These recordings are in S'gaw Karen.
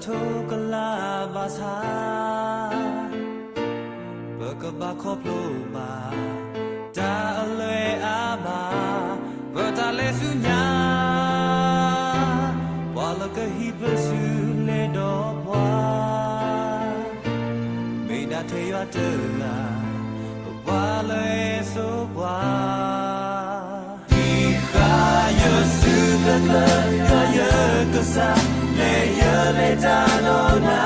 ထိၣ်ကလါဘၣ်ဆၣ်, ပကဘၣ်ခီဖျိဘၣ် တၢ်အလွဲအါမး, ပတၢ်လဲၤဆူညါ, ပှၤလၢကဟံးပစုလဲၤဒီးပှၤ, မ့ၢ်ဒၣ်ထဲယွၤတဂၤ, ပှၤလၢအစိပှၤ ဟံးဃာ်ယစုတဂၤ, ယွၤယကစၢ်, လဲၤယလဲၤတၢ်ဒီးနၤ,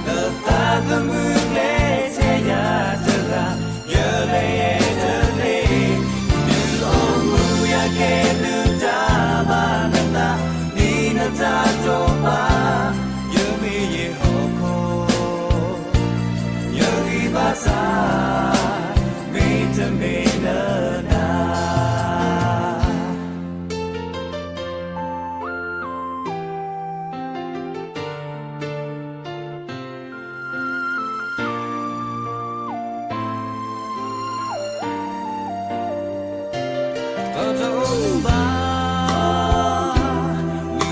လၢသးသမူကျဲထဲယၤတဂၤ, ယလဲၤယဲတသ့, ဒုးအိၣ်မူယၤကဲဒုးတၢ်ဘၣ်နသး, ဒ်နတၢ်တိာ်ပာ်, ယမ့ၢ်ယဲဟီၣ်ခိၣ် ယဂံၢ်ဘါစၢ်, မ့တမ့ၢ်လၢနၤ. ပတအိၣ်မူဘၣ်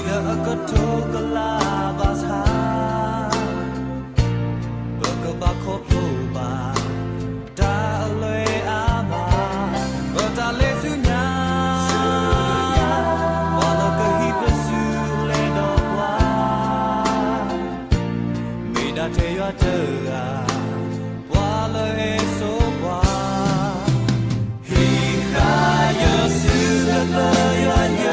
လံာ်လၢအကထိကလးဘၣ်ဆၣ်, ပကဘၣ်ခီဖျိဘၣ် တၢ်အလွဲအါမး, ပတၢ်လဲၤဆူညါ, ပှၤလၢကဟံးပစုလဲၤဒီးပှၤ, မ့ၢ်ဒၣ်ထဲယွၤတဂၤ, ပှၤလၢအစိပှၤ ဟံးဃာ်ယစုတဂၤ, ယွၤယ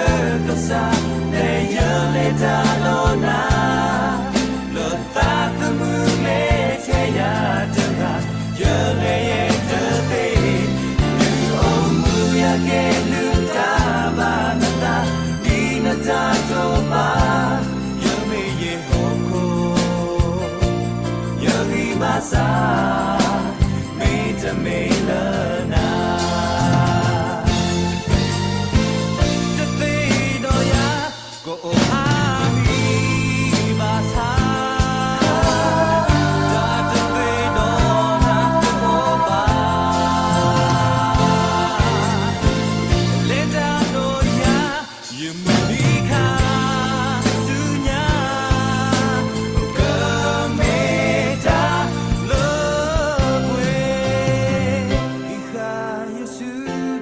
ကစၢ်, လဲၤယလဲၤတၢ်ဒီးနၤ, လၢသးသမူကျဲထဲယၤတဂၤ, ယလဲၤယဲတသ့, ဒုးအိၣ်မူယၤကဲဒုးတၢ်ဘၣ်နသး, ဒ်နတၢ်တိာ်ပာ်, ယမ့ၢ်ယဲဟီၣ်ခိၣ် ယဂံၢ်ဘါစၢ်, မ့တမ့ၢ်လၢနၤ. တသ့ဒီးယၤ ကအိၣ်အါမံၤဘၣ်ဆၣ်, တၢ်တသ့ဒီးနၤတအိၣ်ဘၣ်, လဲၤတၢ်ဒီးယၤ ယမုၢ်နံၤခါဆူညါ, ကမ့ၢ်တၢ်လၢပှဲၤ, ဟံးဃာ်ယစု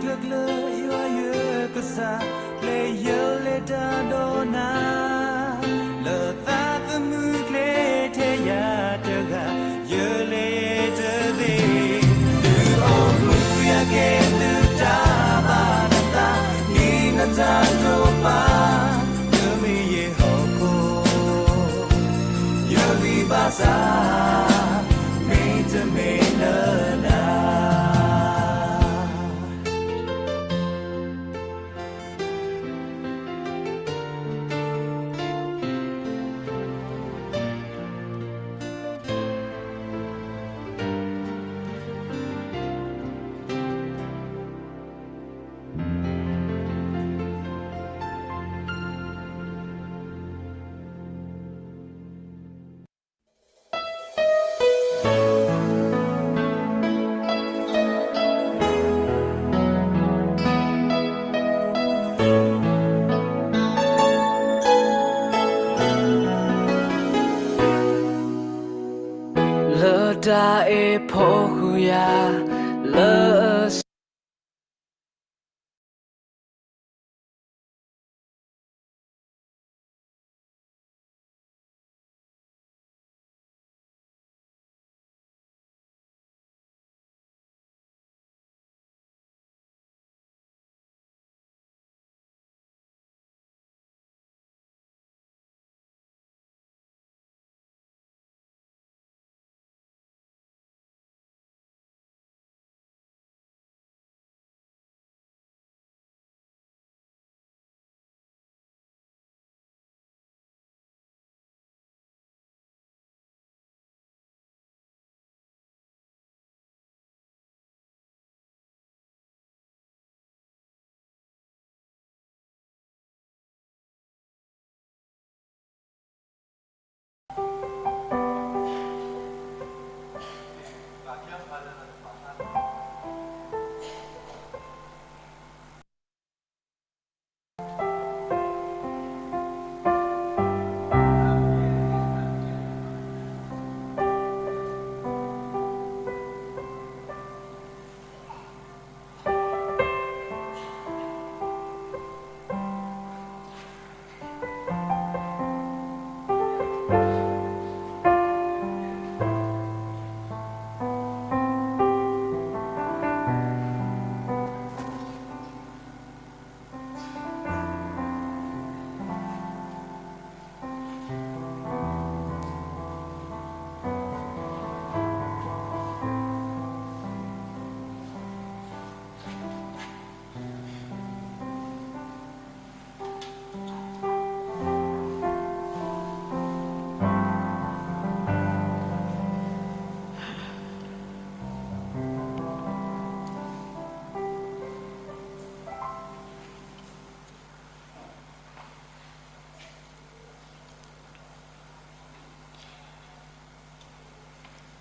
ကျၢၤကျၢၤ, ယွၤယကစၢ်, လဲၤယလဲၤတၢ်ဒီးနၤ, လၢသးသမူကျဲထဲယၤတဂၤ, ယလဲၤတသ့, ဒုးအိၣ်မူယၤကဲဒုးတၢ်ဘၣ်နသး, ဒ်နတၢ်တိာ်ပာ်, ယမ့ၢ်ယဲဟီၣ်ခိၣ် ယဂံၢ်ဘါစၢ်, မ့တမ့ၢ်လၢနၤ.လၢတၢ်အဲၣ်ဖီဃုာ်ယၤ လၢ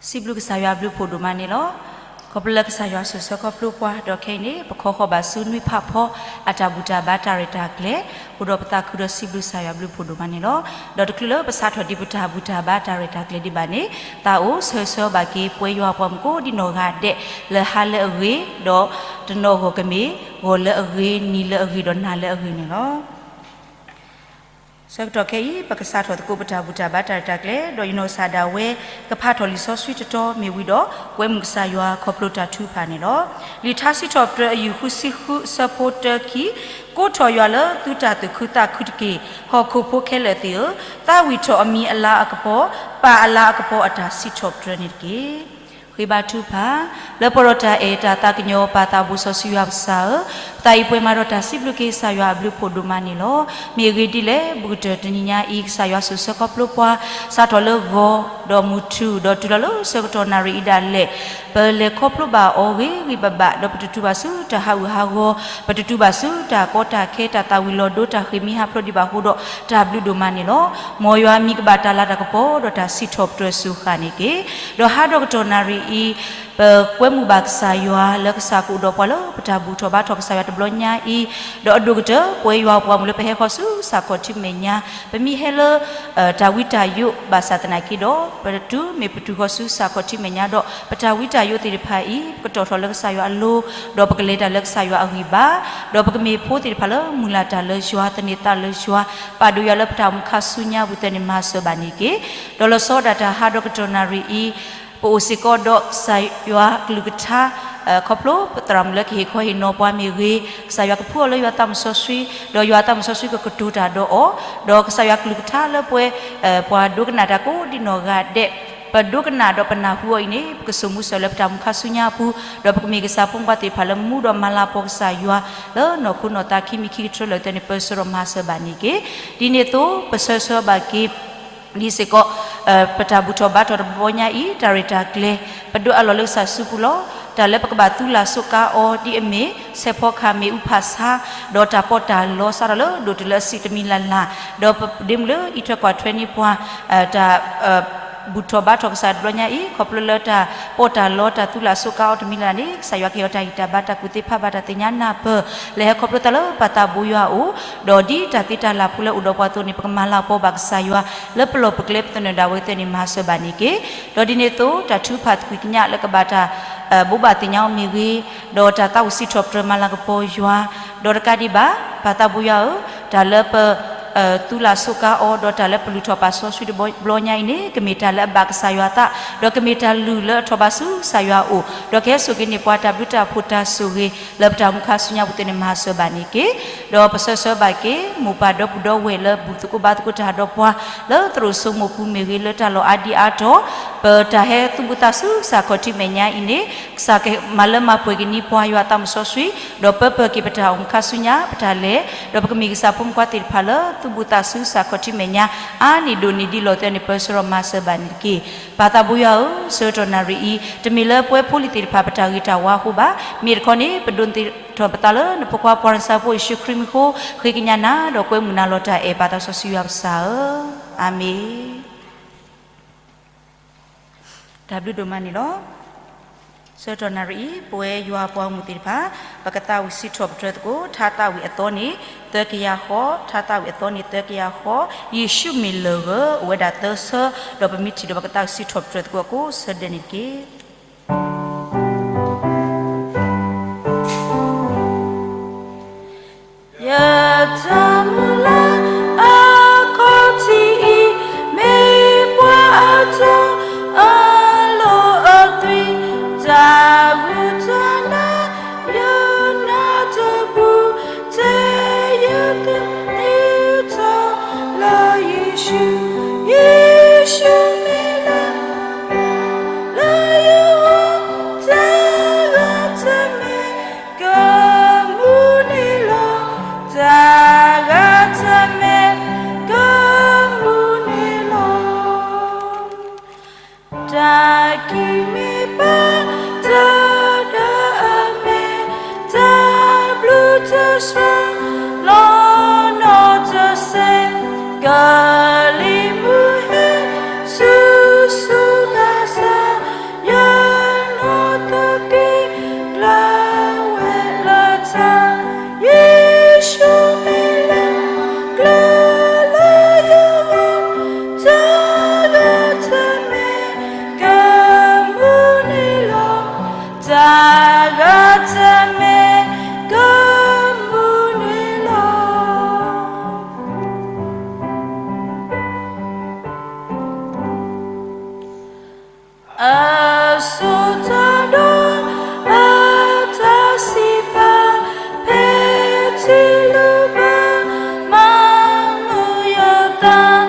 စံးဘျုးကစၢ်ယွၤအဘျုးအဖှိၣ်ဒိၣ်မးန့ၣ်လီၤ. ခီဖျိလၢကစၢ်ယွၤစိာ်ဆှၢခီဖျိပှၤ ဒီးခဲအံၤန့ၣ် ပခီဃီၤဘၣ်ဆူနွံဖးဖီ အတၢ်ဘူၣ်တၢ်ဘါတၢ်ရဲၣ်တၢ်ကျဲၤ, အိၣ်ဒီးပသးခုဒီးစံးဘျုးကစၢ်ယွၤအဘျုးအဖှိၣ်ဒိၣ်မးန့ၣ်လီၤ. ဒီးတချုးလၢပစးထီၣ်ဒံးပတၢ်ဘူၣ်တၢ်ဘါတၢ်ရဲၣ်တၢ်ကျဲၤဒံးဘၣ်န့ၣ် သးအိၣ်ဆၢဂ့ၤဆၢဝါဘၣ်က့ၤ ပဝဲယွၤပှၤမုၣ်ကိးဒံနီၢ်ဂၤဒဲး လၢဟါလၢအဂ့ၤ, ဒီးတနီၤဂီၢ်ကမ့ၢ် ဂီၢ်လၢအဂ့ၤ, နံၤလၢအဂ့ၤ, ဒီးနၤလၢအဂ့ၤန့ၣ်လီၤ. ဆၢကတီၢ်ခဲအံၤ ပကစးထီၣ်သကိးပတၢ်ဘူၣ်တၢ်ဘါတၢ်ရဲၣ်တၢ်ကျဲၤ, ဒီးယနီၢ်ကစၢ်ဒၣ်ဝဲ ကဖးထီၣ်လံာ်စီဆှံတတီၤမ့ၢ်ဝံၤဒီး ကွဲမုာ်ကစၢ်ယွၤခီဖျိတၢ်ထုကဖၣ်န့ၣ်လီၤ. လံာ်ထါစံးထီၣ်ပတြၢၤအယုၢ်ဃုဆံဃုအဆၢဖိတၢခံ, ကိးထီၣ်ယွၤလၢသုတၢ်သူၣ်ခုသးခုတက့ၢ်. ဟီၣ်ခိၣ်ဖိခဲလၢာ်သ့ၣ်ဧၢ, သးဝံၣ်ထီၣ်အမံၤအလၤအကပီၤ, ပာ်အလၤအကပီၤအတၢ်စံးထီၣ်ပတြၢၤန့ၣ်တက့ၢ်. ဃ့ဘါထုကဖၣ်, လၢပှၤဒီးတၢ်အဲၣ်တၢ်သးကညီၤ ပၢ်သးဘိစီဆှံယွၤကစၢ်ဧၢ, ပသးအံၤပှဲၤမးဒီးတၢ်စံးဘျုးက့ၤကစၢ်ယွၤအဘျုးအဖှိၣ်ဒိၣ်မးန့ၣ်လီၤ. မ့ၢ်အဂ့ၢ်ဒ်လဲၣ်, ဘူးကတၢၢ်တနံၤညါအံၤ ကစၢ်ယွၤစိာ်ဆှၢခီဖျိပှၤ စးထီၣ်လၢဂီၤ, ဒီးမုၢ်ထူၣ်, ဒီးတုၤလီၤလၢဆၢကတီၢ်နၣ်ရံၣ်အံၤဒၣ်လဲာ်, ပလဲၤခီဖျိဘၣ်အီၤဂ့ၤဂ့ၤဘၣ်ဘၣ်, ဒီးပတတုၤဘၣ်ဆူတၢ်ဟးဂူာ်ဟးဂီၤ, ပတတုၤဘၣ်ဆူတၢ်ကီတၢ်ခဲ တၢ်သၣ်ဝံၤလီၤဒိ တၢ်ဃ့ၢ်မှံဟးဖျိးဒံးဘၣ်အဃိဒီး တၢ်ဘျုးဒိၣ်မးန့ၣ်လီၤ. မ်ယွၤအမံၤကဘၣ်တၢ်လၤတၢ်ကပီၤ ဒီးတၢ်စံးထီၣ်ပတြၢၤစူၢ်ဃာ်န့ၣ်တက့ၢ်. ဒီးဟးဒီးကတီၢ်နၣ်ရံၣ်အံၤ ပကွဲမုာ်ဘၣ်ကစၢ်ယွၤလၢကစၢ်ကအိၣ်ဒီးပှၤလၢပတၢ်ဘူၣ်ထီၣ်ဘါထီၣ်ကစၢ်ယွၤတဘျီညါအံၤ, ဒီးအဒိၣ်ကတၢၢ် ပဝဲယွၤပှၤမုၣ်လၢပဟဲဃီၤဆူစၢ်ခီၣ်ထံးမဲာ်ညါ, ပမ့ၢ်ဟဲလၢ တၢ်ဝံတၢ်ယိးဘၣ်ဆၣ်သနာ်က့ဒီး ပတုၤမ့ၢ်ပတုၤဃီၤဆူစၢ်ခီၣ်ထံးမဲာ်ညါဒီး ပတၢ်ဝံတၢ်ယိးသ့ၣ်တဖၣ်အံၤ ပကတီၣ်ထီၣ်လၢကစၢ်ယွၤအလိၤ, ဒီးပကလဲၤတၢ်လၢကစၢ်ယွၤအဂံၢ်ဘါ, ဒီးပကမ့ၢ်ဖိသ့ၣ်တဖၣ်လၢမုၢ်လၢ်တၢ်လၢယွၤ, သန့ၤသးလၢယွၤ, ပာ်ဒိၣ်ယွၤလၢပတၢ်အိၣ်မူခါဆူညါပူၤသ့ၣ်န့ၣ် မၤစၢၤဘၣ်န့ၣ်တက့ၢ်. ဒီးလီၤဆီဒၣ်တၢ်ဟးဒီးကတီၢ်နၣ်ရံၣ်အံၤ ပအိၣ်စ့ၢ်ကီးဒီးကစၢ်ယွၤကလုၢ်ကထါ ခီဖျိပသရၣ်မုၣ်လၢကဟ့ၣ်ခီဟ့ၣ်နီၤပှၤမ့ၢ်ဂ့ၤ, ကစၢ်ယွၤကဖှူအီၤလၢယွၤသးမုၣ်စီဆှံ, ဒီးယွၤသးမုၣ်စီဆှံကကတိၤတၢ်ဒီးအီၤ, ဒီးကစၢ်ယွၤကလုၢ်ကထါလၢပဝဲ ပှၤဒိကနၣ်တၢ်ကိးဒံနီၢ်ဂၤဒဲး, ပဒိကနၣ်ဒီးပနၢ်ဟူအီၤအံၤန့ၣ် ပကစိာ်မူစိာ်လၢပတၢ်အိၣ်မူခါဆူညါအပူၤ, ဒီးပကမ့ၢ်ကစၢ်ဖိမုၣ်ဖိခွါသ့ၣ်တဖၣ်လၢမူဒီးမၤလၤကပီၤကစၢ်ယွၤ လၢနီၢ်ခိနီၢ်သးခံမံၤခံကတြၢလၢာ်သ့ၣ်န့ၣ် ပၢဆှၢဒီးမၤစၢၤဘၣ်န့ၣ်တက့ၢ်. ဒ်န့ၣ်အသိး ပဆၢဂ့ၤဆၢဝါဘၣ်က့ၤ ဒ်စ့ၢ်ကီး ပတၢ်ဘူၣ်ထီၣ်ဘါထီၣ်တဘျီညါအံၤ တၢ်ရဲၣ်တၢ်ကျဲၤ ပဒိးအးလီၤလၢကစၢ်စုပူၤလီၤ. တၢ်လၢပကဘၣ်သူလၢ်စိးကါအီၤ ဒ်အမ့ၢ် ဆဲးဖီကဟၣ်မ့ၣ်အူဖးဆါ, ဒီးတၢ်ပီးတၢ်လီစးထီၣ်လၢဒိၣ်တုၤလၢအဆံးတမံၤလၢ်လၢ်, ဒီးပဒ့မုၣ်လၢအံးထွဲကွၢ်ထွဲန့ၢ်ပှၤ တၢ် ဘူၣ်ထီၣ်ဘါထီၣ်ကစၢ်တဘျီညါအံၤ ခီဖျိလၢတၢ်ပီးတၢ်လီတၢ်သူလၢ်စိးကါအီၤတမံၤလၢ်လၢ်န့ၣ် ကစၢ်ယွၤကဟ့ၣ်အီၤတၢ်ဂံၢ်တၢ်ဘါတၢ်ကူၣ်သ့ဖးဘၣ်တၢ်သ့ၣ်ညါနၢ်ပၢၢ် လၢဟဲခီဖျိသးလၢပၢ်သးဘိယွၤအအိၣ်, ဒီးဒ်တၢ်သ့တၢ်လၢ်ဖိလၢအိၣ်ဒီးပှၤအသိးန့ၣ် ပကမၤလၤကပီၤဘၣ်ကစၢ်ယွၤ လၢပလီၢ်ပကျဲပသနၢၣ်ဒၣ်ဝဲသ့ၣ်န့ၣ် မၤစၢၤဘၣ်န့ၣ်တက့ၢ်. ဒီးဒ်န့ၣ်အသိး တၢ်ထုကဖၣ်သကွံာ်ကညးလၢကဘၣ်တၢ် ဘိးဘၣ်သ့ၣ်ညါအီၤမ့ၢ်ဂ့ၤ, ဒီးတၢ်သးအိၣ်စံးထီၣ်ပတြၢၤမၤလၤကပီၤယွၤ, ဒီးတကးဒံးဘၣ် ပၢ်သးဘိယွၤဧၢ, တၢ်လၢပ သူလၢ်စိးကါအီၤ ဒီးတၢ်လၢပလုၢ်ထီၣ်ပာ်စီဆှံတဘျီညါအံၤန့ၣ် ကမ့ၢ်တၢ်လၢအဘၣ်ကစၢ်ယွၤအသး, ဒီးကမ့ၢ်တၢ်လုၢ်လၢအထီၣ်ဘးဆူကစၢ်ယွၤအအိၣ်, ဒီးကဟဲစိာ်က့ၤန့ၢ်ပှၤတၢ်ဘျုးတၢ်ဖှိၣ်တၢ်ဆိၣ်ဂ့ၤ လၢပတၢ်အိၣ်မူခါဆူညါပူၤသ့ၣ်န့ၣ် မၤစၢၤဘၣ်န့ၣ်တက့ၢ်. ဒီးပဆၢဂ့ၤဆၢဝါဘၣ်က့ၤ မိၢ်ပၢ်ဒီပုၢ်ဒီဝဲၢ်လၢဘူၣ်သကိးဘါသကိးတၢ်ဒီးပှၤ လၢသရိာ်စိမိၢ်ပူၤမ့ၢ်ဂ့ၤ လၢတၢ်လီၢ်အါဒံအါတီၤ, ပတၢ်ဟဲသူၣ်ဘူၣ်သးဆူကစၢ်ခီၣ်ထံးမဲာ်ညါအံၤန့ၣ် ကစၢ်ကမၤလၢမၤပှဲၤက့ၤန့ၢ်ပှၤယွၤသးမုၣ်စီဆှံ, ဒီးပၢပၢၢ်က့ၤပတၢ်အိၣ်မူခါဆူညါ ပတၢ်လဲၤ, ဒီးပကမ့ၢ်ကစၢ်ဖိမုၣ်ဖိခွါသ့ၣ်တဖၣ်လၢသူၣ်ဘူၣ်သးဆူကစၢ်ခီၣ်ထံးမဲာ်ညါ အါန့ၢ်ဒိၣ်န့ၢ်ဒံးလီၤသ့ၣ်န့ၣ် ပၢဆှၢဒီးမၤစၢၤဘၣ်န့ၣ်တက့ၢ်. ပၢ်သးဘိယွၤဧၢ, ဆၢကတီၢ်နၣ်ရံၣ်အံၤ တမ့ၢ်လၢပဝဲဖိလံၤသ့ၣ်တဖၣ်ပတၢ်ဂ့ၤတၢ်ဝါအဃိဘၣ်, မ့ၢ်တခီန့ၣ် ပဒိးသ့ၣ်ထီၣ်ပသးလၢနဖိခွါပှၤနဆၢဖိယ့ၣ်ၡူးခရံာ်မံၤအဃိ, ဃ့ကညးနၤ ဒီးကွဲမုာ်နၤလီၤတၢ်အဲၣ် ပၢ်သးစီဆှံယွၤပကစၢ်ဧၢ, အၤမ့ၣ်. တၢ်ဘျုးဒိၣ်မးန့ၣ်လီၤ. ဆၢကတီၢ်နၣ်ရံၣ်အံၤ ပဝဲယွၤပှၤဂီၢ်မုၢ်သ့ၣ်တဖၣ် ပကသးဝံၣ်စံးထီၣ်ပတြၢၤသကိး ထါသးဝံၣ်အသီန့ၣ် သၢကယၤဃီ, ထါသးဝံၣ်အသီန့ၣ် သၢကယၤဃီ, ယ့ၣ်ၡူးမ့ၢ်လၢၢ်ဧၢ, အိၣ်ဝဲဒၣ်သၢဆၢ, ဒီးပမ့ၢ်ထံၣ်ဒီးပကသးဝံၣ်စံးထီၣ်ပတြၢၤသကိးအဃိ ဆၢဒၢးန့ၣ်တက့ၢ်. ယတၢ်မုၢ်လၢ်အခီၣ်ထံးအံၤ မ့ၢ်ပှၤအတီအလိၤအသွံၣ်, တၢ်ဂုၤတၢ်နၢ် ယနၢ်တပူၤ, တဲယသန့ၤထီၣ်လၢယ့ၣ်ၡူး, ယ့ၣ်ၡူးမ့ၢ်လၢ လၢယအိၣ် တၢ်ဂ့ၤတမံၤ ကမူန့ၣ်လီၤ, တၢ်ဂ့ၤတမံၤကမူန့ၣ်လီၤ. တၢ်ကံၢ်မ့ၢ်ဘၣ်တၢ်ဒီးအမဲာ်, တၢ်ဘျုးတစှၤ လီၤနီၢ်တစဲး, ကလံၤမုၢ်ဟဲ ဆူဆူဂၤစၢ် အဆိတၢ်ဒီးအတၢ်စံးပာ်, ဖဲထံလုၢ်ဘၢ မၤမုာ်ယသး,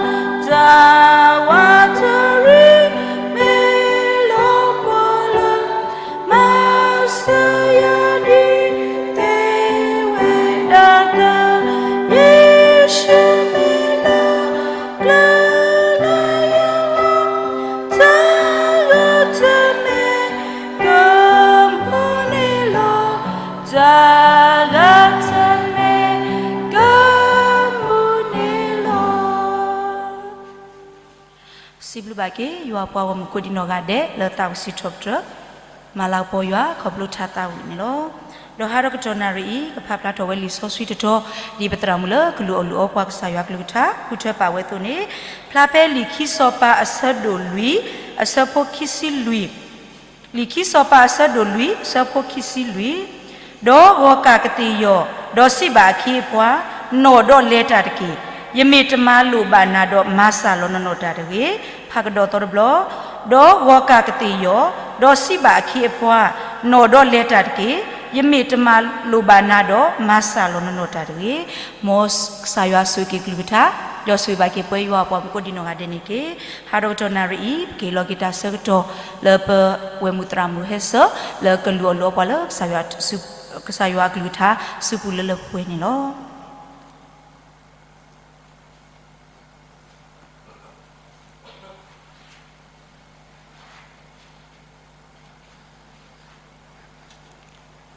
တၢ်ဝးတရံး မ့ၢ်လီၤပှီၢ်လၢ မၤစၢၤယၤဒ်သ့ဝဲဒၣ်တၢ်, ယ့ၣ်ၡူးမ့ၢ်လၢ ကျဲလၢယဂီၢ်, တၢ်ဂ့ၤတမ့ၢ် ကမူန့ၣ်လီၤ, တၢ်ဂ့ၤတမ့ၢ် ကမူန့ၣ်လီၤ. စံးဘျုးဘၣ်က့ၤ ယွၤပှၤဂီၢ်မုၢ်ကိးဒံနီၢ်ဂၤဒဲး လၢသးဝံၣ်စံးထီၣ်ပတြၢၤ မၤလၤကပီၤယွၤ ခီဖျိထါသးဝံၣ်န့ၣ်လီၤ. ဒီးဟါဒီးကတီၢ်နၣ်ရံၣ်အံၤ ကဖးဖျါထီၣ်ဝဲလံာ်စီဆှံတတီၤ ဒ်ပသရၣ်မုၣ်လၢကလုၢ်အီၣ်လုၢ်အီပှၤကစၢ်ယွၤအကလုၢ်ကထါ ဃုထၢပာ်ဝဲအသိးန့ၣ်, ဖျါဖဲလံာ်ခံစီၤပၤအဆၢဒိၣ်လွံၢ် အဆၢဖိခံဆံလွံၢ်, လံာ်ခံစီၤပၤအဆၢဒိၣ်လွံၢ် အဆၢဖိခံဆံလွံၢ်, ဒီးဂီၤကၢ်ကသ့ၣ်ယီၤ, ဒီးစံးဘၣ်အခ့အပှၤ, နီၢ်ဒီးလဲၤတၢ်တက့ၢ်. ယမ့ၢ်တမၤလိာ်ဘၣ်နၤဒီး မၤစၢ်လီၤနနီၢ်တၢ်တဂ့ၤ. ဖးကဒီးသီတဘျီ, ဒီးဂီၤကၢ်ကသ့ၣ်ယီၤ, ဒီးစံးဘၣ်အခ့အပှၤ, နီၢ်ဒီးလဲၤတၢ်တက့ၢ်. ယမ့ၢ်တမၤလိာ်ဘၣ်နၤဒီး မၤစၢ်လီၤနနီၢ်တၢ်တဂ့ၤ. မ်ကစၢ်ယွၤဆိၣ်ဂ့ၤက့ၤကလုၢ်ကထါ, ဒီးဆိၣ်ဂ့ၤဘၣ်က့ၤပှၤယွၤအပှၤမုၣ်ကိးဒံနီၢ်ဂၤဒဲးန့ၣ်တက့ၢ်. ဟါဒီးကတီၢ်နၣ်ရံၣ်အံၤ ပက့ၤလီၤက့ၤတၢ်ဆၢကတီၢ်လၢပဝဲၢ်မုၢ်သရၣ်မုၣ်ဟဲစၢၤ လၢကလုၢ်အီၣ်လုၢ်အီပှၤလၢ ကစၢ်ယွၤအကလုၢ်ကထါ စုပူၤလၢလၢပှဲၤပှဲၤန့ၣ်လီၤ.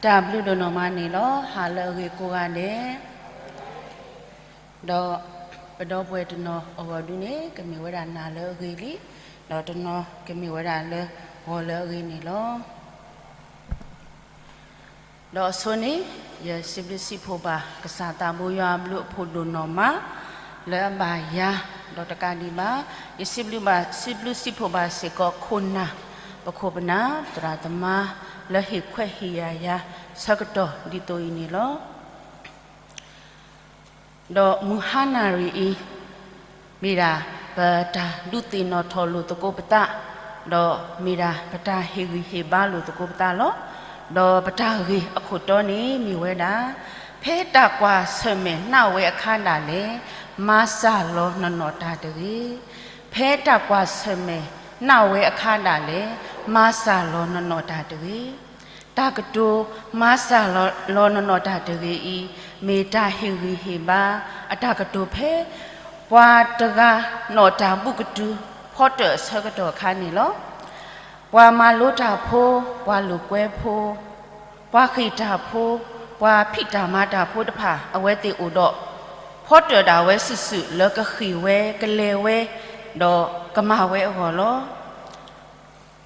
တၢ်ဘျုးဒိၣ်နီၢ်မးန့ၣ်လီၤ. ဟါလၢအဂ့ၤကိးဂၤဒဲး, ဒီးပဒီပုၢ်ဝဲၢ်တနီၤအဂီၢ်ဒုန့ၣ် ကမ့ၢ်ဝဲဒၣ်နၤလၢအဂ့ၤလံ, ဒီးတနီၤကမ့ၢ်ဝဲဒၣ်လၢဂီၤလၢအဂ့ၤန့ၣ်လီၤ. ဒီးအဆိန့ၣ် ယစံးဘျုးစံးဖှိၣ်ဘၣ် ကစၢ်သးဘိယွၤအဘျုးအဖှိၣ်ဒိၣ်နီၢ်မး လၢအဘၣ်ယၤ, ဒီးတကးဒံးဘၣ် ယစံးဘျုးဘၣ် စံးဘျုးစံးဖှိၣ်ဘၣ်စ့ၢ်ကီးခိၣ်နၢ် ပခိၣ်ပနၢ် သရၣ်သမါ လၢဟ့ၣ်ခွဲးဟ့ၣ်ယာ်ယၤ ဆၢကတီၢ်ဒ်သိးအံၤန့ၣ်လီၤ. ဒီးမုၢ်ဟါနၣ်ရံၣ်အံၤ မ့ၢ်ဒၣ်ပတၢ်ဒုးသ့ၣ်နီၣ်ထီၣ်လိာ်သကိးပသး, ဒီးမ့ၢ်ဒၣ်ပတၢ်ဟ့ၣ်ဂံၢ်ဟ့ၣ်ဘါလိာ်သကိးပသးလီၤ. ဒီးပတၢ်ဂ့ၢ်အခိၣ်တီန့ၣ်မ့ၢ်ဝဲဒၣ်, ဖဲတၢ်ကွၢ်ဆၢၣ်မဲာ်နးဝဲအခါဒၣ်လဲာ် မၤစၢ်လီၤနနီၢ်တၢ်တဂ့ၤ. ဖဲတၢ်ကွၢ်ဆၢၣ်မဲာ်နးဝဲအခါဒၣ်လဲာ် မၤစၢ်လီၤနနီၢ်တၢ်တဂ့ၤ. တၢ်ကတိၤမၤစၢ်လီၤနနီၢ်တၢ်တဂ့ၤအံၤ မ့ၢ်တၢ်ဟ့ၣ်ဂံၢ်ဟ့ၣ်ဘါအတၢ်ကတိၤဖဲ ပှၤတဂၤနီၣ်တၢ်ဘူၣ်ကတုၤ ဖီတၢၣ်အဆၢကတီၢ်အခါန့ၣ်လီၤ. ပှၤမၤလိတၢ်ဖိ, ပှၤလိာ်ကွဲဖိ, ပှၤဃ့ၢ်တၢ်ဖိ, ပှၤဖံးတၢ်မၤတၢ်ဖိတဖၣ် အဝဲသ့ၣ်အိၣ်ဒီး ဖီတၢၣ်ဒၣ်ဝဲစုာ်စုာ်လၢကဃ့ၢ်ဝဲ, ကလဲၤဝဲ, ဒီးကမၤဝဲအဂီၢ်လီၤ.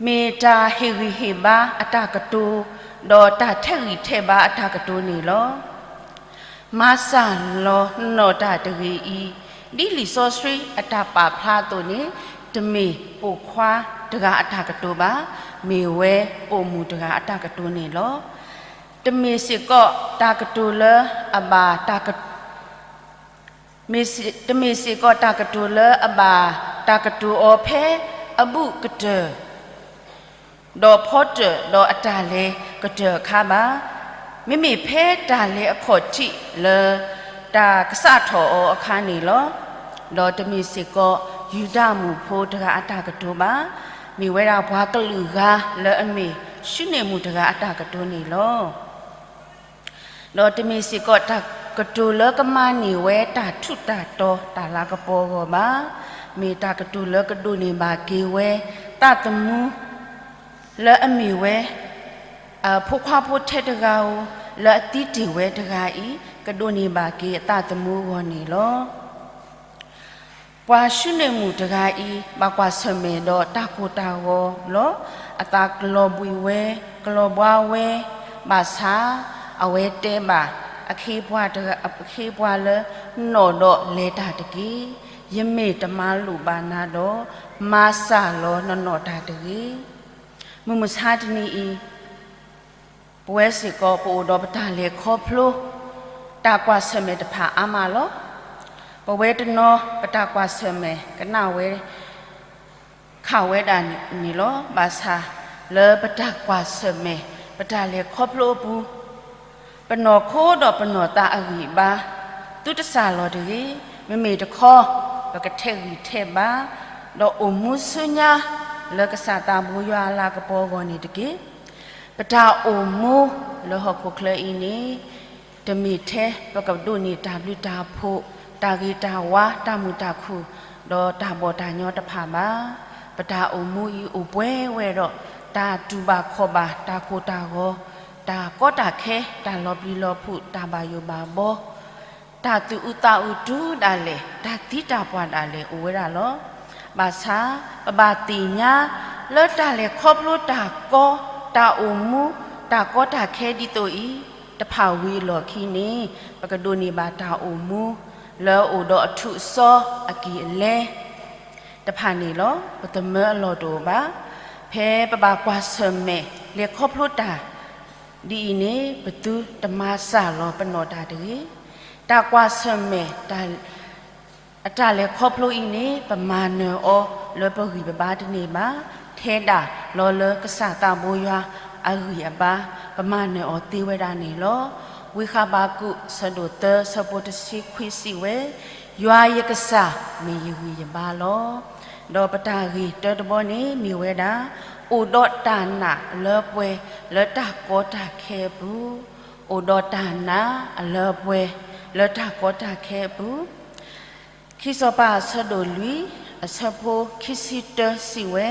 မ့ၢ်တၢ်ဟ့ၣ်ဂံၢ်ဟ့ၣ်ဘါအတၢ်ကတိၤ, ဒီးတၢ်ထဲးဂံၢ်ထဲးဘါအတၢ်ကတိၤန့ၣ်လီၤ. မၤစၢ်လီၤနနီၢ်တၢ်တဂ့ၤအံၤ, ဒ်လံာ်စီဆှံအတၢ်ပာ်ဖျါအသိးန့ၣ်, တမ့ၢ်ပိာ်ခွါတဂၤအတၢ်ကတိၤဘၣ်, မ့ၢ်ဝဲပိာ်မုၣ်တဂၤအတၢ်ကတိၤန့ၣ်လီၤ. တမ့ၢ်စ့ၢ်ကီးတၢ်ကတိၤလၢအဘၣ်တၢ်က မ့ၢ်စ့ၢ်, တမ့ၢ်စ့ၢ်ကီးတၢ်ကတိၤလၢအဘၣ်တၢ်ကတိၤအီၤဖဲအဘူးကတၢၢ်, ဒီးဖီတၢၣ်, ဒီးအတၢ်လဲၤကတၢၢ်အခါဘၣ်. မ့မ့ၢ်ဖဲတၢ်လဲၤအခီၣ်ထံးလၢတၢ်ကစးထီၣ်အီၤအခါန့ၣ်လီၤ. ဒီးတမ့ၢ်စ့ၢ်ကီးယူဒၤမုၣ်ဖိတဂၤအတၢ်ကတိၤဘၣ်. မ့ၢ်ဝဲဒၣ်ပှၤကလုာ်ဂၤလၢအမ့ၢ်ၡူန့ၣ်မုၣ်တဂၤအတၢ်ကတိၤန့ၣ်လီၤ. ဒီးတမ့ၢ်စ့ၢ်ကီးတၢ်ကတိၤလၢကမၤန့ၢ်ဝဲတၢ်ထူးတၢ်တီၤ တၢ်လၤကပီၤအဂီၢ်ဘၣ်. မ့ၢ်တၢ်ကတိၤလၢကဒိးန့ၢ်ဘၣ်က့ၤဝဲ သးသမူ လၢအမ့ၢ်ဝဲ အဖိခွါဖိထဲတဂၤဧိၤ လၢအသံတ့ၢ်ဝဲတဂၤအံၤ ကဒိးန့ၢ်ဘၣ်က့ၤအသးသမူအဂီၢ်န့ၣ်လီၤ. ပှၤၡူန့ၣ်မုၣ်တဂၤအံၤ ဘၣ်ကွၢ်ဆၢၣ်မဲာ်ဒီးတၢ်ကိၢ်တၢ်ဂီၤလီၤ. အသးကလီၤဘှံးဝဲ ကလီၤဘှါဝဲ ဘၣ်ဆၣ် အဝဲတဲဘၣ် အခ့အပှၤလၢ နီၢ်ဒီးလဲၤတၢ်တက့ၢ်. ယမ့ၢ်တမၤလိာ်ဘၣ်နၤဒီး မၤစၢ်လီၤနနီၢ်တၢ်တဂ့ၤ. မုၢ်မဆါတနံၤအံၤ ပဝဲစ့ၢ်ကီးပအိၣ်ဒီးပတၢ်လဲၤခီဖျိ တၢ်ကွၢ်ဆၢၣ်မဲာ်တဖၣ်အါမးလီၤ. ပဝဲတနီၤ ပတၢ်ကွၢ်ဆၢၣ်မဲာ်ကနၣ်ဝဲ က ခးဝဲဒၣ်န့ၣ်လီၤ. ဘၣ်ဆၣ်လၢပတၢ်ကွၢ်ဆၢၣ်မဲာ် ပတၢ်လဲၤခီဖျိအပူၤ ပနီၢ်ခိဒီးပနီၢ်သးအဂံၢ်အဘါ သုတစၢ်လီၤတဂ့ၤ. မ့မ့ၢ်တခီ ပကထဲးဂံၢ်ထဲးဘါ ဒီးအိၣ်မူဆူညါ လၢကစၢ်သးဘိယွၤအလၤကပီၤအဂီၢ်န့ၣ်တက့ၢ်. ပတၢ်အိၣ်မူလၢဟီၣ်ခိၣ်ချၢအံၤန့ၣ် တမ့ၢ်ထဲပကဒိးန့ၢ်တၢ်ဘျုးတၢ်ဖှိၣ် တၢ်ဂ့ၤတၢ်ဝါ တၢ်မုာ်တၢ်ခုၣ် ဒီးတၢ်ဘီၣ်တၢ်ညီတဖၣ်ဘၣ်. ပတၢ်အိၣ်မူအံၤအိၣ်ပှဲၤဝဲဒီး တၢ်တူၢ်ဘၣ်ခီၣ်ဘၣ် တၢ်ကိၢ်တၢ်ဂီၤ တၢ်ကီတၢ်ခဲ တၢ်လီၤပျံၤလီၤဖုး တၢ်ဘၣ်ယိၣ်ဘၣ်ဘီ တၢ်သူၣ်အုးသးအုးတုၤဒၣ်လဲာ် တၢ်သံတၢ်ပှၢ်ဒၣ်လဲာ်အိၣ်ဝဲဒၣ်လီၤ. ဘၣ်ဆၣ် ပဘၣ်သ့ၣ်ညါ လၢတၢ်လဲၤခီဖျိတၢ်ကီ တၢ်အိၣ်မူ တၢ်ကီတၢ်ခဲဒ်သိးအံၤ တဖၣ်ဝံၤအလီၢ်ခံန့ၣ် ပကဒိးန့ၢ်ဘၣ်တၢ်အိၣ်မူ လၢအအိၣ်ဒီးအထူးအစီအကံၢ်အလဲ တဖၣ်န့ၣ်လီၤ. ပသမၢအလီၢ်တအိၣ်ဘၣ်. ဖဲပဘၣ်ကွၢ်ဆၢၣ်မဲာ် လဲၤခီဖျိတၢ် ဒ်အံၤန့ၣ် ပသုတမၤစၢ်လီၤပနီၢ်တၢ်တဂ့ၤ. တၢ်ကွၢ်ဆၢၣ်မဲာ် အတၢ်လဲၤခီဖျိအံၤန့ၣ် ပမၤနၢၤအီၤလၢပဂံၢ်ပဘါတန့ၢ်ဘၣ်. ထဲဒၣ်လီၤလၢကစၢ်သးဘိယွၤအဂံၢ်အဘါ ပမၤနၢၤအီၤသ့ဝဲဒၣ်န့ၣ်လီၤ. ဝံဃဘးကူာ် အဆၢဒိၣ်သၢ အဆၢဖိတဆံခွံစံးဝဲ, ယွၤယကစၢ်မ့ၢ်ယဂံၢ်ယဘါလီၤ. ဒီးပတၢ်ဂ့ၢ်တၢတဘီန့ၣ်မ့ၢ်ဝဲဒၣ်, အိၣ်ဒီးတၢ်နာ်အလၢအပှဲၤလၢတၢ်ကီတၢ်ခဲအပူၤ, အိၣ်ဒီးတၢ်နာ်အလၢအပှဲၤလၢတၢ်ကီတၢ်ခဲအပူၤ ခံစီၤပၤအဆၢဒိၣ်လွံၢ် အဆၢဖိခံဆံတၢစံးဝဲ,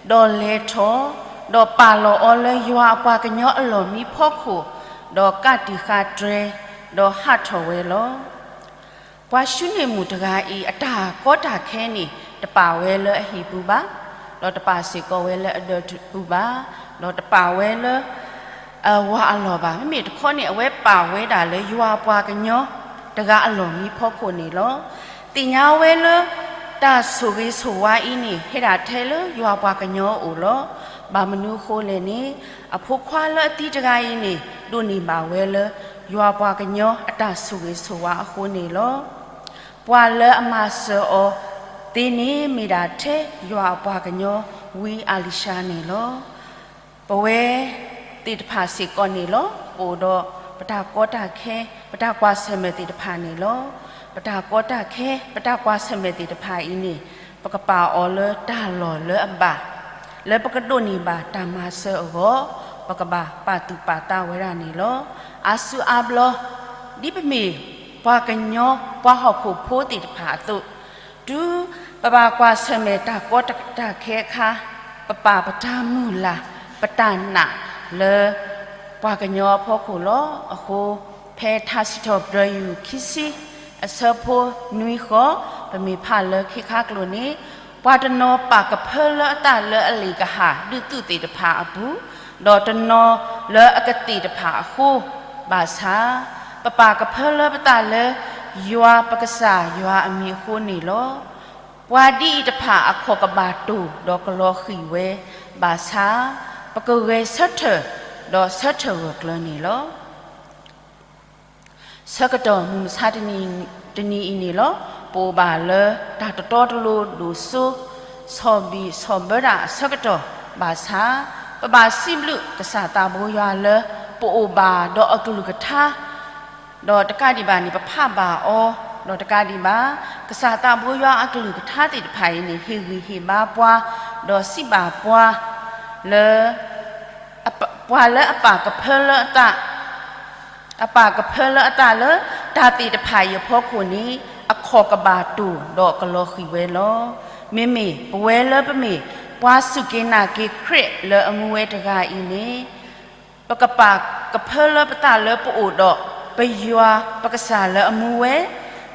ဒီးလဲၤထီၣ်, ဒီးပာ်လီၤအီၤလၢယွၤအပှၤကညီအလီၢ်မံဖီခိၣ်, ဒီးကးတံာ်ဃာ်တြဲၤ, ဒီးဟးထီၣ်ဝဲလီၤ. ပှၤၡူန့ၣ်မုၣ်တဂၤအံၤ အတၢ်ကီတၢ်ခဲန့ၣ် တပာ်ဝဲလၢအဟံၣ်ပူၤဘၣ်, ဒီးတပာ်စ့ၢ်ကီးဝဲလၢအဒၢးပူၤဘၣ်, ဒီးတပာ်ဝဲလၢ အဝၤအလီၢ်ဘၣ်. မ့မ့ၢ်တခီန့ၣ် အဝဲပာ်ဝဲဒၣ်လၢယွၤပှၤကညီတဂၤအလီၢ်မံဖီခိၣ်န့ၣ်လီၤ. သ့ၣ်ညါဝဲလၢ တၢ်ဆိၣ်ဂ့ၤဆိၣ်ဝါအံၤန့ၣ် ဟဲဒၣ်ထဲလၢယွၤပှၤကညီအအိၣ်လီၤ. ဘၣ်မနုၤအဃိလဲၣ်န့ၣ်, အဖိခွါလၢအသံတဂၤအံၤန့ၣ် ဒိးန့ၢ်ဘၣ်ဝဲလၢ ယွၤပှၤကညီအတၢ်ဆိၣ်ဂ့ၤဆိၣ်ဝါအဃိန့ၣ်လီၤ. ပှၤလၢအမၤစၢၤအီၤသ့န့ၣ် မ့ၢ်ဒၣ်ထဲယွၤအပှၤကညီဝံအၤလံၤၡါန့ၣ်လီၤ. ပဝဲသ့ၣ်တဖၣ်စ့ၢ်ကီးန့ၣ်လီၤ. ပအိၣ်ဒီးပတၢ်ကီတၢ်ခဲ, ပတၢ်ကွၢ်ဆၢၣ်မဲာ်သ့ၣ်တဖၣ်န့ၣ်လီၤ. ပတၢ်ကီတၢ်ခဲ, ပတၢ်ကွၢ်ဆၢၣ်မဲာ်သ့ၣ်တဖၣ်အံၤန့ၣ် ပကပာ်အီၤလၢတၢ်လီၢ်လၢအဘၣ်, လၢပကဒိးန့ၢ်ဘၣ်တၢ်မၤစၢၤအဂီၢ်, ပကဘၣ်ပာ်သူၣ်ပာ်သးဝဲဒၣ်န့ၣ်လီၤ. အါစုအါဘျီ ဒ်ပမ့ၢ်ပှၤကညီပှၤဟီၣ်ခိၣ်ဖိသ့ၣ်တဖၣ်အသိး, တုၤပဘၣ်ကွၢ်ဆၢၣ်မဲာ်တၢ်ကီတၢ်ခဲအခါ, ပပာ်ပတၢ်မုၢ်လၢ် ပတၢ်နာ်လၢ ပှၤကညီအဖီခိၣ်လီၤ. အဃိ ဖဲထါစံးထီၣ်ပတြၢၤ ယူၢ်ခံဆံ အဆၢဖိနွံဃီ, ပမ့ၢ်ဖးလၢခံခါကျိၤန့ၣ်, ပှၤတနီၤပာ်ကဖၢလၢအသးလၢအလ့ၣ်ကဟၣ်ဒုးသုးသ့ၣ်တဖၣ်အပူၤ, ဒီးတနီၤလၢအကသ့ၣ်တဖၣ်အဃိ, ဘၣ်ဆၣ် ပပာ်ကဖၢလၢပသးလၢ ယွၤပကစၢ်ယွၤအမံၤအဃိန့ၣ်လီၤ. ပှၤဒ်အံၤတဖၣ်အခီၣ်ကဘၣ်တိၢ်ဒီးကလီၤဃံၤဝဲ, ဘၣ်ဆၣ် ပကဂဲၤဆၢထၢၣ်ဒီးဆၢထၢၣ်ဂၢၢ်ကျၢၤန့ၣ်လီၤ. ဆၢကတီၢ်မုၢ်မဆါတနံၤအံၤန့ၣ်လီၤ. ပအိၣ်ဘၣ်လၢတၢ်တတီတလိၤဒိၣ်စိ, ဆီၣ်ဘံၣ်ဆီၣ်ဘၢတၢ်အဆၢကတီၢ်, ဘၣ်ဆၣ် ပဘၣ်စံးဘျုးကစၢ်သးဘိယွၤလၢ ပအိၣ်ဘၣ်ဒီးအကလုၢ်ကထါ ဒီးတကးဒံးဘၣ်န့ၣ် ပဖးဘၣ်အီၤ, ဒီးတကးဒံးဘၣ် ကစၢ်သးဘိယွၤအကလုၢ်ကထါသ့ၣ်တဖၣ်အံၤန့ၣ် ဟ့ၣ်ဂံၢ်ဟ့ၣ်ဘါပှၤ, ဒီးစံးဘၣ်ပှၤလၢ ပှၤလၢအပာ်ကဖၢလၢအသး အပာ်ကဖၢလၢအသးလၢ တၢ်သ့ၣ်တဖၣ်အံၤအဖီခိၣ်န့ၣ် အခီၣ်ကဘၣ်တိၢ်ဒီးကလီၤဃံၤဝဲလီၤ. မ့မ့ၢ်ပဝဲလၢပမ့ၢ် ပှၤစူၢ်က့ၤနာ်က့ၤခရံာ်လၢအမူဝဲတဂၤအံၤန့ၣ် ပကပာ်ကဖၢလၢပသးလၢပအိၣ်ဒီး ပယွၤပကစၢ်လၢအမူဝဲ,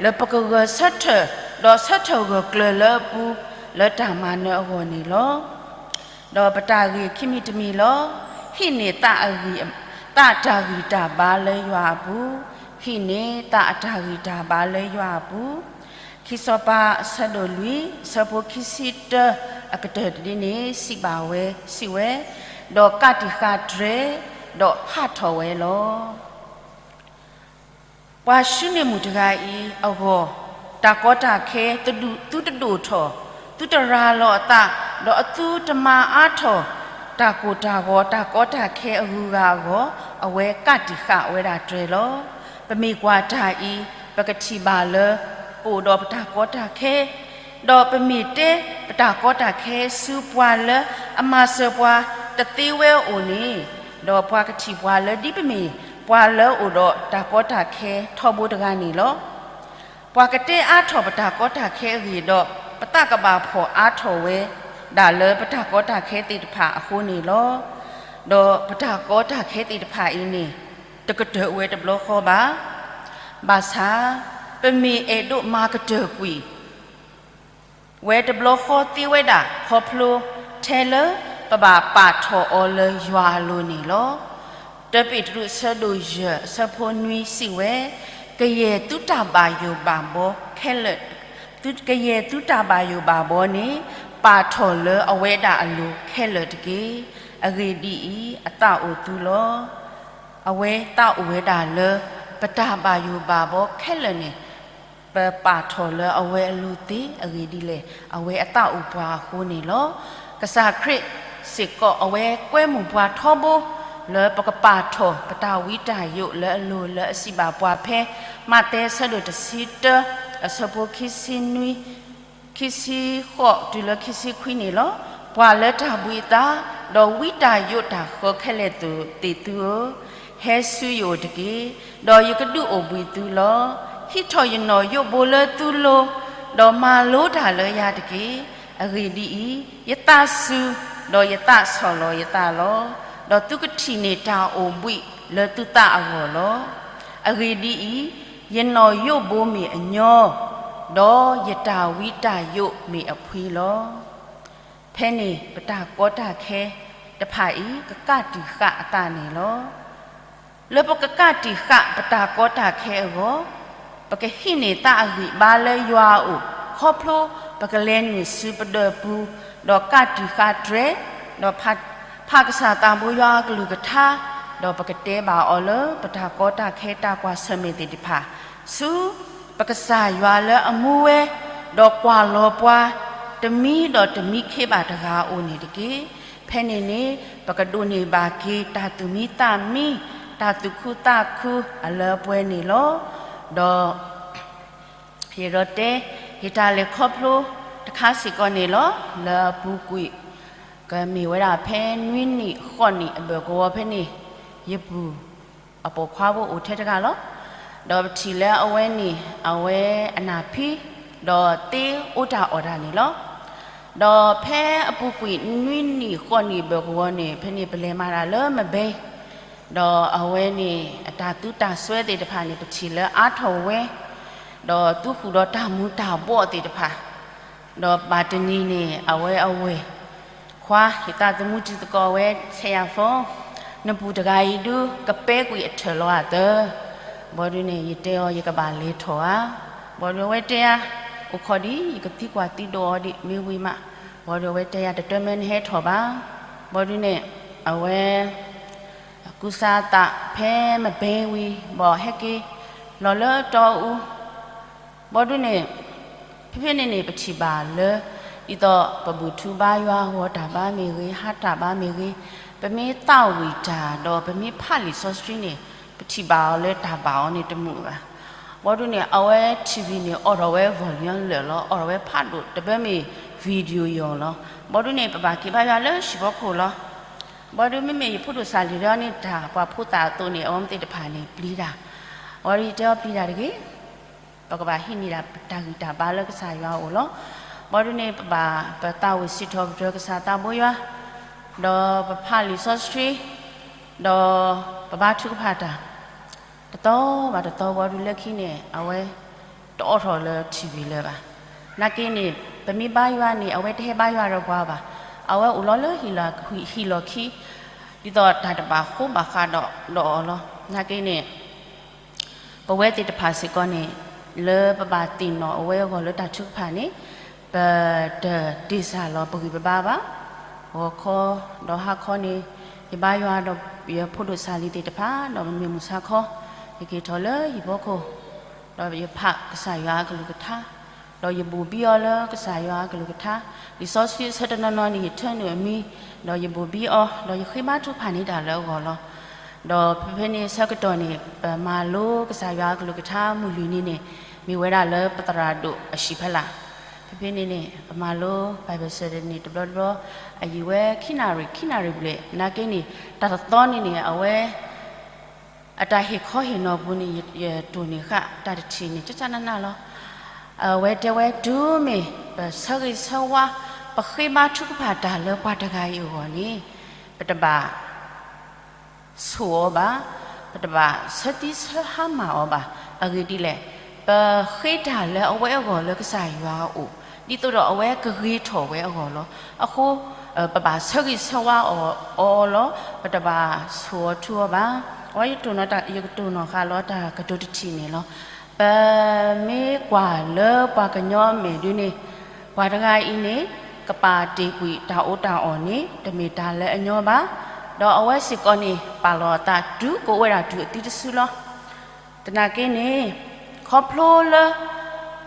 လၢပကဂဲၤဆၢထၢၣ် ဒီးဆၢထၢၣ်ဂၢၢ်ကျၢၤလၢအပူၤ လၢတၢ်မၤနၢၤအဂီၢ်န့ၣ်လီၤ. ဒီးပတၢ်ဂ့ၢ်ခံမံၤတမံၤလီၤ. ဟံးန့ၢ်သးအဂံၢ်, သးအတၢ်ဂံၢ်တၢ်ဘါလၢယွၤအပူၤ, ဟံးန့ၢ်သးအတၢ်ဂံၢ်တၢ်ဘါလၢယွၤအပူၤ. ခံစီၤပၤအဆၢဒိၣ်လွံၢ် အဆၢဖိခံဆံတၢ အကတၢၢ်တဒ်န့ၣ် စံးဘၣ်ဝဲ, စံးဝဲ, ဒီးကးတံာ်ဃာ်တြဲၤ, ဒီးဟးထီၣ်ဝဲလီၤ. ပှၤၡူန့ၣ်မုၣ်တဂၤအံၤအဂီၢ်, တၢ်ကီတၢ်ခဲ သုတဒိၣ်ထီၣ်, သုတရၤလီၤအသး ဒီးအသုတမၤအါထီၣ်တၢ်ကိၢ်တၢ်ဂီၤ တၢ်ကီတၢ်ခဲအဂုၤအဂၤအဂီၢ်, အဝဲကးတံာ်ဃာ်ဝဲဒၣ်တြဲၤလီၤ. ပမ့ၢ်ကွၢ်တၢ်အံၤ, ပကထံၣ်ဘၣ်လၢ ပအိၣ်ဒီးပတၢ်ကီတၢ်ခဲ, ဒီးပမ့ၢ်တဲပတၢ်ကီတၢ်ခဲဆူပှၤလၢအမၤစၢၤပှၤတသ့ဝဲအအိၣ်န့ၣ်, ဒီးပှၤကထံၣ်ပှၤလၢဒ်ပမ့ၢ်ပှၤလၢအအိၣ်ဒီးတၢ်ကီတၢ်ခဲထီဘိတဂၤန့ၣ်လီၤ. ပှၤကတဲအါထီၣ်ပတၢ်ကီတၢ်ခဲအဂ့ၢ်ဒီး ပသးကဘၣ်ဖှီၣ်အါထီၣ်ဝဲဒၣ်လၢပတၢ်ကီတၢ်ခဲသ့ၣ်တဖၣ်အဃိန့ၣ်လီၤ. ဒီးပတၢ်ကီတၢ်ခဲသ့ၣ်တဖၣ်အံၤန့ၣ် တကတၢၢ်ဝဲတဘျီဃီဘၣ်. ဘၣ်ဆၣ် ပမ့ၢ်အဲၣ်ဒိးမၤကတၢၢ်ကွံာ် ဝဲတဘျီဃီသ့ဝဲဒၣ် ခီဖျိထဲလၢပဘၣ်ပာ်ထီၣ်အီၤလၢယွၤအလိၤန့ၣ်လီၤ. တၢပ့းတရူးအဆၢဒိၣ်ယဲၢ်အဆၢဖိနွံစံးဝဲ, ကယဲၢ်သုတၢ်ဘၣ်ယိၣ်ဘၣ်ဘီခဲလၢာ်, ကယဲၢ်သုတၢ်ဘၣ်ယိၣ်ဘၣ်ဘီန့ၣ် ပာ်ထီၣ်လၢအဝဲဒၣ်အလိၤခဲလၢာ်တက့ၢ်. အဂ့ၢ်ဒ်အံၤ, အသးအိၣ်သုလီၤ. အဝဲသးအိၣ်ဝဲဒၣ်လၢ ပတၢ်ဘၣ်ယိၣ်ဘၣ်ဘီခဲလၢာ်န့ၣ် ပပာ်ထီၣ်လၢအဝဲအလိၤသ့. အဂ့ၢ်ဒ်လဲၣ်, အဝဲအသးအိၣ်ပှၤအဃိန့ၣ်လီၤ. ကစၢ်ခရံာ်စ့ၢ်ကီး အဝဲကွဲမုာ်ပှၤထီဘိ လၢပကပာ်ထီၣ်ပတၢ်ဝံတၢ်ယိးလၢအလိၤလၢအစံးဘၣ်ပှၤဖဲ မးသဲအဆၢဒိၣ်တဆံတၢ အဆၢဖိခံဆံနွံ ခံဆံဃိးတုၤလၢခံဆံခွံန့ၣ်လီၤ. ပှၤလၢတၢ်ဘှံးအသး, ဒီးဝံတၢ်ယိးတၢ်ဃၢခဲလၢာ်သ့ၣ်သုဧၢ, ဟဲဆူယအိၣ်တက့ၢ်, ဒီးယကဒုးအိၣ်ဘှံးသုလီၤ. ဟံးထီၣ်ယနီၣ်ယိးဘိလၢသုလိၤ, ဒီးမၤလိတၢ်လၢယၤတက့ၢ်. အဂ့ၢ်ဒ်အံၤ, ယသးစူၤ, ဒီးယသးဆီၣ်လီၤယသးလီၤ. ဒီးသုကထံၣ်န့ၢ်တၢ်အိၣ်ဘှံးလၢသုသးအဂီၢ်လီၤ. အဂ့ၢ်ဒ်အံၤ, ယနီၣ်ယိးဘိမ့ၢ်အညီ, ဒီးယတၢ်ဝံတၢ်ယိးမ့ၢ်အဖှံလီၤ. ဖဲန့ၣ်ပတၢ်ကီတၢ်ခဲတဖၣ်အံၤ ကကးတံာ်ဃာ်အသးန့ၣ်လီၤ. လၢပကကးတံာ်ဃာ်ပတၢ်ကီတၢ်ခဲအဂီၢ်, ပကဟံးန့ၢ်သးအဂံၢ်ဘါလၢယွၤအအိၣ်, ခီဖျိပကလဲၤနုာ်ဆူပဒၢးပူၤ, ဒီးကးတံာ်ဃာ်တြဲၤ, ဒီးဖးကစၢ်သးဘိယွၤအကလုၢ်ကထါ, ဒီးပကတဲဘၣ်အီၤလၢပတၢ်ကီတၢ်ခဲတၢ်ကွၢ်ဆၢၣ်မဲာ်သ့ၣ်တဖၣ် ဆူပကစၢ်ယွၤလၢအမူဝဲ, ဒီးကွၢ်လီၤပှၤ တမံဒီးတမံခ့ဘၣ်တဂၤအအိၣ်န့ၣ်တက့ၢ်. ဖဲန့ၣ်န့ၣ် ပကဒိးန့ၢ်ဘၣ်က့ၤတၢ်သူၣ်မံသးမံ, တၢ်သူၣ်ခုသးခုအလၢအပှဲၤန့ၣ်လီၤ. ဒီး ယအဲၣ်ဒိးတဲ ယတၢ်လဲၤခီဖျိတခါစ့ၢ်ကီးန့ၣ်လီၤ. လၢအပူၤကွံာ် ကမ့ၢ်ဝဲဒၣ်ဖဲနွံနံၣ်ဃိးနံၣ်အဘၢၣ်ကဝီၤဖဲန့ၣ် ယပုၢ်အပိာ်ခွါဖိအိၣ်ထဲတဂၤလီၤ. ဒီးပထံၣ်လၢအဝဲန့ၣ် အဝဲအနၢ်ဖံ ဒီးသ့အိၣ်တၢ်အီၣ်တၢ်န့ၣ်လီၤ. ဒီးဖဲအပူၤကွံာ်နွံနံၣ်ဃိးနံၣ်အဘၢၣ်ကဝီၤန့ၣ် ဖဲန့ၣ်ပလဲၤမၤတၢ်လၢမဲၣ်ဘဲ ဒီးအဝဲန့ၣ် အတၢ်သူတၢ်စွဲသ့ၣ်တဖၣ်န့ၣ် ပထံၣ်လၢအါထီၣ်ဝဲ, ဒီးသူဃုာ်ဒီးတၢ်မူၤတၢ်ဘှီးသ့ၣ်တဖၣ်, ဒီးဘၣ်တနံၤန့ၣ် အဝဲအဝဲၢ်ခွါ ယသးသမူတံၤသကိးဝဲ ဆဲးယၤဖိ, နပုၢ်တဂၤအံၤဒုး ကပဲကွံာ်အထၢၣ်လီၤအသၢ, ဘၣ်ဒုးန့ၣ် ယတဲအီၤ ယကဘၣ်လဲၤထီၣ်ဧါ, ဘၣ်ဒုးအဝဲတဲယၤ အိၣ်ခိးဒံး ယကသံကွၢ်သံဒိးအီၤဒံး မ့ၢ်ဝံၤမး, ဘၣ်ဒုးအဝဲတဲယၤ တတၢ်မ့ၢ်နဟဲထီၣ်ဘၣ်, ဘၣ်ဒုးန့ၣ် အဝဲ ကူစါသးဖဲမဲၣ်ဘဲဝံၤ ဘၣ်ဟဲက့ၤလီၤလၢတီအူ, ဘၣ်ဒုးန့ၣ် ဖဲဖဲန့ၣ်န့ၣ် ပထံၣ်ဘၣ်လၢ ဒ်သိးပဘူၣ်ထူဘါယွၤ ဂီၤတၢ်ဘါမ့ၢ်ဂ့ၤ ဟါတၢ်ဘါမ့ၢ်ဂ့ၤ, ပမ့ၢ်သးဝံၣ်တၢ် ဒီးပမ့ၢ်ဖးလံာ်စီဆှံန့ၣ် ပထံၣ်ဘၣ်အီၤလၢတၢ်ဘၣ်အီၤန့ၣ်တမုာ်ဘၣ်. ဘၣ်ဒုးန့ၣ် အဝဲ ထံၣ်ဝံၤ န့ၣ် အိးထီၣ်ဝဲ volume လၢာ်လီၤ, အိးထီၣ်ဝဲဖးဒိၣ် တဘၣ်မ့ၢ် video ယီၤလီၤ. ဘၣ်ဒုးန့ၣ် ပဘၣ်က့ၤဘါယွၤလၢဟံၣ်ဖီခိၣ်လီၤ. ဘၣ်ဒုးမ့မ့ၢ်ယဖိဒိၣ်စၢ်လံၤဒီးန့ၣ် တၢ်ပှၤဖိသၣ်အသိးန့ၣ် အဝဲသ့ၣ်တဖၣ်န့ၣ် ပျံၤတၢ်, ဘၣ်ဒုးယတဲအီၤပျံၤတၢ်တဂ့ၤ, ပကဘၣ်ဟံးန့ၢ်ဒၣ်ပတၢ်ဂံၢ်တၢ်ဘါလၢကစၢ်ယွၤအအိၣ်လီၤ. ဘၣ်ဒုးန့ၣ် ပဘၣ်ပသးဝံၣ်စံးထီၣ်ပတြၢၤကစၢ်သးဘိယွၤ, ဒီးပဖးလံာ်စီဆှံ, ဒီးပဘါထုကဖၣ်တၢ် တသီဘၣ်တသီ ဘၣ်ဒုးလၢခံန့ၣ် အဝဲတအိးထီၣ်လၢထံၣ်ဝံၤလၢၤဘၣ်. နာ်က့န့ၣ် ပမ့ၢ်ဘါယွၤန့ၣ် အဝဲတဟဲဘါယွၤဒီးပှၤဘၣ်. အဝဲအိၣ်လီၤလၢဟံၣ်လီၢ်ခံ ဒ်သိးတၢ်တဘၣ်ဃိဘၣ်ဃးဒီးအီၤလီၤ. နာ်က့န့ၣ် ပဝဲသ့ၣ်တဖၣ်စ့ၢ်ကီးန့ၣ် လၢပဘၣ်သ့ၣ်နီၣ်အဝဲအဂီၢ်လၢတၢ်ထုကဖၣ်န့ၣ် ပတတ့ၢ်စၢ်လီၤပဂံၢ်ပဘါဘၣ်. ဂီၤခီဒီးဟါခီန့ၣ် ယဘါယွၤဒီးယဖိဒိၣ်စၢ်လံၤသ့ၣ်တဖၣ် ဒီးပမ့ၢ်မုၢ်ဆါခီ ယက့ၤထီၣ်လၢဟံၣ်ဖီခိၣ် ဒီးယဖးကစၢ်ယွၤအကလုၢ်ကထါ, ဒီးယဘိးဘံၣ်အီၤလၢကစၢ်ယွၤအကလုၢ်ကထါ, လံာ်စီဆှံအဆၢတနီၤနီၤန့ၣ် ယထၢနုာ်အမံၤ, ဒီးယဘိးဘံၣ်အီၤ, ဒီးယဃ့ဘါထုကဖၣ်န့ၢ်တၢ်လၢအဂီၢ်လီၤ. ဒီးဖဲဖဲန့ၣ်ဆၢကတီၢ်န့ၣ် ပမၤလိကစၢ်ယွၤအကလုၢ်ကထါမုၢ်လွံၢ်နံၤန့ၣ် မ့ၢ်ဝဲဒၣ်လၢပသရၣ်ဒိၣ်အဟံၣ်ဖီလာ်. ဖဲဖဲန့ၣ်န့ၣ် ပမၤလိ Bible study န့ၣ် တဘျီတဘျီ အယံာ်ဝဲခံနၣ်ရံၣ် ခံနၣ်ရံၣ်ဘျဲၣ်, နာ်က့န့ၣ် တၢ်တသီန့ၣ်န့ၣ် အဝဲ အတၢ်ဟ့ၣ်ခီဟ့ၣ်နီၤပူၤန့ၣ် ယတိၢ်န့ၢ်ဃာ်တၢ်တထံၣ်န့ၣ် ကကနနၢ်လီၤ. အဝဲတဲဝဲ တုၤမ့ၢ်ပဆၢဂ့ၤဆၢဝါ ပဃ့ဘါထုကဖၣ်တၢ်လၢပှၤတဂၤအံၤအဂီၢ်န့ၣ် ပတဘၣ်ဆိၣ်အီၤဘၣ်, ပတဘၣ်ဆၢသံဆၢဟါမၢ်အီၤဘၣ်. အဂ့ၢ်ဒ်လဲၣ်, ပဃ့တၢ်လၢအဝဲအဂီၢ်လၢကစၢ်ယွၤအအိၣ် ဒ်သိးဒီးအဝဲကဂ့ၤထီၣ်ဝဲအဂီၢ်လီၤ. အဃိ ပဘၣ်ဆၢဂ့ၤဆၢဝါအီၤလီၤ. ပတဘၣ်ဆိၣ်အီၤထူအီၤဘၣ်. အဝဲယတိၢ်နီၣ်တၢ် ယကတိၢ်နီၣ်ဃာ်လီၤတၢ်ကတိၤတထံၣ်န့ၣ်လီၤ. ပမ့ၢ်ကွၢ်လၢပှၤကညီအမဲာ်ဒ်န့ၣ် ပှၤတဂၤအံၤန့ၣ် ကပာ်တ့ၢ်ကွံာ်တၢ်အီၣ်တၢ်အီန့ၣ် တမ့ၢ်တၢ်လၢအညီဘၣ်. ဒီးအဝဲစ့ၢ်ကီးန့ၣ် ပာ်လီၤအသးတုၤကအိၣ်ဝဲဒၣ်တုၤအသံတစုလီၤ. သနာ်က့န့ၣ် ခီဖျိလၢ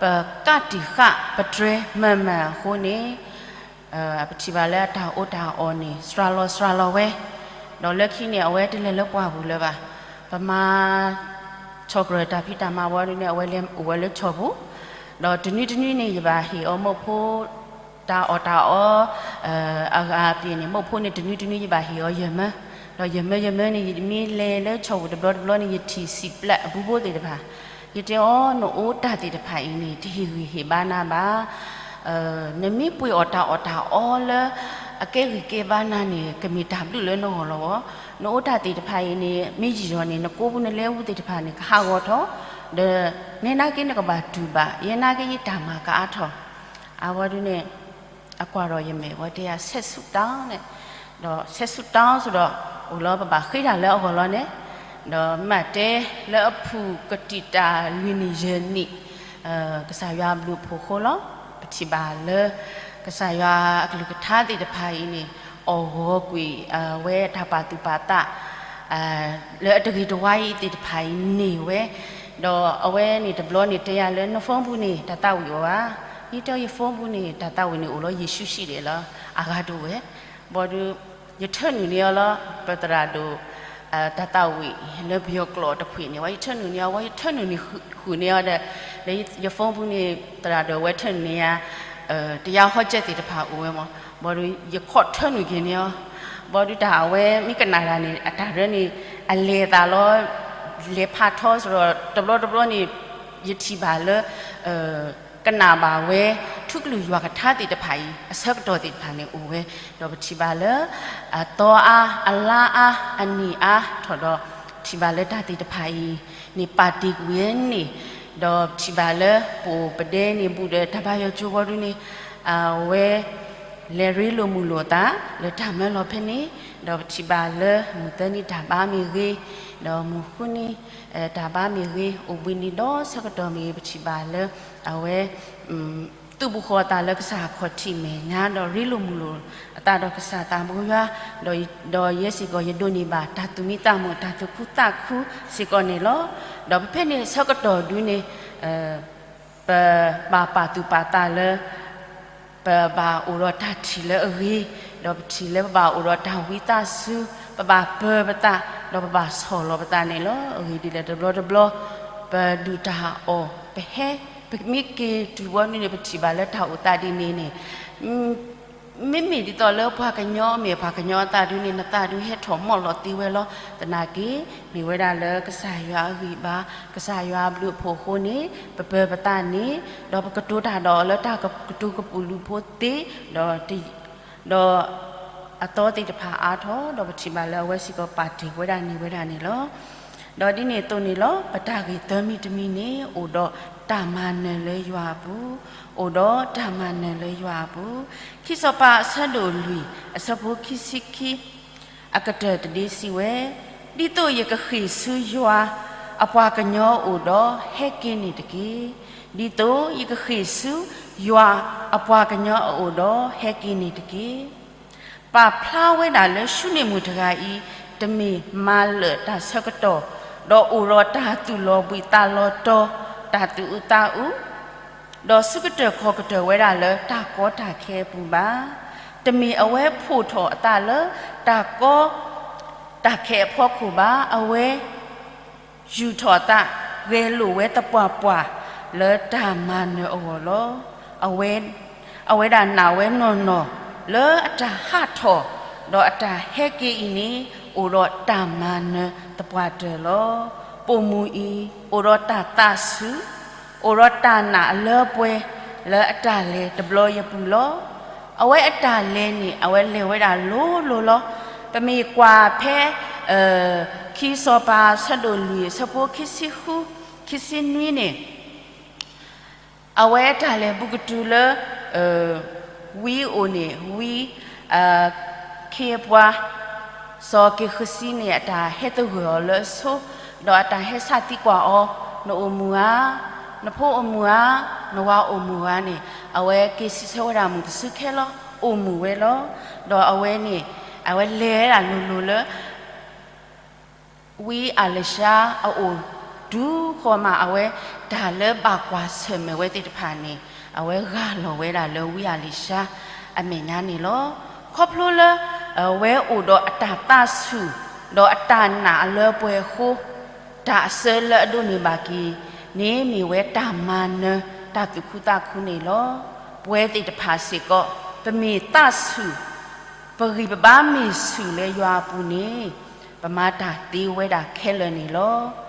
ပကးတံာ်ဃာ်ပတြဲၤမၤမၤအဃိန့ၣ် ပထံၣ်ဘၣ်လၢအတၢ်အီၣ်တၢ်အီန့ၣ် စှၤလီၤစှၤလီၤဝဲ, ဒီးလၢခံန့ၣ် အဝဲတလဲၤလၢပှၢ်ပူၤလၢၤဘၣ်. ပမၤ ဆီၣ်ကြၢးတၢ်ဖံးတၢ်မၤဝံၤဒ်န့ၣ် အဝဲလဲၤအိၣ်ဝဲလၢဆီၣ်ပူၤ, ဒီးတနွံတနွံန့ၣ် ယဘၣ်ဟ့ၣ်အီၤမုၢ်ဖိ တၢ်အီၣ်တၢ်အီ အဂၤအပျ့ၤန့ၣ် မုၢ်ဖိန့ၣ် တနွံတနွံယဘၣ်ဟ့ၣ်အီၤယဲၢ်မၢ, ဒီးယဲၢ်မၢယဲၢ်မၢန့ၣ် ယမ့ၢ်လဲၤလၢဆီၣ်ပူၤတဘျီတဘျီန့ၣ် ယထံၣ်စံာ်ပျဲးအပူဖိသ့ၣ်တဖၣ်, ယတဲအီၤ နအိၣ်တၢ်သ့ၣ်တဖၣ်အံၤန့ၣ် တဟ့ၣ်ဂံၢ်ဟ့ၣ်ဘါနၤဘၣ်. နမ့ၢ်ပှ့ၤအီၣ်တၢ်အီၣ်တၢ်အီလၢ အကဲဂံၢ်ကဲဘါနၤန့ၣ် ကမ့ၢ်တၢ်ဘျုးလၢနဂီၢ်လီၤဘၣ်. နအိၣ်တၢ်သ့ၣ်တဖၣ်အံၤန့ၣ် မ့ၢ်ယံာ်ထီၣ်န့ၣ် နကိးပူၤနလဲပူၤသ့ၣ်တဖၣ်န့ၣ် ကဟးဂီၤထီၣ်, ဒီးနဲနာ်က့နကဘၣ်တူၢ်ဘၣ်, ယဲနာ်က့ယတၢ်မၤကအါထီၣ်. အဝဲဒ်န့ၣ် အကွၢ်ဒီးယမဲာ်ဝဲတဲယၤ ဆဲးဆူၣ်တၢ်န့ၣ်, ဒီးဆဲးဆူၣ်တၢ်စ့ၢ်ဒီး အိၣ်လီၤပဘၣ်ဃ့တၢ်လၢအဂီၢ်လီၤန့ၣ်, ဒီးမ့ၢ်တဲလၢအဖုၣ်ကတံာ်တၢ်လွံၢ်နံၣ်ယဲၢ်နံၣ် ကစၢ်ယွၤဘျုးအဖှိၣ်အဃိလီၤ. ပထံၣ်ဘၣ်လၢ ကစၢ်ယွၤအကလုၢ်ကထါသ့ၣ်တဖၣ်အံၤန့ၣ် အိၣ်ဂီၤကွံာ်အဝဲတၢ်ပာ်သူၣ်ပာ်သး လၢအတဂ့ၤတဝါအံၤသ့ၣ်တဖၣ်အံၤန့ၢ်ဝဲ, ဒီးအဝဲန့ၣ်တဘျီန့ၣ်တဲယၤလၢ န phone ပူၤန့ၣ် တၢ်သးဝံၣ်အိၣ်ဧါ. ယတဲအီၤ ယ phone ပူၤန့ၣ် တၢ်သးဝံၣ်န့ၣ်အိၣ်လီၤ ယ့ၣ်ၡူးစံးဒဲးလီၤ အဂၤတအိၣ်ဝဲ. ဘၣ်ဒီး ယထၢနုာ်န့ၢ်အီၤလီၤ ပသရၣ်ဒိၣ် တၢ်သးဝံၣ်လၢပယီၤကျိာ်တဖှ့ၣ်န့ၣ် ဝဲယထၢနုာ်န့ၢ်အီၤ ဝဲယထၢနုာ်န့ၢ်ဃုာ်န့ၢ်အီၤဒီး လၢယ phone ပူၤန့ၣ် သရၣ်ဒိၣ်ဝဲထၢနုာ်န့ၢ်ယၤ တယါဃီကဲသ့ၣ်တဖၣ်အိၣ်ဝဲမး. ဘၣ်ဒီး ယခီၣ်ထၢနုာ်က့ၤန့ၢ်အီၤ, ဘၣ်ဒီးတၢ်အဝဲမ့ၢ်ကနၣ်တၢ်န့ၣ် အတၢ်ရၢန့ၣ် အလဲၤသးလီၤ လဲၤဖးထီစ့ၢ်ဒီး တဘျီတဘျီန့ၣ် ယထံၣ်ဘၣ်လၢ ကနၣ်ဘၣ်ဝဲ ထူကလုၢ်ယွၤကထါသ့ၣ်တဖၣ်အံၤ အဆၢကတီၢ်သ့ၣ်တဖၣ်န့ၣ်အိၣ်ဝဲ, ဒီးပထံၣ်ဘၣ်လၢ အသီအါ အလါအါ အနံၣ်အါထီၣ်ဒီး ပထံၣ်ဘၣ်လၢတၢ်သ့ၣ်တဖၣ်အံၤန့ၣ် ပာ်တ့ၢ်ကွံာ်ဝဲန့ၣ်, ဒီးပထံၣ်ဘၣ်လၢပအိၣ်ပဒဲန့ၣ် ဘူးဒီးတၢ်ဘါယွၤကၠိဘီဒုန့ၣ် အဝဲ လဲၤရ့လိာ်မုာ်လိာ်အသး လၢတၢ်မၢလီၤဖဲန့ၣ်, ဒီးပထံၣ်ဘၣ်လၢမုၢ်သၢနံၤတၢ်ဘါမ့ၢ်ဂ့ၤ, ဒီးမုၢ်ဃုနံၤ တၢ်ဘါမ့ၢ်ဂ့ၤ, အိၣ်ဘှံးနံၤဒီးဆၢကတီၢ်မ့ၢ်ဂ့ၤ ပထံၣ်ဘၣ်လၢ အဝဲ သုးဘူးဃီၤအသးလၢကစၢ်အခီၣ်ထံးမဲာ်ညါ ဒီးရ့လိာ်မုာ်လိာ်အသးဒီးကစၢ်သးဘိယွၤ, ဒီးယဲစ့ၢ်ကီး ယဒိးန့ၢ်ဘၣ်တၢ်သူၣ်မံသးမုာ် တၢ်သူၣ်ခုသးခုစ့ၢ်ကီးန့ၣ်လီၤ. ဒီးဖဲဖဲန့ၣ်ဆၢကတီၢ်ဒုန့ၣ် ပဘၣ်ပာ်သူၣ်ပာ်သးလၢ ပဘၣ်အိၣ်ဒီးတၢ်ထံၣ်လၢအဂ့ၤ, ဒီးပထံၣ်လၢပဘၣ်အိၣ်ဒီးတၢ်ဝံသးစူၤ, ပဘၣ်ပၢၤပသး, ဒီးပဘၣ်ဆီၣ်လီၤပသးန့ၣ်လီၤ. အဂ့ၢ်ဒ်လဲၣ် တဘျီတဘျီ ပဒုၣ်တၢ်အီၣ် ပဟဲ ပမ့ၢ်က့ၤတုၤဝဲဒုန့ၣ် ပထံၣ်ဘၣ်လၢတၢ်အိၣ်သးဒ်န့ၣ်န့ၣ် မ့မ့ၢ်ဒ်သိးလၢပှၤကညီအမဲာ် ပှၤကညီအသးဒုန့ၣ် နသးဒုဟဲထီၣ်မီၢ်လီၤသ့ဝဲလီၤ. သနာ်က့ မ့ၢ်ဝဲဒၣ်လၢကစၢ်ယွၤအဂံၢ်ဘါ ကစၢ်ယွၤအဘျုးအဖှိၣ်အဃိန့ၣ် ပပၢၤပသးန့ၣ် ဒီးပကတိၤတၢ်ဒီးအီၤလၢတၢ်ကတိၤကပုာ်လုးဖိသ့ ဒီး ဒီးအသီသ့ၣ်တဖၣ်အါထီၣ် ဒီးပထံၣ်ဘၣ်လၢအဝဲစ့ၢ်ကီးပာ်တ့ၢ်ဝဲဒၣ်န့ၢ်ဝဲဒၣ်န့ၣ်လီၤ. ဒီးဒ်န့ၣ်အသိးန့ၣ်လီၤ ပတၢ်ဂ့ၢ်သၢမံၤတမံၤန့ၣ် အိၣ်ဒီးတၢ်မၤနၢၤလၢယွၤအပူၤ, အိၣ်ဒီးတၢ်မၤနၢၤလၢယွၤအပူၤ, ခံစီၤပၤအဆၢဒိၣ်လွံၢ် အဆၢဖိခံဆံခံ အကတၢၢ်တဒ့စံးဝဲ, ဒ်သိးယကဃ့ၢ်ဆူယွၤအပှၤကညီအအိၣ်ဒီးဟဲက့ၤန့ၣ်တက့ၢ်. ဒ်သိးယကဃ့ၢ်ဆူယွၤအပှၤကညီအအိၣ်ဒီးဟဲက့ၤန့ၣ်တက့ၢ်. ပာ်ဖျါဝဲဒၣ်လၢၡူနံၣ်မုၣ်တဂၤအံၤ တမ့ၢ်မၤလၢာ်တၢ်ဆၢကတီၢ်, ဒီးအိၣ်ဒီးတၢ်သူၣ်လီၤဘှံးသးလီၤတီၤ, တၢ်သူၣ်အုးသးအုး ဒီးစူးကတၢၢ်ခီၣ်ကတၢၢ်ဝဲဒၣ်လၢတၢ်ကီတၢ်ခဲအပူၤဘၣ်. တမ့ၢ်အဝဲဖှိၣ်ထီၣ်အသးလၢတၢ်ကီတၢ်ခဲအဖီခိၣ်ဘၣ်. အဝဲယူာ်ထီၣ်အသး ဂဲၤလိာ်ဝဲသပှၢ်ပှၢ်လၢတၢ်မၤနၢၤအဂီၢ်လီၤ. အဝဲ အဝဲဒၣ်နာ်ဝဲနီၢ်နီၢ်လၢအတၢ်ဟးထီၣ်, ဒီးအတၢ်ဟဲက့ၤအံၤန့ၣ် အိၣ်ဒီးတၢ်မၤနၢၤသပှၢ်တၢၢ်လီၤ. ပိာ်မုၣ်အံၤ အိၣ်ဒီးတၢ်သးဆူၣ်, အိၣ်ဒီးတၢ်နာ်အလၢပှဲၤ လၢအတၢ်လဲၤတဘျီယပူၤလီၤ. အဝဲအတၢ်လဲၤန့ၣ် အဝဲလဲၤဝဲဒၣ်လိၤလိၤလီၤ. ပမ့ၢ်ကွၢ်ဖဲ ခံစီၤပၤဆၢဒိၣ်လွံၢ်အဆၢဖိခံဆံဃု ခံဆံနွံန့ၣ် အဝဲတၢ်လဲၤဘူးကတုၤလၢ ဝံအိၣ်န့ၣ် ဝံ ခ့အပှၤ စီၤက့ၤဃစံန့ၣ် အတၢ်ဟဲသဂၢၢ်အီၤလၢအဆိ, ဒီးအတၢ်ဟဲစးသံကွၢ်အီၤ, နအိၣ်မုာ်ဧါ, နဖိအိၣ်မုာ်ဧါ, နဝၤအိၣ်မုာ်ဧါန့ၣ် အဝဲက့ၤစံးဆၢဝဲဒၣ်မုၢ်တစုခဲလီၤ, အိၣ်မုာ်ဝဲလီၤ. ဒီးအဝဲန့ၣ် အဝဲလဲၤဝဲဒၣ်လိၤလိၤလၢ ဝံအၤလံၤၡါအအိၣ်တုၤဃီမး အဝဲတၢ်လၢဘၣ်ကွၢ်ဆၢၣ်မဲာ်ဝဲသ့ၣ်တဖၣ်န့ၣ် အဝဲဂၢ်လီၤဝဲဒၣ်လၢဝံအၤလံၤၡါအမဲာ်ညါန့ၣ်လီၤ. ခီဖျိလၢ အဝဲအိၣ်ဒီးအတၢ်သးဆူၣ် ဒီးအတၢ်နာ်အလၢပှဲၤအဃိ တၢ်အစၢလၢအဒိးန့ၢ်ဘၣ်က့ၤန့ၣ် မ့ၢ်ဝဲတၢ်မၤနၢၤတၢ်သူၣ်ခုသးခုန့ၣ်လီၤ. ပဝဲသ့ၣ်တဖၣ်စ့ၢ်ကီး ပမ့ၢ်သးဆူၣ် ပဂံၢ်ပဘါမ့ၢ်ဆူၣ်လၢယွၤအပူၤန့ၣ် ပမၤတၢ်သ့ဝဲဒၣ်ခဲလၢာ်န့ၣ်လီၤ.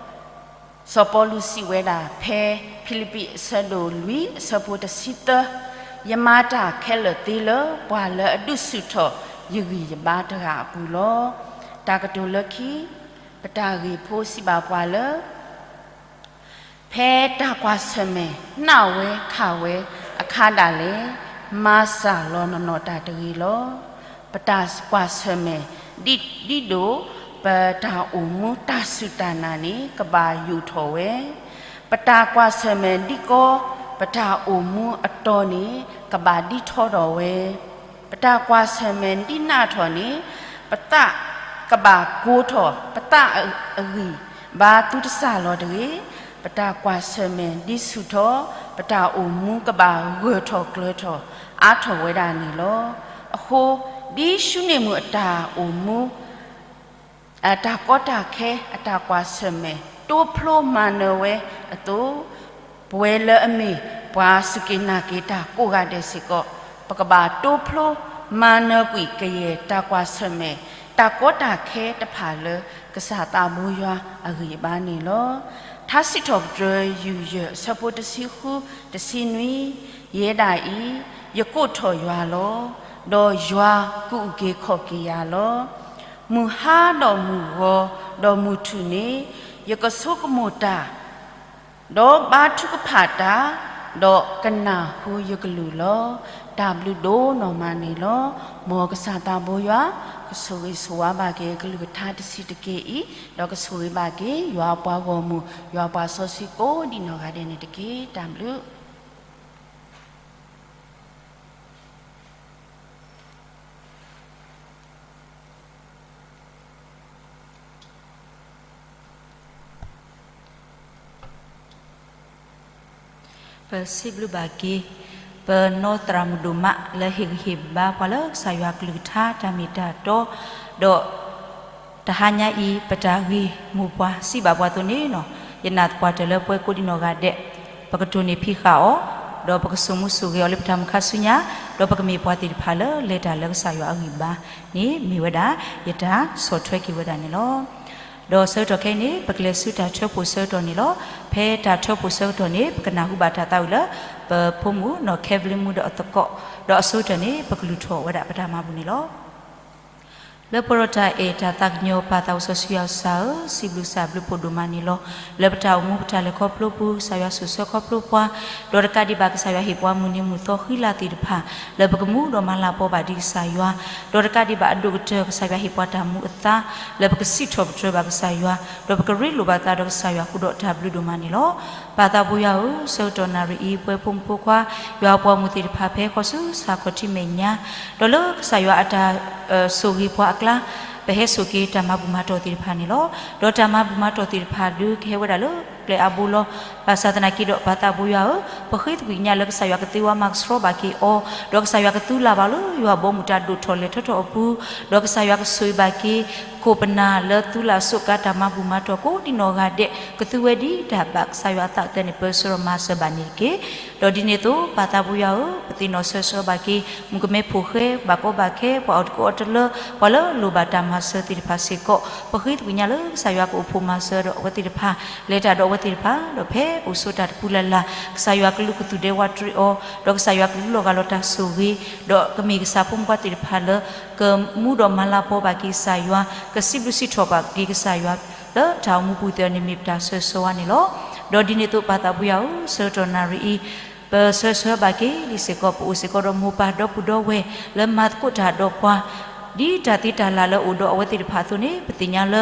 စီၤပီလူးစံးဝဲဒၣ်ဖဲဖံလံးပံးအဆၢဒိၣ်လွံၢ်အဆၢဖိတဆံသၢ, ယမၤတၢ်ခဲလၢာ်သ့လၢပှၤလၢအဒုးဆူၣ်ထီၣ်ယဂံၢ်ယဘါတဂၤအပူၤလီၤ. တၢ်ကတိၤလၢခံ, ပတၢ်ဂ့ၢ်ဖိစံးဘၣ်ပှၤလၢ ဖဲတၢ်ကွၢ်ဆၢၣ်မဲာ်နးဝဲခးဝဲအခါဒၣ်လဲာ် မၤစၢ်လီၤနီၢ်နီၢ်တၢ်တဂ့ၤလီၤ. ပတၢ်ကွၢ်ဆၢၣ်မဲာ် ဒ်ဒိၣ် ပတၢ်အိၣ်မူတၢ်စူၢ်တၢ်နာ်န့ၣ် ကဘၣ်ယိာ်ထီၣ်ဝဲ, ပတၢ်ကွၢ်ဆၢၣ်မဲာ်ဒ်ကီ ပတၢ်အိၣ်မူအတီန့ၣ် ကဘၣ်ဒ်ထီထီၣ်ဝဲ, ပတၢ်ကွၢ်ဆၢၣ်မဲာ်ဒ်နးထီၣ်န့ၣ် ပသးကဘၣ်ကိၤထီၣ်, ပသးအဂံၢ်ဘါသုတစၢ်လီၤတဂ့ၤ. ပတၢ်ကွၢ်ဆၢၣ်မဲာ်ဒ်ဆူၣ်ထီၣ်, ပတၢ်အိၣ်မူကဘၣ်ဂၢၢ်ထီၣ်ကျၢၤထီၣ်အါထီၣ်ဝဲဒၣ်န့ၣ်လီၤ. အဃိ ဒ်ၡူန့ၣ်မုၣ်အတၢ်အိၣ်မူ အတၢ်ကီတၢ်ခဲအတၢ်ကွၢ်ဆၢၣ်မဲာ် တိဖျိမၤနၢၤဝဲအသိး, ပဝဲလၢအမ့ၢ်ပှၤစူၢ်က့ၤနာ်က့ၤတၢ်ကိးဂၤဒဲးစ့ၢ်ကီး ပကဘၣ်တိဖျိမၤနၢၤကွံာ်ကယဲၢ်တၢ်ကွၢ်ဆၢၣ်မဲာ် တၢ်ကီတၢ်ခဲတဖၣ်လၢကစၢ်သးဘိယွၤအဂံၢ်အဘါန့ၣ်လီၤ. ထါစံးထီၣ်ပတြၢၤ ယူၢ်ယၢၢ် အဆၢဖိတဆံဃု တဆံနွံ, ယဲဒၣ်အံၤ ယကိးထီၣ်ယွၤလီၤ. ဒီးယွၤကအုၣ်က့ၤခီၣ်က့ၤယၤလီၤ. မုၢ်ဟါဒီးမုၢ်ဂီၤ ဒီးမုၢ်ထူၣ်န့ၣ် ယကဆိကမိၣ်တၢ်, ဒီးဘါထုကဖၣ်တၢ်, ဒီးကနၢ်ဟူယကလုၢ်လီၤ. တၢ်ဘျုးဒိၣ်နီၢ်မးန့ၣ်လီၤ. မ်ကစၢ်သးဘိယွၤ ကဆိၣ်ဂ့ၤဆိၣ်ဝါဘၣ်က့ၤကလုၢ်ကထါတဆံးတက့ၢ်အံၤ, ဒီးကဆိၣ်ဂ့ၤဘၣ်က့ၤ ယွၤအပှၤဂီၢ်မုၢ် ယွၤအပှၤစီဆှံကိးဒံးနီၢ်ဂၤဒဲးန့ၣ်တက့ၢ်. တၢ်ဘျုး ပစံးဘျုးဘၣ်က့ၤ ပနီၢ်သရၣ်မုၣ်ဒိၣ်မး လၢဟ့ၣ်ဂံၢ်ဟ့ၣ်ဘါပှၤလၢကစၢ်ယွၤကလုၢ်ကထါတၢ်မ့ၢ်တၢ်တီ, ဒီး တဟါညါအံၤ ပတၢ်ဂ့ၢ်မိၢ်ပှၢ်စံးဘၣ်ပှၤအသိးန့ၣ်, ယနာ်သပှၢ်တၢၢ်လၢပဝဲကိးဒံးနီၢ်ဂၤဒဲး ပကတိၢ်န့ၢ်ဖံးဃာ်အီၤ, ဒီးပကစိာ်မူစိာ်ဂဲၤအီၤလၢပတၢ်မုၢ်ခါဆူညါ, ဒီးပကမ့ၢ်ပှၤသ့ၣ်တဖၣ်လၢလဲၤတၢ်လၢကစၢ်ယွၤအဂံၢ်ဘါန့ၣ် မ့ၢ်ဝဲဒၣ်ယတၢ်ဆီၣ်ထွဲက့ၤဝဲဒၣ်န့ၣ်လီၤ. ဒီးဆၢကတီၢ်ခဲအံၤန့ၣ် ပကလဲၤဆူတၢ်ထၢဖှိၣ်ဆၢကတီၢ်န့ၣ်လီၤ. ဖဲတၢ်ထၢဖှိၣ်ဆၢကတီၢ်န့ၣ် ပကနၢ်ဟူဘၣ်တၢ်သးဝံၣ်လၢ ပဖိမုၣ်နီၢ်ခဲဘျ့မူဒီးအသကိး, ဒီးအဆိကတၢၢ်န့ၣ် ပကလုၢ်ထီၣ်ဝဲဒၣ်ပတၢ်မၤဘူၣ်န့ၣ်လီၤ. လၢပှဲၤဒီးတၢ်အဲၣ်တၢ်သးကညီၤပၢ်သးစီဆှံယွၤကစၢ်ဧၢ, စံးဘျုးကစၢ်ဘျုးဖှိၣ်ဒိၣ်မးန့ၣ်လီၤ. လၢပတၢ်အိၣ်မူပတၢ်လဲၤခီဖျိပူၤ ကစၢ်ယွၤဆိၣ်ဆၢခီဖျိပှၤ, ဒီးတကးဒံးဘၣ်ကစၢ်ယွၤဟ့ၣ်ပှၤမုၢ်နံၤမုၢ်သီဃံလၤသ့ၣ်တဖၣ် လၢပကမူဒီးမၤလၤကပီၤဘၣ်ဒံးကစၢ်ယွၤ, ဒီးတကးဒံးဘၣ်အဒိၣ်ကတၢၢ်ကစၢ်ယွၤဟ့ၣ်ပှၤတၢ်မူအသါ လၢပကစံးထီၣ်ပတြၢၤဘၣ်ကစၢ်ယွၤ, ဒီးပကရ့လိာ်ဘၣ်သးဒီးကစၢ်ယွၤဃုာ်ဒီးတၢ်ဘျုးဒိၣ်မးန့ၣ်လီၤ. ပၢ်သးဘိယွၤဧၢ, ဆၢကတီၢ်နၣ်ရံၣ်အံၤ ပဝဲဖိမုၣ်ဖိခွါ ယွၤအပှၤဂီၢ်မုၢ်သ့ၣ်တဖၣ်ဖဲဃီၤဆူစၢ်ခီၣ်ထံးမဲာ်ညါ, ဒီးလၢကစၢ်ယွၤအတၢ် ဆိၣ်ဂ့ၤပှၤအကျါ, ပဟဲစိာ်က့ၤတၢ်မၤဘူၣ်မၤတီၢ်သ့ၣ်တဖၣ်န့ၣ်လီၤ. ဒီးတၢ်မၤဘူၣ်မၤတီၢ်သ့ၣ်တဖၣ်ဒုးကဟဲဝဲဒၣ်လၢ ကျဲအါဘိလီၤ. ဘၣ်ဆၣ်သနာ်က့ဒီး ပၢ်သးပှၢ်ယွၤဧၢ, ပဃ့သကွံာ်ကညးလၢကစၢ်ယွၤကသ့ဝါမၤကဆှီဘၣ်က့ၤအီၤ, ဒီးကစၢ်ယွၤကသူလၢ်ဘၣ်လၢယွၤဘီမုၢ်တၢ်ဒိၣ်ထီၣ်လဲၤထီၣ်ထီၣ်အပူၤ, ဒီးကစၢ်ယွၤကဆိၣ်ဂ့ၤဘၣ်က့ၤ ခိၣ်ပနၢ်လၢသူလၢ်အစိးကါတၢ်မၤဘူၣ်မၤတီၢ်ကိးဒံနီၢ်ဂၤဒဲး ကသူဝဲဒ်တၢ်ဘၣ်ကစၢ်ယွၤအသးအသိးန့ၣ် ပၢဆှၢဒီးမၤစၢၤဘၣ်န့ၣ်တက့ၢ်. ဒီးဒ်န့ၣ်အသိး ပၢ်သးပှၢ်ယွၤဧၢ, ပသ့ၣ်နီၣ်ဆၢဆှၢဘၣ်က့ၤ မုၣ်ကမဲဖိဃဲ ဘၣ်ကီဘၣ်ခဲ ပှၤအီၣ်တကူအီတလၢ ပှၤလၢလိၣ်ဘၣ်တၢ်မၤစၢၤသ့ၣ်တဖၣ်စ့ၢ်ကီး, ပဃ့သကွံာ်ကညးလၢကစၢ်ယွၤကအိၣ်ဖှိၣ်မၤစၢၤဒီးအဝဲသ့ၣ်တဖၣ်, လဲၤတၢ်ဒီးအဝဲသ့ၣ်တဖၣ်, ဒီးဖဲအိၣ်ဆိးတၢ်တပူၤလၢ်လၢ် ကစၢ်ယွၤကလူးကသူၣ်ဒဲဝးတရံးအီၤ, ဒီးကစၢ်ယွၤကလူးလီၤဂာ်လီၤတၢ်ဆိၣ်ဂ့ၤ, ဒီးကမ့ၢ်ကစၢ်ဖိမုၣ်ဖိခွါသ့ၣ်တဖၣ်လၢ ကမူဒီးမၤလၤကပီၤဘၣ်က့ၤကစၢ်ယွၤ, ကစံးဘျုးစံးထီၣ်ဘၣ်က့ၤကစၢ်ယွၤ လၢတၢ်အိၣ်မူပူၤသ့ၣ်န့ၣ်မ့ၢ်ပတၢ်ဆၢဂ့ၤဆၢဝါန့ၣ်လီၤ. ဒီးဒ်န့ၣ်အသိးပၢ်သးပှၢ်ယွၤဧၢ, ဆၢကတီၢ်နၣ်ရံၣ်အံၤ ပဆၢဂ့ၤဆၢဝါဘၣ်က့ၤဒ်စ့ၢ်ကီး ပအိၣ်စ့ၢ်ကီးဒီးမိၢ်ပၢ်ဒီပုၢ်ဒီဝဲၢ်လၢမၤသကိးတၢ်ဒီးပှၤ ဒ်တၢ်သ့တၢ်လၢ်လၢအိၣ်ဒီးအဝဲသ့ၣ်တဖၣ်အသိးန့ၣ် ပသ့ၣ်ညါလၢ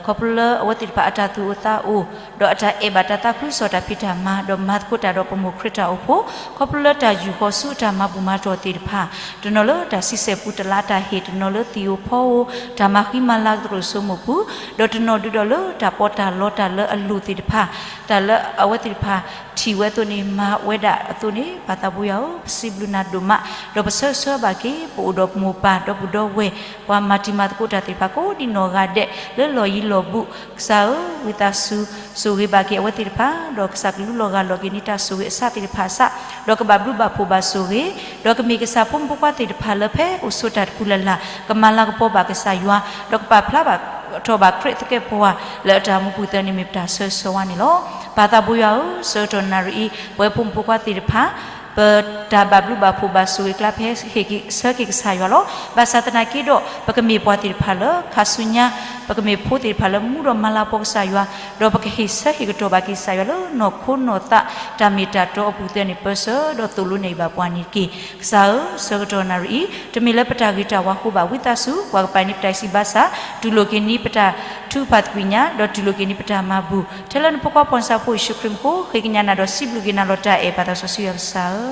ခီဖျိလၢအဝဲသ့ၣ်တဖၣ်အတၢ်သူၣ်အိၣ်သးအိၣ် ဒီးအတၢ်အဲၣ်ဘၣ်တၢ်သးခုကစီၣ်တၢ်ဖံးတၢ်မၤ ဒီးမၤသကိးတၢ်ဒီးပမိၢ်ခရံာ်တၢ်အိၣ်ဖှိၣ် ခီဖျိလၢတၢ်ယူာ်ဃီဆူအတၢ်မၤဘူၣ်မၤတီၢ်သ့ၣ်တဖၣ် တနီၤလၢတၢ်ဆံဆဲၣ်ပူၤတလးတၢ်ဟ့ၣ် တနီၤလၢသံၣ်ဧိၤဖီဧိၤ တၢ်မၤဃံမၤလၤကတြူၢ်စိမိၣ်ပူၤ ဒီးတနီၤဒုးဒီးလၢတၢ်ပီးတၢ်လီတၢ်လၢအလိၣ်သ့ၣ်တဖၣ် တၢ်လၢအဝဲသ့ၣ်တဖၣ် ထံၣ်ဝဲအသိးန့ၣ် မၤဝဲဒၣ်အသိးန့ၣ် ပၢ်သးပှၢ်ယွၤဧၢ, ပစံးဘျုးနၤဒိၣ်မး, ဒီးပဆၢဂ့ၤဆၢဝါဘၣ်က့ၤ ပအိၣ်ဒီးပမိၢ်ပၢ်ဒီပုၢ်ဒီဝဲၢ် ပှၤမၤတံၤမၤသကိးတၢ်သ့ၣ်တဖၣ်ကိးဒံနီၢ်ဂၤဒဲး လၢလီၢ်ယံၤလီၢ်ဘူး, ကစၢ်ဧၢ, ဝံသးစူၤ ဆိၣ်ဂ့ၤဘၣ်က့ၤအဝဲသ့ၣ်တဖၣ်, ဒီးကစၢ်ကလူးလီၤဂာ်လီၤက့ၤန့ၢ်တၢ်ဆိၣ်ဂ့ၤအဆၣ်သ့ၣ်တဖၣ်အဆၣ်, ဒီးကဘၣ်ဘျုးဘၣ်ဖှိၣ်ဘၣ်ဆိၣ်ဂ့ၤ, ဒီးကမ့ၢ်ကစၢ်ဖိမုၣ်ဖိခွါသ့ၣ်တဖၣ်လၢဖဲအိၣ်ဆိးတၢ်တပူၤလၢ်လၢ် ကမၤလၤကပီၤဘၣ်ကစၢ်ယွၤ, ဒီးကပာ်ဖျါဘၣ်ထီၣ်ဘၣ်ခရံာ်သကဲးပဝး လၢအတၢ်အိၣ်မူပူၤသ့ၣ်န့ၣ်မ့ၢ်ပတၢ်ဆၢဂ့ၤဆၢဝါန့ၣ်လီၤ. ပၢ်သးပှၢ်ယွၤဧၢ, ဆၢကတီၢ်နၣ်ရံၣ်အံၤ ပဝဲဖိမုၣ်ဖိခွါသ့ၣ်တဖၣ် ပတၢ်ဘၣ်ဘျုးဘၣ်ဖှိၣ်ဘၣ်ဆိၣ်ဂ့ၤအကျါ ပဟ့ၣ်ဂံၢ်ဆၢက့ၤကစၢ်ယွၤလီၤ. ဘၣ်ဆၣ်သနာ်က့ဒီး ပကမ့ၢ်ပှၤသ့ၣ်တဖၣ်လၢ ခါဆူညါ ပကမ့ၢ်ဖိသ့ၣ်တဖၣ်လၢမူဒီးမၤလၤကပီၤကစၢ်ယွၤ, ဒီးပကဟ့ၣ်ဆၢဟ့ၣ်ကတီၤဘၣ်က့ၤကစၢ်ယွၤလၢနီၢ်ခိနီၢ်သး တၢ်မ့ၢ်တၢ်တီအပူၤသ့ၣ်န့ၣ် ပၢဆှၢဒီးသိၣ်လိနဲၣ်ဂံၢ်ဘၣ်ပှၤန့ၣ်တက့ၢ်. ကစၢ်ဧၢ, ဆၢကတီၢ်နၣ်ရံၣ်အံၤ တမ့ၢ်လၢပတၢ်ဂ့ၤတၢ်ဝါအဃိဘၣ်, ဝံသးစူၤ ပှၤကပၤန့ၢ်ပတၢ်ဆံးဘၣ်ဆၣ် တူၢ်လိာ်က့ၤန့ၢ်ပတၢ်ထုကဖၣ်သကွံာ်ညါ, ဒီးတူၢ်လိာ်က့ၤန့ၢ်ပတၢ်မၤဘူၣ်, ထဲလၢနဖိခွါပှၤနဆၣ်ဖိယ့ၣ်ၡူးခရံာ်အမံၤအဃိ ဃ့ကညးနၤဒီးစံးဘျုးက့ၤနၤလီၤတၢ်အဲၣ် ပၢ်သးစီဆှံယွၤကစၢ်ဧၢ,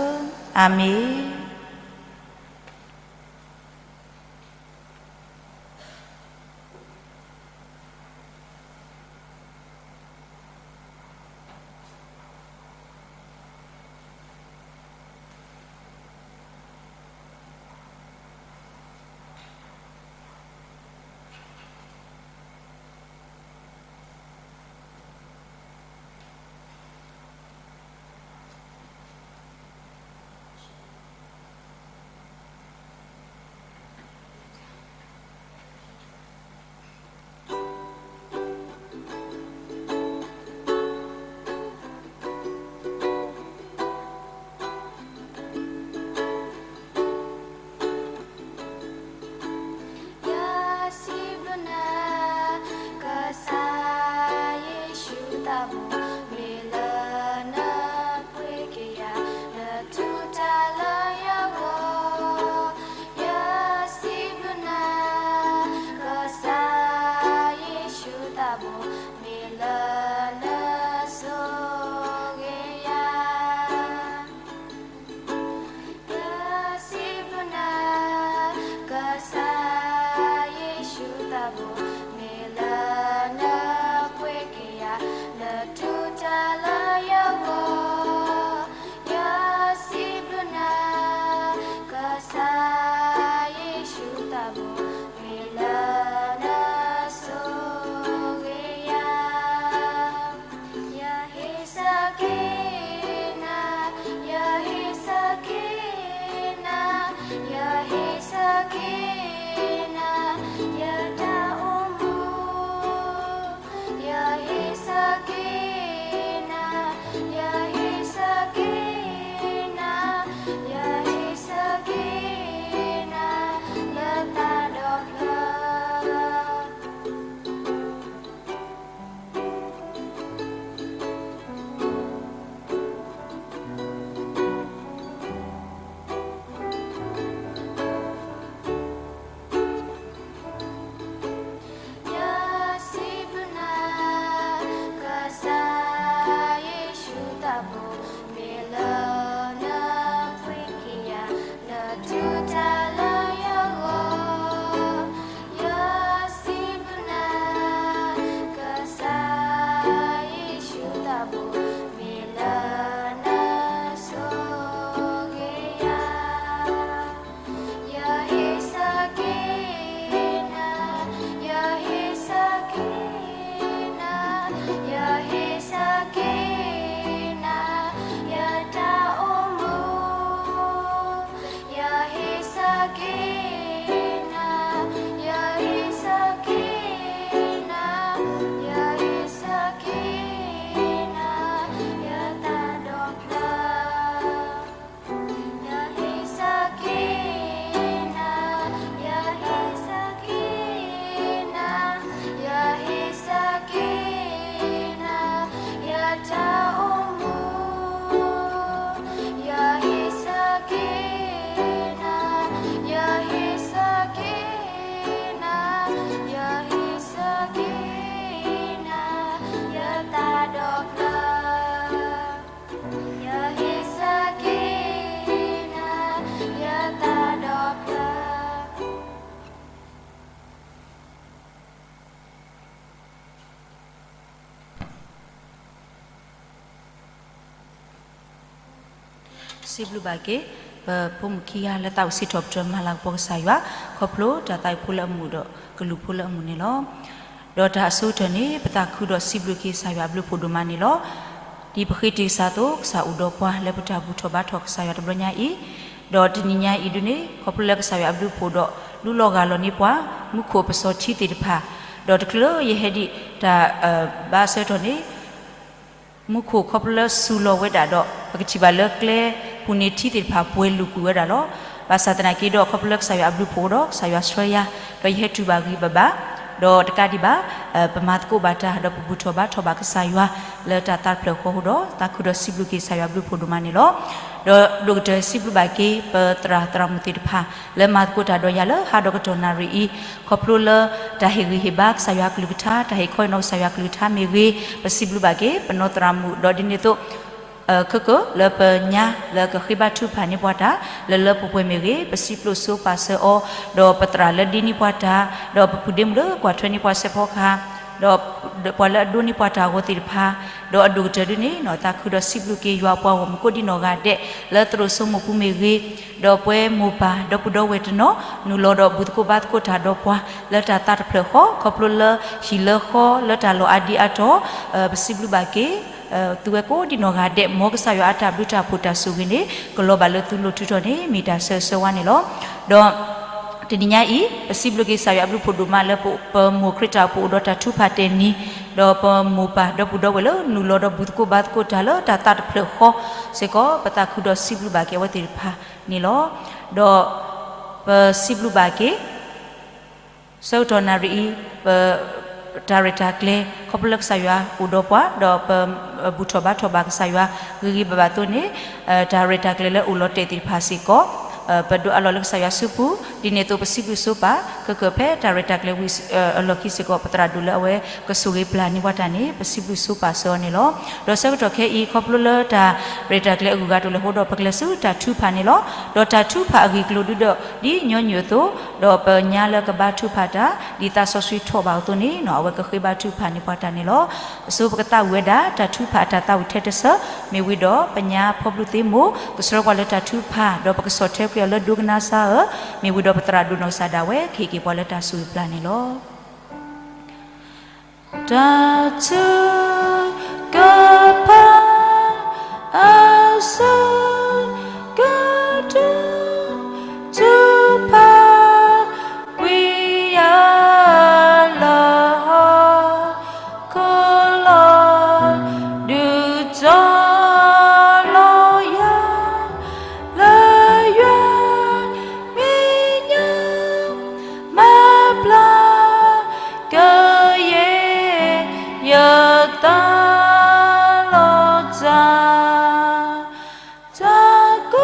အၤမ့ၣ်. ယစံးဘျုးနၤ ကစၢ်ယ့ၣ်ၡူးသးဘိ, မ့ၢ်လၢနပှ့ၤက့ၤယၤ နထူးတၢ်လၢယဂီၢ်, ယစံးဘျုးနၤ ကစၢ်ယ့ၣ်ၡူးသးဘိ, မ့ၢ်လၢနဆိၣ်ဂ့ၤယၤ ယစံးဘျုးနၤ ကစၢ်ယ့ၣ်ၡူးသးဘိ, မ့ၢ်လၢနပှ့ၤက့ၤယၤ နထူးတၢ်လၢယဂီၢ်, ယစံးဘျုးနၤ ကစၢ်ယ့ၣ်ၡူးသးဘိ, မ့ၢ်လၢနဆိၣ်ဂ့ၤယၤ ယဟ့ၣ်ဆၢက့ၤနၤ, ယဟ့ၣ်ဆၢက့ၤနၤ, ယဟ့ၣ်ဆၢက့ၤနၤ, ယတၢ်အိၣ်မူ, ယဟ့ၣ်ဆၢက့ၤနၤ, ယဟ့ၣ်ဆၢက့ၤနၤ, ယဟ့ၣ်ဆၢက့ၤနၤ, လၢသးဒီဖျၢၣ် ယစံးဘျုးနၤ ကစၢ်ယ့ၣ်ၡူးသးဘိ, မ့ၢ်လၢနပှ့ၤက့ၤယၤ နထူးတၢ်လၢယဂီၢ်, ယစံးဘျုးနၤ ကစၢ်ယ့ၣ်ၡူး စံးဘျုးဘၣ်က့ၤ ပဖိမုၣ်ခံဂၤလၢသးအိၣ်စံးထီၣ်ပတြၢၤမၤလၤကပီၤကစၢ်ယွၤ ခီဖျိတၢ်သးဝံၣ်ဖိလၢအမူးဒီးကလူးဖိလၢအမူးန့ၣ်လီၤ. ဒီးတၢ်အဆိကတၢၢ်န့ၣ် ပသးခုဒီးစံးဘျုးက့ၤကစၢ်ယွၤအဘျုးအဖှိၣ်ဒိၣ်မးန့ၣ်လီၤ. ဒ်ပဃ့တ့ၢ်ကစၢ်အသိး ကစၢ်အိၣ်ဒီးပှၤလၢပတၢ်ဘူၣ်ထီၣ်ဘါထီၣ်ကစၢ်ယွၤတဘျီညါအံၤ, ဒီးတနံၤညါအံၤဒုန့ၣ် ခီဖျိလၢကစၢ်ယွၤအဘျုးအဖှိၣ်ဒီး ဒုးလီၤဂာ်လီၤန့ၢ်ပှၤ မူခိၣ်ပစီၤထံသ့ၣ်တဖၣ်, ဒီးတချုးလၢယဟဲဒံးတၢ်ဘါအဆၢကတီၢ်န့ၣ် မူခိၣ်ခီဖျိလၢစူၤလီၤဝဲဒၣ်ဒီး ပကထံၣ်ဘၣ်လၢကျဲပူၤန့ၣ်ထံသ့ၣ်တဖၣ်ပှဲၤလူၤကွံာ်ဝဲဒၣ်လီၤ. ဘၣ်ဆၣ်သနာ်က့ဒီး ခီဖျိလၢကစၢ်ယွၤအဘျုးအဖှိၣ်ဒီး ကစၢ်ယွၤဆှၢယၤ, ဒီးယဟဲတုၤဘၣ်ဂ့ၤဘၣ်ဘၣ်, ဒီးတကးဒံးဘၣ် ပမၤသကိးဘၣ်တၢ် ဒီးပဘူၣ်ထီၣ်ဘါထီၣ်ဘၣ်ကစၢ်ယွၤ လၢတၢ်သးတဖျၢၣ်ဃီအဃိဒီး သးခုဒီးစံးဘျုးက့ၤကစၢ်ယွၤအဘျုးအဖှိၣ်ဒိၣ်မးန့ၣ်လီၤ. ဒီးဒိၣ်ကတၢၢ်စံးဘျုးဘၣ်က့ၤ ပသရၣ်သရၣ်မုၣ်သ့ၣ်တဖၣ် လၢမၤသကိးတၢ်ဒီးယၤလၢဟါဒီးကတီၢ်နၣ်ရံၣ်အံၤ, ခီဖျိလၢတၢ်ဟ့ၣ်ဂံၢ်ဟ့ၣ်ဘါကစၢ်ယွၤကလုၢ်ကထါ တၢ်ဟ့ၣ်ခီဟ့ၣ်နီၤကစၢ်ယွၤကလုၢ်ကထါမ့ၢ်ဂ့ၤ, ပစံးဘျုးဘၣ်က့ၤ ပနီၢ်သရၣ်မုၣ် ဒီးဒ်န့ၣ်အသိး ခဲကၢလၢပညါလၢကဃ့ဘါထုကဖၣ်န့ၢ်ပှၤတၢ် လၢလၢပှဲၤပှဲၤမ့ၢ်ဂ့ၤ, ပစံးပျိၣ်ဆိပာ်စၢၤအီၤ, ဒီးပသရၣ်လၢဒ့န့ၢ်ပှၤတၢ်, ဒီးပပုၢ်ဒ့မုၣ်လၢကွၢ်ထွဲန့ၢ်ပှၤစဲးဖီကဟၣ်, ဒီးပှၤလၢအဒိးန့ၢ်ပှၤတၢ်အဂီၢ်သ့ၣ်တဖၣ်, ဒီးအဒိၣ်ကတၢၢ်ဒုန့ၣ် သးခုဒီးစံးဘျုးက့ၤယွၤအပှၤဂီၢ်မုၢ်ကိးဒံးနီၢ်ဂၤဒဲး လၢသရိာ်စိမိၢ်ပူၤမ့ၢ်ဂ့ၤ, ဒီးပှဲၤမိၢ်ပၢ်ဒီပုၢ်ဒီဝဲၢ်တနီၤ နုာ်လီၤဒီးဘူၣ်သကိးဘါသကိးတၢ်ဒီးပှၤ လၢတၢ်သးတဖျၢၣ်ဃီ ခီဖျိလၢဟံၣ်လၢဃီ လၢတၢ်လီၢ်အါဒံအါတီၤ, ပစံးဘျုးဘၣ်က့ၤ သုဝဲကိးဒံးနီၢ်ဂၤဒဲး မ်ကစၢ်ယွၤအတၢ်ဘျုးတၢ်ဖှိၣ်တၢ်ဆိၣ်ဂ့ၤန့ၣ် ကလီၤဘၣ်လၢသုလိၤထုးထီၣ်န့ၣ် မ့ၢ်တၢ်ဆၢဂ့ၤဆၢဝါန့ၣ်လီၤ. ဒီးတနံၤညါအံၤ ပစံးဘျုးက့ၤကစၢ်ယွၤအဘျုးအဖှိၣ်ဒိၣ်မးလၢပမိၢ်ခရံာ်တၢ်အိၣ်ဖှိၣ်အိၣ်ဒီးတၢ်ထုကဖၣ်တဲာ်နံၤ, ဒီးပမိၢ်ပၢ်ဒီပုၢ်ဒီဝဲၢ်လၢနုာ်လီၤဒီးဘူၣ်သကိးဘါသကိးတၢ်လၢတၢ်သးတဖျၢၣ်ဃီစ့ၢ်ကီး ပသးခုဒီးစံးဘျုးဘၣ်က့ၤအဝဲသ့ၣ်တဖၣ်န့ၣ်လီၤ. ဒီးပစံးဘျုးဘၣ်က့ၤ ဆၢကတီၢ်နၣ်ရံၣ်အံၤ ပ တၢ်ရဲၣ်တၢ်ကျဲၤ ခီဖျိလၢကစၢ်ယွၤအိၣ်ဒီးပှၤ ဒီးပဘူၣ်ထီၣ်ဘါထီၣ်ဘၣ်ကစၢ်ယွၤ ဂ့ၤဂ့ၤဘၣ်ဘၣ်အသိးန့ၣ်, တၢ်ရဲၣ်တၢ်ကျဲၤလၢအိၣ်လီၤတဲာ်သ့ၣ်တဖၣ်စ့ၢ်ကီး ပဒိးအးလီၤလၢကစၢ်ယွၤစုပူၤ, ဒ်န့ၣ်အသိးပစံးဘျုးဆိပာ် ခဲကၢၣ်ဖဲတၢ်ရဲၣ်တၢ်ကျဲၤဝံၤအလီၢ်ခံစ့ၢ်ကီး ပသရၣ်ဒိၣ်လၢအဝဲကဆိၣ်ဂ့ၤပျၢ်န့ၢ်ပှၤတၢ်န့ၣ် ပစံးဘျုးဆိပာ်စၢၤအီၤန့ၣ်လီၤ. ဒီးဆၢကတီၢ်ခဲအံၤ ခီဖျိလၢတၢ်ရဲၣ်တၢ်ကျဲၤအဂုၤအဂၤတအိၣ်လၢၤအဃိဒီး ပကလဲၤဆူတၢ်ထုကဖၣ်န့ၣ်လီၤ. ဒီးတၢ်ထုကဖၣ်အဂ့ၢ်အကျိၤဒုဒီး ဒ်ညီနုၢ်အသိး, ဒီးပညါလၢကဘါထုကဖၣ်တၢ် ဒ်သးစီဆှံထီၣ်ဘၣ်အသိးန့ၣ် အဝဲကဃ့ဘါထုကဖၣ်န့ၢ်ပှၤတၢ်န့ၣ်လီၤ. အဆိပကသးဝံၣ်ဝဲဒၣ် တၢ်ထုကဖၣ်အတၢ်သးဝံၣ်ထဲတဆၢ, မ့ၢ်ဝံၤဒီးပညါဖီဘျုးသ့မိၢ် ကဆှၢပှၤလၢတၢ်ထုကဖၣ် ဒီးပကဆီၣ်ထွဲကွံာ်အီၤလၢဒိကနၣ်စၢ်ဧၢ, မ့ၢ်ဝံၤဒီးပသရၣ်ဒိၣ်နီၢ်ကစၢ်ဒၣ်ဝဲ ကဟ့ၣ်က့ၤပှၤလၢတၢ်ဆိၣ်ဂ့ၤပျၢ်န့ၣ်လီၤ. တၢ်ထုကဖၣ်အဆၢကတီၢ် ထုကဖၣ် ကွံာ်ယၤလၢဟီၣ်ခိၣ်လီၤ, ဒုးတီၤလီၤယၤ လၢယွၤမဲာ်ညါ မၤပျၢ်ကယဲၢ် ယသးလီၤတၢ် တၢ်ကီ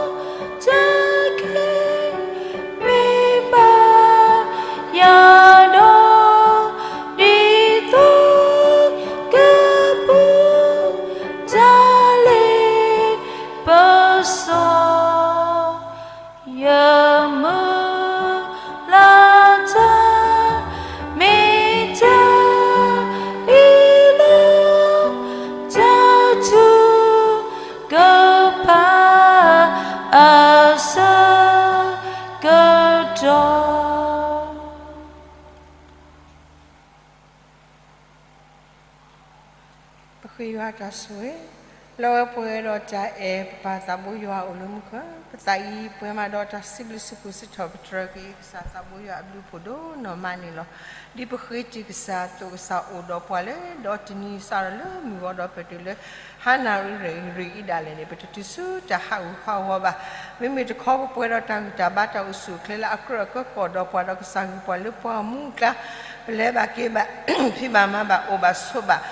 တၢ်ခဲ မ့ၢ်ဘၣ်ယၤဒီး ဒ်သိးကပူၤ တၢ်လ့ပစီ ယမုၢ်လၢ်တၢ် မ့ၢ်တၢ်အ့ၣ်လိာ် တၢ်ထုကဖၣ်အဆၢကတီၢ် ပဃ့ယွၤတၢ်ဆိၣ်ဂ့ၤ လၢအဝဲပှဲၤဒီးတၢ်အဲၣ် ပပၢ်သးဘိယွၤအိၣ်လၢမူခိၣ်, ပသးအံၤပှဲၤမးဒီးတၢ်စံးဘျုးစံးဖှိၣ်စံးထီၣ်ပတြၢၤက့ၤ ကစၢ်သးဘိယွၤအဘျုးအဖှိၣ်ဒိၣ်နီၢ်မးန့ၣ်လီၤ. ဒ်ပဃ့တ့ၢ်ကစၢ်အသိး ကစၢ်အိၣ်ဒီးပှၤလၢ ဒီးတနံၤစးထီၣ်လၢမုၢ်ဂီၤဒီး ပတုၤလၢဟါနၣ်ရံၣ် ရ့ၣ်အံၤဒၣ်လဲာ်န့ၣ် ပတတုၤဆူတၢ်ဟးဂူာ်ဟးဂီၤဘၣ်. မ့မ့ၢ်တခီ ပပှဲၤဒီးတၢ်ဂံၢ်တၢ်ဘါ တၢ်အိၣ်ဆူၣ်အိၣ်ချ့လၢအကြၢးအကၢ ကအိၣ်ဒီးပှၤ ဒီးကစၢ်ဂံၢ်ပှၤလၢပှၤမူအကျါ ပလဲၤဘၣ်က့ၤဘၣ် ဖံးဘၣ်မၤဘၣ် အိၣ်ဘၣ်ဆိးဘၣ်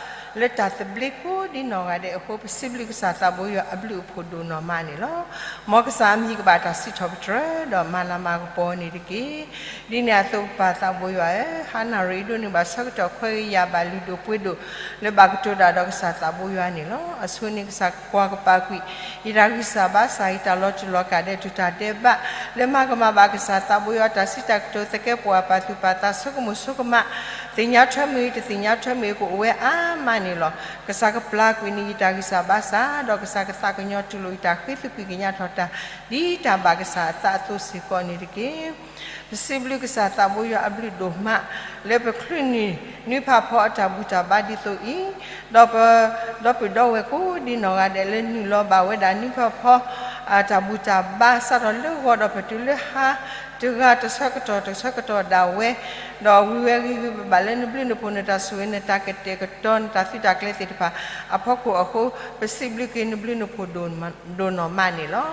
လၢတၢ်သဘျ့ကိးဒ်နီၢ်ဂၤဒဲးအဃိ ပစံးဘျုးကစၢ်သးဘိယွၤအဘျုးအဖှိၣ်ဒိၣ်နီၢ်မးန့ၣ်လီၤ. မ်ကစၢ်အမံၤကဘၣ်တၢ်စံးထီၣ်ပတြၢၤ ဒီးမၤလၤမၤကပီၤန့ၣ်တက့ၢ်. ဒ်န့ၣ်အသိး ပပၢ်သးဘိယွၤဧၢ, ဟါနၣ်ရံၣ်အံၤဒိၣ်န့ၣ် ဘၣ်ဆၢကတီၢ်ခွဲးဂ့ၤယာ်ဘၣ် လုၢ်ဒိၣ်ပှ့ၤဒိၣ် လၢဘၣ်ကတိၤတၢ်ဒီးကစၢ်သးဘိယွၤန့ၣ်လီၤ. အဆိန့ၣ် ကစၢ်ကွၢ်ကပၤကွံာ် ယတၢ်ဂံၢ်စၢ်ဘါစၢ် ယတၢ်လီၤတူာ်လီၤကာ်ဒဲး တုၤတၢ်ဒဲးဘး လၢမၤကမၣ်ဘၣ်ကစၢ်သးဘိယွၤ တၢ်စံးတၢ်ကတိၤ သကဲးပဝးပာ်သူၣ်ပာ်သး ဆိကမိၣ်ဆိကမး သ့ၣ်ညါထွဲမ့ၢ်ဂ့ၤ တသ့ၣ်ညါထွဲမ့ၢ်ဂ့ၤ ကအိၣ်ဝဲအါမး န့ၣ်လီၤ. ကစၢ်ကပျၢ်ကွံာ်န့ၢ်ယတၢ်ဂံၢ်စၢ်ဘါစၢ်, ဒီးကစၢ်ကသးကညီၤတူၢ်လိာ်ယတၢ်ဃ့သကွံာ်ကညးထီၣ်တၢ် ဒ်တၢ်ဘၣ်ကစၢ်အသးအသိးစ့ၢ်ကီးန့ၣ်တက့ၢ်. ပစံးဘျုးကစၢ်သးဘိယွၤအဘျုးဒိၣ်မး လၢပချုးန့ၢ်နွံဖးဖီအတၢ်ဘူၣ်တၢ်ဘါဒ်သိးအံၤ, ဒီးပ ဒီပုၢ်ဒီဝဲၢ်ကိးဒ်နီၢ်ဂၤဒဲးလၢနုာ်လီၤဘၣ်ဝဲဒၣ်နွံဖးဖီ အတၢ်ဘူၣ်တၢ်ဘါ စးထီၣ်လၢဂီၤဒီးပတုၤလၢဟါ တဂၤတဆၢကတီၢ်တဆၢကတီၢ်ဒၣ်ဝဲ, ဒီးဝံၤဝဲဂ့ၤဂ့ၤဘၣ်ဘၣ်လၢနဘျုးနဖှိၣ် နတၢ်ဆိၣ်ဂ့ၤနတၢ်ကတဲာ်ကတီၤ နတၢ်သုးတၢ်ကျဲၤသ့ၣ်တဖၣ်အဖီခိၣ်အဃိ, ပစံးဘျုးက့ၤနဘျုးနဖှိၣ်ဒိၣ်နီၢ်မးန့ၣ်လီၤ.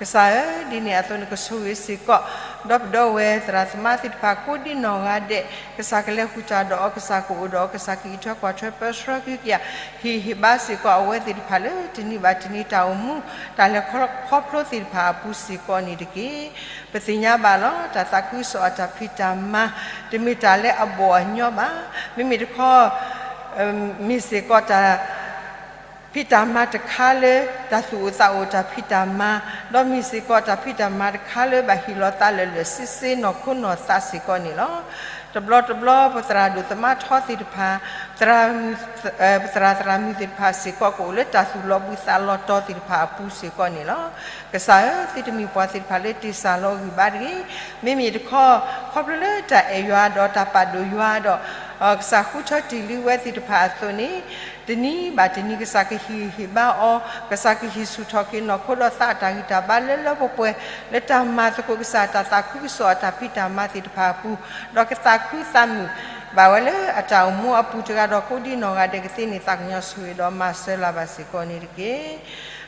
ကစၢ်ဧၢ, ဒ်န့ၣ်အသိးန့ၣ်ကဆိၣ်ဂ့ၤစ့ၢ်ကီး ဒီပုၢ်ဒီဝဲၢ်သရၣ်သမါသ့ၣ်တဖၣ်ကိးဒ်နီၢ်ဂၤဒဲး, ကစၢ်ကလဲၤဃုာ်တၢ်ဒီးအီၤ, ကစၢ်ကအိၣ်ဒီးအီၤ, ကစၢ်ကအံးထွဲကွၢ်ထွဲပၢဆှၢက့ၤက့ၤ ဟ့ၣ်ဟ့ၣ်ဘါစ့ၢ်ကီးအဝဲသ့ၣ်တဖၣ်လၢတနံၤဘၣ်တနံၤတၢ်အိၣ်မူ တၢ်လဲၤခီဖျိသ့ၣ်တဖၣ်အပူၤစ့ၢ်ကီးန့ၣ်တက့ၢ်. ပသ့ၣ်ညါဘၣ်လီၤ တၢ်သးခုကစီၣ်အတၢ်ဖံးတၢ်မၤ တမ့ၢ်တၢ်လၢအဘီၣ်အညီဘၣ်. မ့မ့ၢ်တခီ မ့ၢ်စ့ၢ်ကီးတၢ် ဖံးတၢ်မၤတခါလၢ တၢ်သူၣ်အိၣ်သးအိၣ်တၢ်ဖံးတၢ်မၤ, ဒီးမ့ၢ်စ့ၢ်ကီးတၢ်ဖံးတၢ်မၤတခါလၢဘၣ်ဟ့ၣ်လီၤသးလၢာ်လၢာ်ဆ့ဆ့နီၢ်ခိနီၢ်သးစ့ၢ်ကီးန့ၣ်လီၤ. တဘျီတဘျီပသရၣ်ဒိၣ်သမါထီသ့ၣ်တဖၣ်, သရၣ် ပသရၣ်သရၣ်မုၣ်သ့ၣ်တဖၣ်စ့ၢ်ကီး ကအိၣ်လၢတၢ်သူၣ်လီၤဘှံးသးလီၤတီၤသ့ၣ်တဖၣ်အပူၤစ့ၢ်ကီးန့ၣ်လီၤ. ကစၢ်ဧၢ, သုတမ့ၢ်ပှၤသ့ၣ်တဖၣ်လၢတ့ၢ်စၢ်လီၤဂံၢ်ဘါတဂ့ၤ. မ့မ့ၢ်တခီ ခီဖျိလၢတၢ်အဲၣ်ယွၤဒီးတၢ်ပာ်ဒိၣ်ယွၤဒီး ကစၢ်ဃုထၢတ့ၢ်လံဝဲသ့ၣ်တဖၣ်အသိးန့ၣ်, တနံၤဘၣ်တနံၤ ကစၢ်ကဟ့ၣ်ဂံၢ်ဟ့ၣ်ဘါအီၤ, ကစၢ်ကဟ့ၣ်ဆူၣ်ထီၣ်က့ၤနီၢ်ခိဒီးသးအတၢ်ဂံၢ်တၢ်ဘါလၢလၢပှဲၤပှဲၤ လၢတၢ်မၤသကိးကစၢ်တၢ်သးခုကစီၣ်အတၢ်ဖံးတၢ်မၤသ့ၣ်တဖၣ်အပူၤ, ဒီးကသးခုသးမုာ်ဘၣ်ဝဲလၢအတၢ်အိၣ်မူအပူၤတဂၤဒီးကိးဒ်နီၢ်ဂၤဒဲးကသ့န့ၣ် သးကညီၤဆိၣ်ဂ့ၤဒီးမၤစၢၤလၢၤဘၣ်စ့ၢ်ကီးန့ၣ်တက့ၢ်.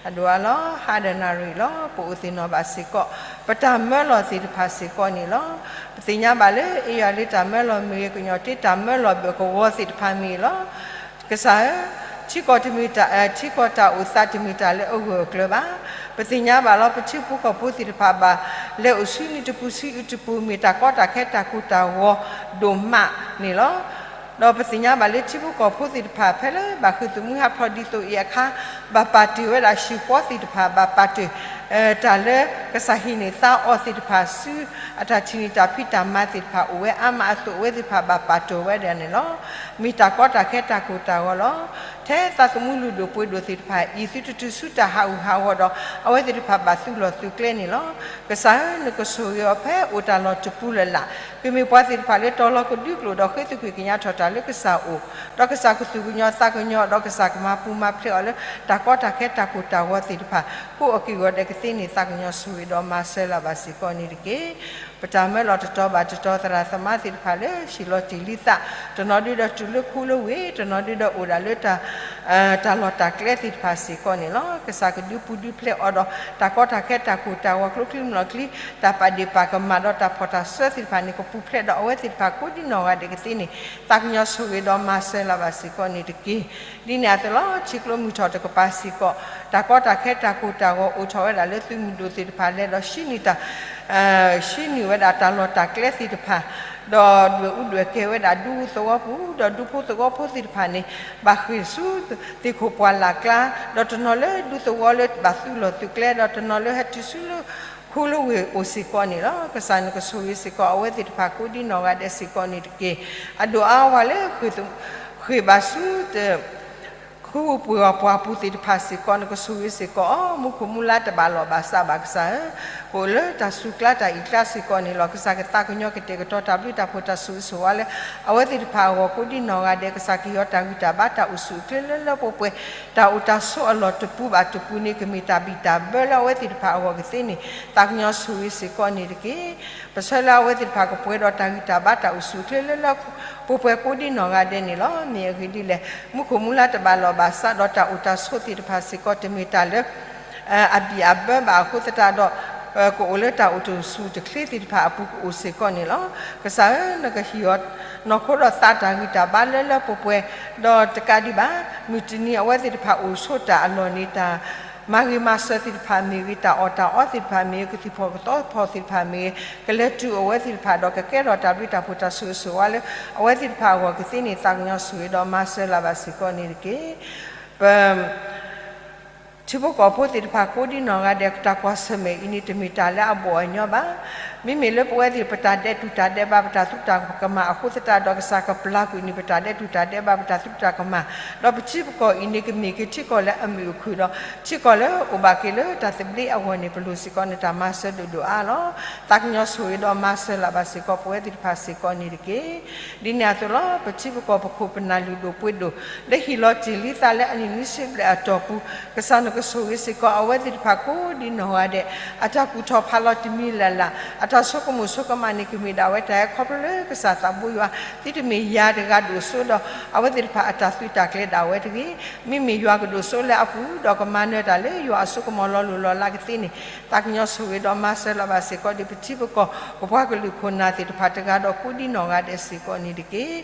အဒိၣ်အါလီၤ ဟါဒီးနၣ်ရံၣ်လီၤ ပအိၣ်သ့ၣ်နီၣ်ဘၣ်စ့ၢ်ကီး ပတၢ်မၢလီၤသ့ၣ်တဖၣ်စ့ၢ်ကီးန့ၣ်လီၤ. ပသ့ၣ်ညါဘၣ်လၢ အ့ၣ်ယွၤလၢတၢ်မၢလီၤမ့ၢ်ဂ့ၤ, ကညီၤတ့တၢ်မၢလီၤဘၢၣ်ကဝီၤသ့ၣ်တဖၣ်မ့ၢ်ဂ့ၤလီၤ. ကစၢ်ဧၢ, ထံကီၢ်တမ့ၢ်တၢ်, ထံကီၢ်တၢ်အိၣ်သးတမ့ၢ်တၢ်လၢအဂၢၢ်အကျၢၤဘၣ်. ပသ့ၣ်ညါဘၣ်လီၤ ပထံဖိကီၢ်ဖိသ့ၣ်တဖၣ်ဘၣ်လဲၤအိၣ်ဆူနံၤတပူၤဆူအံၤတပူၤ မ့ၢ်တၢ်ကီတၢ်ခဲတၢ်ကိၢ်တၢ်ဂီၤဒိၣ်မးန့ၣ်လီၤ. ဒီးပသ့ၣ်ညါဘၣ်လၢထံဖိကီၢ်ဖိသ့ၣ်တဖၣ် ဖဲလၢဘၣ်ဃ့ၢ်သမူဟးဖျိးဒ်သိးအံၤအခါ ဘၣ်ပာ်တ့ၢ်ဝဲဒၣ်ဟံၣ်ဃီသ့ၣ်တဖၣ်, ဘၣ်ပာ်တ့ၢ် တၢ်လၢကစၢ်ဟ့ၣ်န့ၢ်သါအီၤသ့ၣ်တဖၣ်ဆူ အတၢ်ထံၣ်န့ၢ်တၢ်ဖံးတၢ်မၤသ့ၣ်တဖၣ်အိၣ်ဝဲအါမးအသိး အဝဲသ့ၣ်တဖၣ်ဘၣ်ပာ်တ့ၢ်ဝဲဒၣ်န့ၣ်လီၤ. မ့ၢ်တၢ်ကီတၢ်ခဲတၢ်ကိၢ်တၢ်ဂီၤလီၤ. ထဲသးသမူလုၢ်ဒိၣ်ပှ့ၤဒိၣ်သ့ၣ်တဖၣ်အံၤ သုတတုၤဆူတၢ်ဟးဂူာ်ဟးဂီၤဒီး အဝဲသ့ၣ်တဖၣ်ဘၣ်သုးလီၢ်သုးကျဲန့ၣ်လီၤ. ကစၢ်ဧၢ, နကဆိၣ်ဂ့ၤအီၤဖဲအိၣ်တၢ်လီၢ်တပူၤလၢ်လၢ်, ကမ့ၢ်ပှၤသ့ၣ်တဖၣ်လၢတီၤလီၤကဒွံကျိာ်ဒီးဃ့သကွံာ်ကညးထီၣ်တၢ်လၢကစၢ်အအိၣ်, ဒီးကစၢ်ကသူၣ်ကညီၤသးကညီၤ ဒီးကစၢ်ကမၤပူၤမၤဖျဲးအီၤလၢ တၢ်ကီတၢ်ခဲတၢ်ကိၢ်တၢ်ဂီၤသ့ၣ်တဖၣ် ကိးအီၤက့ၤဂီၤဒဲးကသ့န့ၣ် သးကညီၤဆိၣ်ဂ့ၤဒီးမၤစၢၤလၢၤဘၣ်စ့ၢ်ကီးန့ၣ်တက့ၢ်. ပတၢ်မၢလီၤတတီၤဘၣ်တတီၤ သရၣ်သမါသ့ၣ်တဖၣ်လၢဟ့ၣ်လီၤတ့ၢ်လံသး, တနီၤဒုဒီးတုၤလၢခူလၢဝ့ၢ်, တနီၤဒုဒီးအိၣ်ဒၣ်လၢ တၢ်လီၢ်တၢ်ကျဲသ့ၣ်တဖၣ်စ့ၢ်ကီးန့ၣ်လီၤ. ကစၢ်ကဒုးပူၤဒုးဖျဲးအီၤဒီး တၢ်ကီတၢ်ခဲတၢ်ကိၢ်တၢ်ဂီၤကျိချံမျိာ်ချံ တၢ်ပာ်ဒ့ၣ်ပာ်ကမၣ်ဒီးတၢ်ဖီၣ်တၢ်စၢသ့ၣ်တဖၣ်န့ၣ် ကပူၤဖျဲးဒီးအဝဲသ့ၣ်တဖၣ်ကိးဒ်နီၢ်ဂၤဒဲးကသ့န့ၣ် သးကညီၤဆိၣ်ဂ့ၤဒီးမၤစၢၤလၢၤဘၣ်စ့ၢ်ကီးန့ၣ်တက့ၢ်. ဒ်န့ၣ်အသိးလီၤ ထံကျိမုၢ်ထီၣ်တကပၤစ့ၢ်ကီး တၢ်ကီတၢ်ခဲတၢ်ကိၢ်တၢ်ဂီၤအိၣ်ထီၣ်ဝဲဒၣ်လၢသုးမုၢ်ဒိၣ်သ့ၣ်တဖၣ်လဲၤဒီးဟံးန့ၢ်တၢ် ဟံးန့ၢ်ဝဲဒၣ်တၢ်လီၢ်တၢ်ကျဲသ့ၣ်တဖၣ်, ဒီးဒွဲၣ်အူဒွဲၣ်ကဲၤဝဲဒၣ်ဒူသဝီပူၤ, ဒီးဒူဖိသဝီဖိသ့ၣ်တဖၣ်န့ၣ် ဘၣ်ဃ့ၢ်ဆူသ့ၣ်ခိၣ်ပှၢ်လၢ်ကျါ, ဒီးတနီၤလၢဒူသဝီလၢဘၣ်သုးလီၢ်သုးကျဲ, ဒီးတနီၤလၢဟဲတုၤဆူလၢခူလၢဝ့ၢ်အိၣ်စ့ၢ်ကီးန့ၣ်လီၤ. ကစၢ်နကဆိၣ်ဂ့ၤစ့ၢ်ကီးအဝဲသ့ၣ်တဖၣ်ကိးဒ်နီၢ်ဂၤဒဲးစ့ၢ်ကီးန့ၣ်တက့ၢ်. အဒိၣ်အါဝဲလၢ ဃ့ၢ်ဘၣ်ဆူ ခူပှ့ၤဝဲပှၢ်ပူၤသ့ၣ်တဖၣ်စ့ၢ်ကီး နကဆိၣ်ဂ့ၤစ့ၢ်ကီးအီၤ, မူခိၣ်မူလါတဘၣ်လီၢ်ဘၣ်စးဘၣ်ကစၢ်ဧၢ, ကအိၣ်လၢတၢ်စူၤကျါတၢ်အံၣ်ကျါစ့ၢ်ကီးန့ၣ်လီၤ. ကစၢ်ကသးကညီၤကတဲာ်ကတီၤတၢ်ဘျုးတၢ်ဖှိၣ်တၢ်ဆိၣ်ဂ့ၤဆိၣ်ဝါလၢ အဝဲသ့ၣ်တဖၣ်အဂီၢ်ကိးဒ်နီၢ်ဂၤဒဲး, ကစၢ်ကဟ့ၣ်အီၤတၢ်ဂံၢ်တၢ်ဘါတၢ်အိၣ်ဆူၣ်အိၣ်ချ့လၢလၢပှဲၤပှဲၤ, တၢ်အိၣ်တၢ်ဆိးအလီၢ်တပူၤဘၣ်တပူၤန့ၣ် ကမ့ၢ်တၢ်ဘံၣ်တၢ်ဘၢလၢအဝဲသ့ၣ်တဖၣ်အဂီၢ်ကသ့န့ၣ် သးကညီၤဆိၣ်ဂ့ၤစ့ၢ်ကီးန့ၣ်တက့ၢ်. ပဆၢလၢအဝဲသ့ၣ်တဖၣ်ကပှဲၤဒီးတၢ်ဂံၢ်တၢ်ဘါတၢ်အိၣ်ဆူၣ်အိၣ်ချ့လၢလၢပှဲၤပှဲၤကိးဒ်နီၢ်ဂၤဒဲးန့ၣ်လီၤ. မ့ၢ်အဂ့ၢ်ဒ်လဲၣ်, မူခိၣ်မူလါတဘၣ်လီၢ်ဘၣ်စးဒီးတၢ်အိၣ်တၢ်ဆိးသ့ၣ်တဖၣ်စ့ၢ်ကီး တမ့ၢ်တၢ်လၢ အဘံၣ်အဘၢဘၣ်အဃိသတးဒီး ကအိၣ်လၢတၢ်အိၣ်တၢ်ဆိးတချ့သ့ၣ်တဖၣ်အပူၤကအိၣ်စ့ၢ်ကီးန့ၣ်လီၤ. ကစၢ်ဧၢ, နကဟ့ၣ်အီၤနီၢ်ခိဒီးသးတၢ်ဂံၢ်တၢ်ဘါလၢလၢပှဲၤပှဲၤ, ဒီးတကးဒံးဘၣ် မုၢ်တနံၤအဝဲသ့ၣ်တဖၣ်အိၣ်ဆိးတၢ်အလီၢ်န့ၣ် တၢ်မၤဂ့ၤမၤစၢၤသ့ၣ်တဖၣ်မ့ၢ်ဂ့ၤ, တၢ်အီၣ်တၢ်အီသ့ၣ်တဖၣ်မ့ၢ်ဂ့ၤ, ကသံၣ်ဖီၣ်ကသီဖီၣ်သ့ၣ်တဖၣ်မ့ၢ်ဂ့ၤ, ကလဲၤတုၤအဝဲသ့ၣ်တဖၣ်ဒီး ကကဲထီၣ်တၢ်ဘျုးတၢ်ဖှိၣ်တၢ်ဆိၣ်ဂ့ၤဆိၣ်ဝါလၢ အဝဲသ့ၣ်တဖၣ်အဂီၢ်ကသ့န့ၣ် သးကညီၤဆိၣ်ဂ့ၤဒီးမၤစၢၤလၢၤဘၣ်စ့ၢ်ကီးန့ၣ်တက့ၢ်. ပ ထံဖိကီၢ်ဖိသ့ၣ်တဖၣ်ကိးဒံနီၢ်ဂၤဒဲး တၢ်ကွၢ်ဆၢၣ်မဲာ်အံၤန့ၣ် တမ့ၢ်တၢ်လၢအဘီၣ်အညီဘၣ်. မ့မ့ၢ်လၢပဝဲသ့ၣ် ပတၢ်ဒဲးတူၢ်တၢ်ဒဲးဘး ပတၢ်သူတၢ်ကမၣ်အဃိသတးဒီး ကစၢ်ကပျၢ်ကွံာ်န့ၢ် ပတၢ်ဒဲးတူၢ်တၢ်ဒဲးဘး ပတၢ်သူတၢ်ကမၣ်, ဒီးပထံပကီၢ်အံၤန့ၣ် ကမ့ၢ်က့ၤထံကီၢ်လၢအမုာ်အခုၣ်ဒီး ထံကီၢ်လၢအိၣ်ဘၣ်က့ၤလၢတၢ်သဘျ့အဂီၢ်န့ၣ် ပလိၣ်စ့ၢ်ကီးနတၢ်မၤစၢၤဒိၣ်ဒိၣ်အါလီၤ. သးကညီၤဆိၣ်ဂ့ၤဒီးမၤစၢၤလၢ်ဘၣ်စ့ၢ်ကီး ပဝဲသ့ၣ်တဖၣ်စ့ၢ်ကီးန့ၣ်တက့ၢ်. ဒ်န့ၣ်အသိးလီၤ. ပထံပကီၢ်ပခိၣ်ပနၢ်လုၢ်ဒိၣ်ပှ့ၤဒိၣ် လၢဟ့ၣ်လီၤတ့ၢ်လံသးလၢအနံၣ်နွံဆံဘျဲၣ်အတီၢ်ပူၤ, ကစၢ်နကဆိၣ်ဂ့ၤစ့ၢ်ကီး အဝဲသ့ၣ်တဖၣ်ကိးဒံနီၢ်ဂၤဒဲး အတၢ်ကူၣ်ထီၣ်ဖးလီၤတမံၤလၢ်လၢ်, အတၢ်ဆိကမိၣ်ဆိကမးန့ၣ် ကမ့ၢ်ဒၣ်ဝဲတၢ်ဟဲခီဖျိလၢကစၢ်သးဘိယွၤ, သုတမ့ၢ်ယၤတဂၤဒိၣ်စိဒီး အဝဲသ့ၣ်တဖၣ်အတၢ်သုးတၢ်ကျဲၤဒၣ်ဝဲတဂ့ၤ. မ့မ့ၢ်ယွၤကဒိၣ်စိလၢအပူၤ ဒီးကမၤနၢၤတၢ်လၢယွၤအစိကမီၤလီၤလိၢ်လီၤလးကသ့န့ၣ် သးကညီၤဆိၣ်ဂ့ၤဒီးမၤစၢၤလၢ်ဘၣ်စ့ၢ်ကီး ဒ်ပထံပကီၢ် ပပှၤကလုာ်ခိၣ်နၢ်သ့ၣ်တဖၣ်တဂၤဒီးကိးဒံနီၢ်ဂၤဒဲးစ့ၢ်ကီးန့ၣ်တက့ၢ်.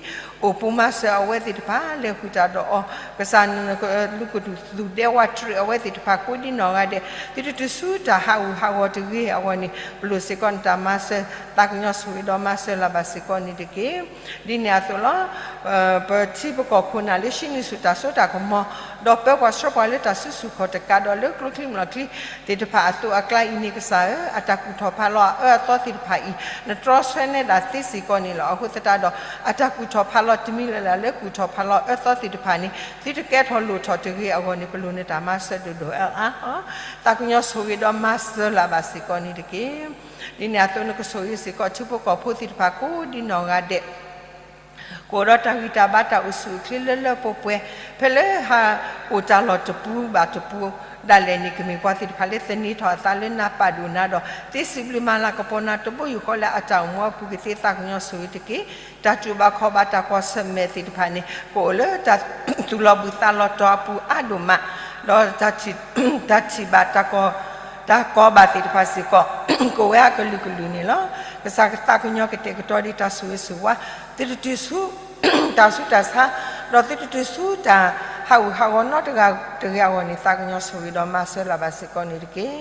အိၣ်ပူၤမၤစၢၤအဝဲသ့ၣ်တဖၣ် လဲၤဃုာ်တၢ်ဒီးအီၤ, ကစၢ်နကလူၤကဒုၣ်ဒဲးဝးတရံးအဝဲသ့ၣ်တဖၣ်ကိးဒံနီၢ်ဂၤဒဲး သုတတုၤဆူတၢ်ဟးဂူာ်ဟးဂီၤတဂ့ၤအဂီၢ်န့ၣ် ပလိၣ်စ့ၢ်ကီးနတၢ်မၤစၢၤ သးကညီၤဆိၣ်ဂ့ၤဒီးမၤစၢၤလၢ်ဘၣ်စ့ၢ်ကီးန့ၣ်တက့ၢ်. ဒ်န့ၣ်အသိးလီၤ. ပထံပကီၢ်ခိၣ်နၢ်လၢဟံးန့ၢ်ဆူၣ်တၢ်စိတၢ်ကမီၤ, ဒီးပၢပှၤဆှၢပှၤလၢတၢ်စုဆူၣ်ခီၣ်တကးဒီးလၢကျိချံမျိာ်ချံသ့ၣ်တဖၣ်အသိးအကျါအံၤန့ၣ် ကစၢ်ဧၢ, အတၢ်ကူၣ်ထီၣ်ဖးလီၤအအၢအသီသ့ၣ်တဖၣ်အံၤ နတြီဆၢနဲဒၣ်သ့စ့ၢ်ကီးန့ၣ်လီၤ. အဃိသတးဒီး အတၢ်ကူၣ်ထီၣ်ဖးလီၤတမံၤလၢ်လၢ်လၢကူၣ်ထီၣ်ဖးလီၤအၢသီသ့ၣ်တဖၣ်န့ၣ် သုတကဲထီၣ်လိၣ်ထီၣ်တဂ့ၤအဂီၢ်န့ၣ် ပလိၣ်နတၢ်မၤစၢၤဒိၣ်ဒိၣ်အါအါလီၤ. သးကညီၤဆိၣ်ဂ့ၤဒီးမၤစၢၤလၢ်ဘၣ်စ့ၢ်ကီးန့ၣ်တက့ၢ်. ဒ်န့ၣ်အသိးနကဆိၣ်ဂ့ၤစ့ၢ်ကီးထံဖိကီၢ်ဖိသ့ၣ်တဖၣ်ကိးဒံနီၢ်ဂၤဒဲး ကအိၣ်ဒီးတၢ်ဂံၢ်တၢ်ဘါတၢ်အိၣ်ဆူၣ်အိၣ်ချ့လၢလၢပှဲၤပှဲၤ ဖဲလၢဟးအိၣ်တၢ်လီၢ်တပူၤဘၣ်တပူၤဒၣ်လဲာ်န့ၣ် ကမ့ၢ်ပှၤသ့ၣ်တဖၣ်လၢသန့ၤထီၣ်အသးလၢနၤပာ်ဒိၣ်နၤဒီး သ့စံးဘျုးမၤလၤကပီၤနၤတဘိယူၢ်ဃီလၢအတၢ်အိၣ်မူအပူၤကသ့ သးကညီၤဆိၣ်ဂ့ၤတက့ၢ်. တၢ်တူၢ်ဘၣ်ခီၣ်ဘၣ်တၢ်ကွၢ်ဆၢၣ်မဲာ်သ့ၣ်တဖၣ်န့ၣ် ကအိၣ်လၢတၢ်သူၣ်လီၤဘှံးသးလီၤတီၤအပူၤအါဒိၣ်မး, ဒီးတၢ်ထံၣ်ဘၣ် တၢ်ကီဘၣ်သ့ၣ်တဖၣ်စ့ၢ်ကီး ကအိၣ်ဝဲအကလုာ်ကလုာ်န့ၣ်လီၤ. ကစၢ်ကသးကညီၤကတဲာ်ကတီၤဒံးတၢ်ဆိၣ်ဂ့ၤဆိၣ်ဝါ သုတတုၤဆူ တၢ်ဆူးတၢ်ဆါ, ဒီးသုတတုၤဆူတၢ်ဟးဂူာ်ဟးဂီၤနီတဂၤတဂ့ၤအဂီၢ်န့ၣ် သးကညီၤဆိၣ်ဂ့ၤဒီးမၤစၢၤလၢ်ဘၣ်စ့ၢ်ကီးန့ၣ်တက့ၢ်.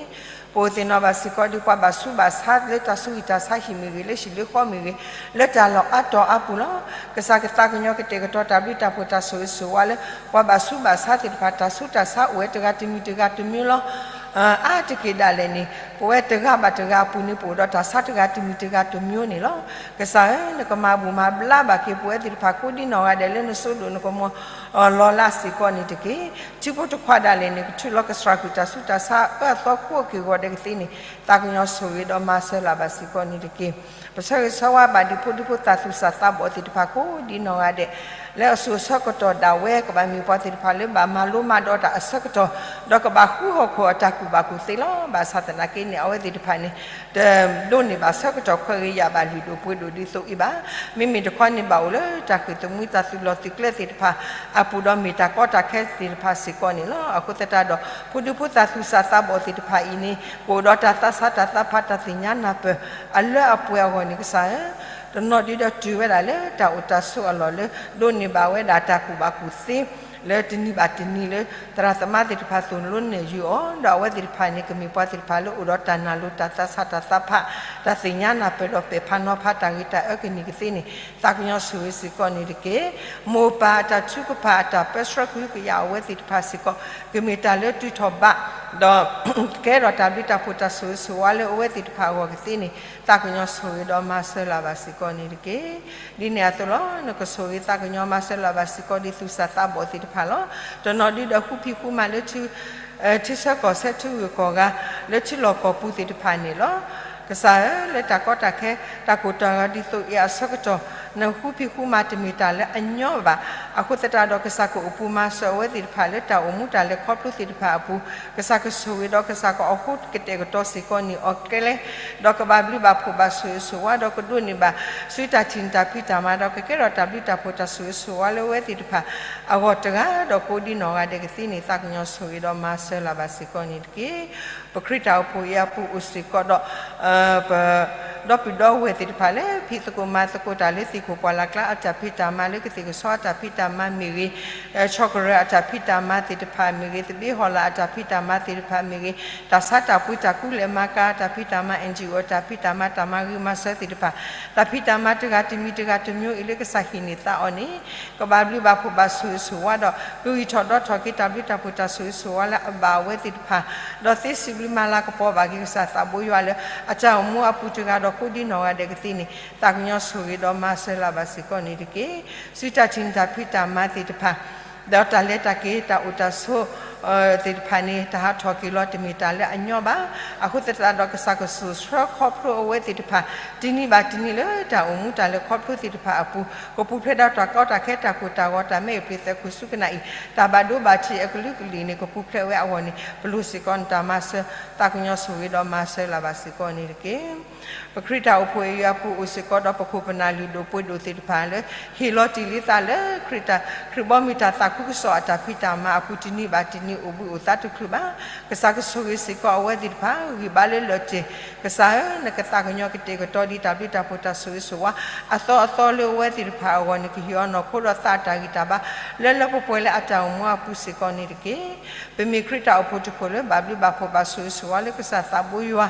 ပအိၣ်သ့ၣ်နီၣ်ဘၣ်စ့ၢ်ကီးဒ်ပှၤဘၣ်ဆူးဘၣ်ဆါလၢတၢ်ဆူးဂံၢ်တၢ်ဆါဟံၣ်မ့ၢ်ဂ့ၤ, လၢဟံၣ်လၢဃီမ့ၢ်ဂ့ၤ, လၢတၢ်လီၢ်အါတီၤအါပူၤလီၤ. ကစၢ်ကသးကညီၤကတဲာ်ကတီၤတၢ်ဘျုးတၢ်ဖှိၣ်တၢ်ဆိၣ်ဂ့ၤဆိၣ်ဝါလၢ ပှၤဘၣ်ဆူးဘၣ်ဆါသ့ၣ်တဖၣ် တၢ်ဆူးတၢ်ဆါအိၣ်ဝဲတဂၤတမံၤတဂၤတမံၤလီၤ. အါတက့ၢ်ဒၣ်လဲာ်န့ၣ် ပဝဲတဂၤဘၣ်တဂၤအပူၤန့ၣ် ပအိၣ်ဒီးတၢ်ဆါတဂၤတမံၤတဂၤတမံၤန့ၣ်လီၤ. ကစၢ်ဧၢ, နကမၤဘူၣ်မၤဘျါဘၣ်က့ၤပဝဲသ့ၣ်တဖၣ်ကိးဒံနီၢ်ဂၤဒဲးလၢနစိဒိၣ်နကမီၤလီၤလးစ့ၢ်ကီးန့ၣ်တက့ၢ်. ထံဖိတခွါဒၣ်လဲာ်န့ၣ် ကထုးလီၤကစၢ်ကွံာ်တၢ်ဆူးတၢ်ဆါအၢအသီကိးက့ၤဂီၤဒဲးကသ့န့ၣ် သးကညီၤဆိၣ်ဂ့ၤဒီးမၤစၢၤလၢ်ဘၣ်စ့ၢ်ကီးန့ၣ်တက့ၢ်. ပဆၢဂ့ၤဆၢဝါဘၣ်ဒံးဖိဒံဖိသၣ်သူၣ်စၢ်သးဘီၣ်သ့ၣ်တဖၣ်ကိးဒံနီၢ်ဂၤဒဲး လၢအစိၤအဆၢကတီၢ်ဒၣ်ဝဲ ကဘၣ်မ့ၢ်ပှၤသ့ၣ်တဖၣ်လၢဘၣ်မၤလိမၤဒိးတၢ်အဆၢကတီၢ်, ဒီးကဘၣ်ဃုဟီၣ်ခိၣ်အတၢ်ကူၣ်ဘၣ်ကူၣ်သ့လီၤ. ဘၣ်ဆၣ်သနာ်က့န့ၣ် အဝဲသ့ၣ်တဖၣ်န့ၣ် တဒိးန့ၢ်ဘၣ်ဆၢကတီၢ်ခွဲးဂ့ၤယာ်ဘၣ်လုၢ်ဒိၣ်ပှ့ၤဒိၣ်ဒ်သိးအံၤဘၣ်. မ့မ့ၢ်တခီန့ၣ်ဘၣ်အိၣ်လၢတၢ်ဃ့ၢ်သမူတၢ်သုးလီၢ်သုးကျဲသ့ၣ်တဖၣ်အပူၤ ဒီးမ့ၢ်တၢ်ကီတၢ်ခဲသ့ၣ်တဖၣ်စ့ၢ်ကီးန့ၣ်လီၤ. အဃိသတးဒီး ဖိဒံဖိသၣ်သူၣ်စၢ်သးဘီၣ်သ့ၣ်တဖၣ်အံၤန့ၣ် ကအိၣ်ဒီးတၢ်သးစၢ်တၢ်သးဖးတၢ်သ့ၣ်ညါနၢ်ပၢၢ် အလၢအပှဲၤအဂီၢ်န့ၣ် ကစၢ်ဧၢ, တနီၤဒုဒီးတုၤဝဲဒၣ်လၢတၢ်အိၣ်တၢ်ဆိးအလီၢ်လၢ ဒိးန့ၢ်ဘၣ်ဝဲဒၣ်တၢ်ကူၣ်ဘၣ်ကူၣ်သ့ လၢတနံၤဘၣ်တနံၤလၢ သရၣ်သမါသ့ၣ်တဖၣ်သိၣ်လိနဲၣ်ယုာ်အီၤ, ဒီးအဝဲသ့ၣ်တဖၣ်န့ၣ် ကမ့ၢ်ပှၤသ့ၣ်တဖၣ်လၢအိၣ်ဒီးတၢ်နၢ်လိၤတၢ်သးစၢ်တၢ်သးဖး တၢ်သ့ၣ်ညါနၢ်ပၢၢ်ဒီးပဲာ်ဖးနီၤဖးတၢ်ဂ့ၤတၢ်အၢကန့ၢ်ကသ့န့ၣ် သးကညီၤဆိၣ်ဂ့ၤစ့ၢ်ကီးန့ၣ်တက့ၢ်. မိၢ်ပၢ်အတၢ်ထုကဖၣ်အတၢ်ပၢဆှၢကဟုကယာ်အဝဲသ့ၣ်တဖၣ်စ့ၢ်ကီး ကမ့ၢ်တၢ်လၢတုၤထီၣ်ဘး ဒီးကဲထီၣ်တၢ်ဘျုးတၢ်ဖှိၣ်တၢ်ဆိၣ်ဂ့ၤဆိၣ်ဝါလၢအဝဲသ့ၣ်တဖၣ်အဂီၢ်ကသ့န့ၣ် သးကညီၤဆိၣ်ဂ့ၤဒီးမၤစၢၤလၢ်ဘၣ်စ့ၢ်ကီးန့ၣ်တက့ၢ်. ဒ်န့ၣ်အသိးလီၤ. နကဆိၣ်ဂ့ၤသးကညီၤမၤစၢၤလၢ်ဘၣ်စ့ၢ်ကီးဒ်သူၣ်စၢ်သးဘီၣ်သ့ၣ်တဖၣ်လီၤ. တနီၤဒုဒီးဃုဖံးဃုမၤလၢ ထံဆၢကီၢ်ဆၢထံဂုၤကီၢ်ဂၤ လၢထံလီၢ်ကီၢ်ပူၤသ့ၣ်တဖၣ်န့ၣ်လီၤ. ကစၢ်ဧၢ, လၢတၢ်ကီတၢ်ခဲ တၢ်ကိၢ်တၢ်ဂီၤဒ်သိးအံၤအဆၢကတီၢ် နဃုဖံးဃုမၤတမ့ၢ်တၢ်လၢအညီဘၣ်. အဃိသတးဒီး ကစၢ်ကအိၣ်ပူၤမၤစၢၤအဝဲသ့ၣ်တဖၣ်လၢတၢ်အိၣ်မူတၢ်လဲၤခီဖျိသ့ၣ်တဖၣ်အပူၤ, ကစၢ်ကဆိၣ်ဂ့ၤဒီးကစၢ်ကအီၣ်ဃိကတဲာ်ကတီၤစ့ၢ်ကီးန့ၢ်အီၤကျဲ ဒီးကဘၣ်ဘျုးဘၣ်ဖှိၣ်ဘၣ်ဆိၣ်ဂ့ၤဆိၣ်ဝါ ဒီးကဒိးန့ၢ်ဘၣ်ဆူတၢ်ထံၣ်တၢ်ဖံးတၢ်မၤ ဒီးကကဲထီၣ်တၢ်ဘျုးတၢ်ဖှိၣ်တၢ်ဆိၣ်ဂ့ၤဆိၣ်ဝါလၢအဝဲသ့ၣ်တဖၣ်အဂီၢ်တဂၤဒီးကိးဒံနီၢ်ဂၤဒဲးကသ့န့ၣ် သးကညီၤဆိၣ်ဂ့ၤဒီးမၤစၢၤလၢ်ဘၣ်စ့ၢ်ကီးန့ၣ်တက့ၢ်. ပခရံာ်တၢ်အိၣ်ဖှိၣ်အံၤအပူၤအိၣ်စ့ၢ်ကီးဒီး ပ ဒီပုၢ်ဒီဝဲၢ်သ့ၣ်တဖၣ်လၢ ဖံးသကိးမၤသကိးတၢ်လၢသ့ၣ်ခိၣ်ပှၢ်လၢ်ကျါအတၢ်ဖံးတၢ်မၤ လၢကသ့ၣ်ကဆီအတၢ်ဖံးတၢ်မၤမ့ၢ်ဂ့ၤ, ဆီၣ်ကရၢၢ်အတၢ်ဖံးတၢ်မၤသ့ၣ်တဖၣ်မ့ၢ်ဂ့ၤ, သဘ့ဟီၣ်လာ်အတၢ်ဖံးတၢ်မၤသ့ၣ်တဖၣ်မ့ၢ်ဂ့ၤ, တၢ်ဆါတၢ်ပှ့ၤတၢ်ကူလဲၢ်မၤကၤအတၢ်ဖံးတၢ်မၤ NGO အတၢ်ဖံးတၢ်မၤ တၢ်မၤဂ့ၤမၤစၢၤသ့ၣ်တဖၣ်, တၢ်ဖံးတၢ်မၤတဂၤတမံၤတဂၤတမံၤအံၤလၢကစၢ်ဟံးန့ၢ်သးအီၤန့ၣ် ကဘၣ်ဘျုးဘၣ်ဖှိၣ်ဘၣ်ဆိၣ်ဂ့ၤဆိၣ်ဝါဒီး ကဂံၢ်ထီၣ်ဒီးထီၣ်က့ၤတၢ်ဘျုးတၢ်ဖှိၣ်တၢ်ဆိၣ်ဂ့ၤဆိၣ်ဝါလၢအဘၣ်အဝဲသ့ၣ်တဖၣ်, ဒီးသ့စံးဘျုးမၤလၤကပီၤဘၣ်က့ၤကစၢ်သးဘိယွၤလၢ အတၢ်အိၣ်မူအပူၤတဂၤဒီးကိးဒံနီၢ်ဂၤဒဲးကသ့န့ၣ် သးကညီၤဆိၣ်ဂ့ၤဒီးမၤစၢၤလၢ်ဘၣ်စ့ၢ်ကီးန့ၣ်တက့ၢ်. စုတၢ်ထံၣ်န့ၢ်တၢ်ဖံးတၢ်မၤသ့ၣ်တဖၣ် ဒီးတၢ်လဲၤတၢ်က့ၤတၢ်အိၣ်တၢ်ဆိး သ့ၣ်တဖၣ်န့ၣ် တၢ်ဟးထီၣ်က့ၤလီၤတမ့ၢ်တၢ်လၢအညီဘၣ်. အဃိသတးဒီးကစၢ်ကဆိၣ်ဆှၢခီဖျိအဝဲသ့ၣ်တဖၣ် တနံၤဘၣ်တနံၤလၢတၢ်အိၣ်မူတၢ်လဲၤခီဖျိသ့ၣ်တဖၣ်အပူၤ ကပူၤဖျဲးဒီးတၢ်ကီတၢ်ခဲတၢ်ကိၢ်တၢ်ဂီၤတၢ်မဲအံၤပျ့ၤသဲးခိၣ်ဆူကနၣ်အံၤ တၢ်ဘၣ်ဒိဘၣ်ထံးအကလုာ်ကလုာ်န့ၣ် ကပူၤဖျဲးဝဲအဂီၢ်န့ၣ် ပလိၣ်စ့ၢ်ကီးနတၢ်မၤစၢၤ သးကညီၤဆိၣ်ဂ့ၤဒီးမၤစၢၤလၢ်ဘၣ်စ့ၢ်ကီးန့ၣ်တက့ၢ်. ပခရံာ်တၢ်အိၣ်ဖှိၣ်အံၤအပူၤအိၣ်စ့ၢ်ကီးဒီးပခိၣ်ပနၢ်လုၢ်ဒိၣ်ပှ့ၤဒိၣ်သ့ၣ်တဖၣ်လၢ ဟ့ၣ်လီၤတ့ၢ်လံသးလၢခရံာ်တၢ် ခရံာ်ဘီမုၢ်တၢ်သးခုကစီၣ်အတၢ်ဖံးတၢ်မၤအပူၤ တနံၤဘၣ်တနံၤအိၣ်ဘှံးအိၣ်သါတချုးဘၣ်. ကစၢ်ကဆိၣ်ဂ့ၤစ့ၢ်ကီးအဝဲသ့ၣ်တဖၣ် ဂံၢ်ဘါလၢလၢၢ်တ့ၢ်, ကစၢ်ဧၢ နကသးကညီၤကတဲာ်ကတီၤဒံးတၢ်ဘျုးတၢ်ဖှိၣ်တၢ်ဆိၣ်ဂ့ၤဆိၣ်ဝါ အသီအသီလၢအဝဲသ့ၣ်တဖၣ်အဂီၢ်န့ၣ် ကဟ့ၣ်အီၤနီၢ်ခိဒီးသးအတၢ်ဂံၢ်တၢ်ဘါ လၢလၢပှဲၤပှဲၤလၢအတၢ်အိၣ်မူအပူၤစ့ၢ်ကီးန့ၣ်တက့ၢ်. ပမ့ၢ်ခရံာ်တၢ်အိၣ်ဖှိၣ်တခိၣ်လၢ ဘၣ်ဘျုးဘၣ်ဖှိၣ်ဘၣ်ဆိၣ်ဂ့ၤဆိၣ်ဝါလၢကစၢ်သးဘိယွၤ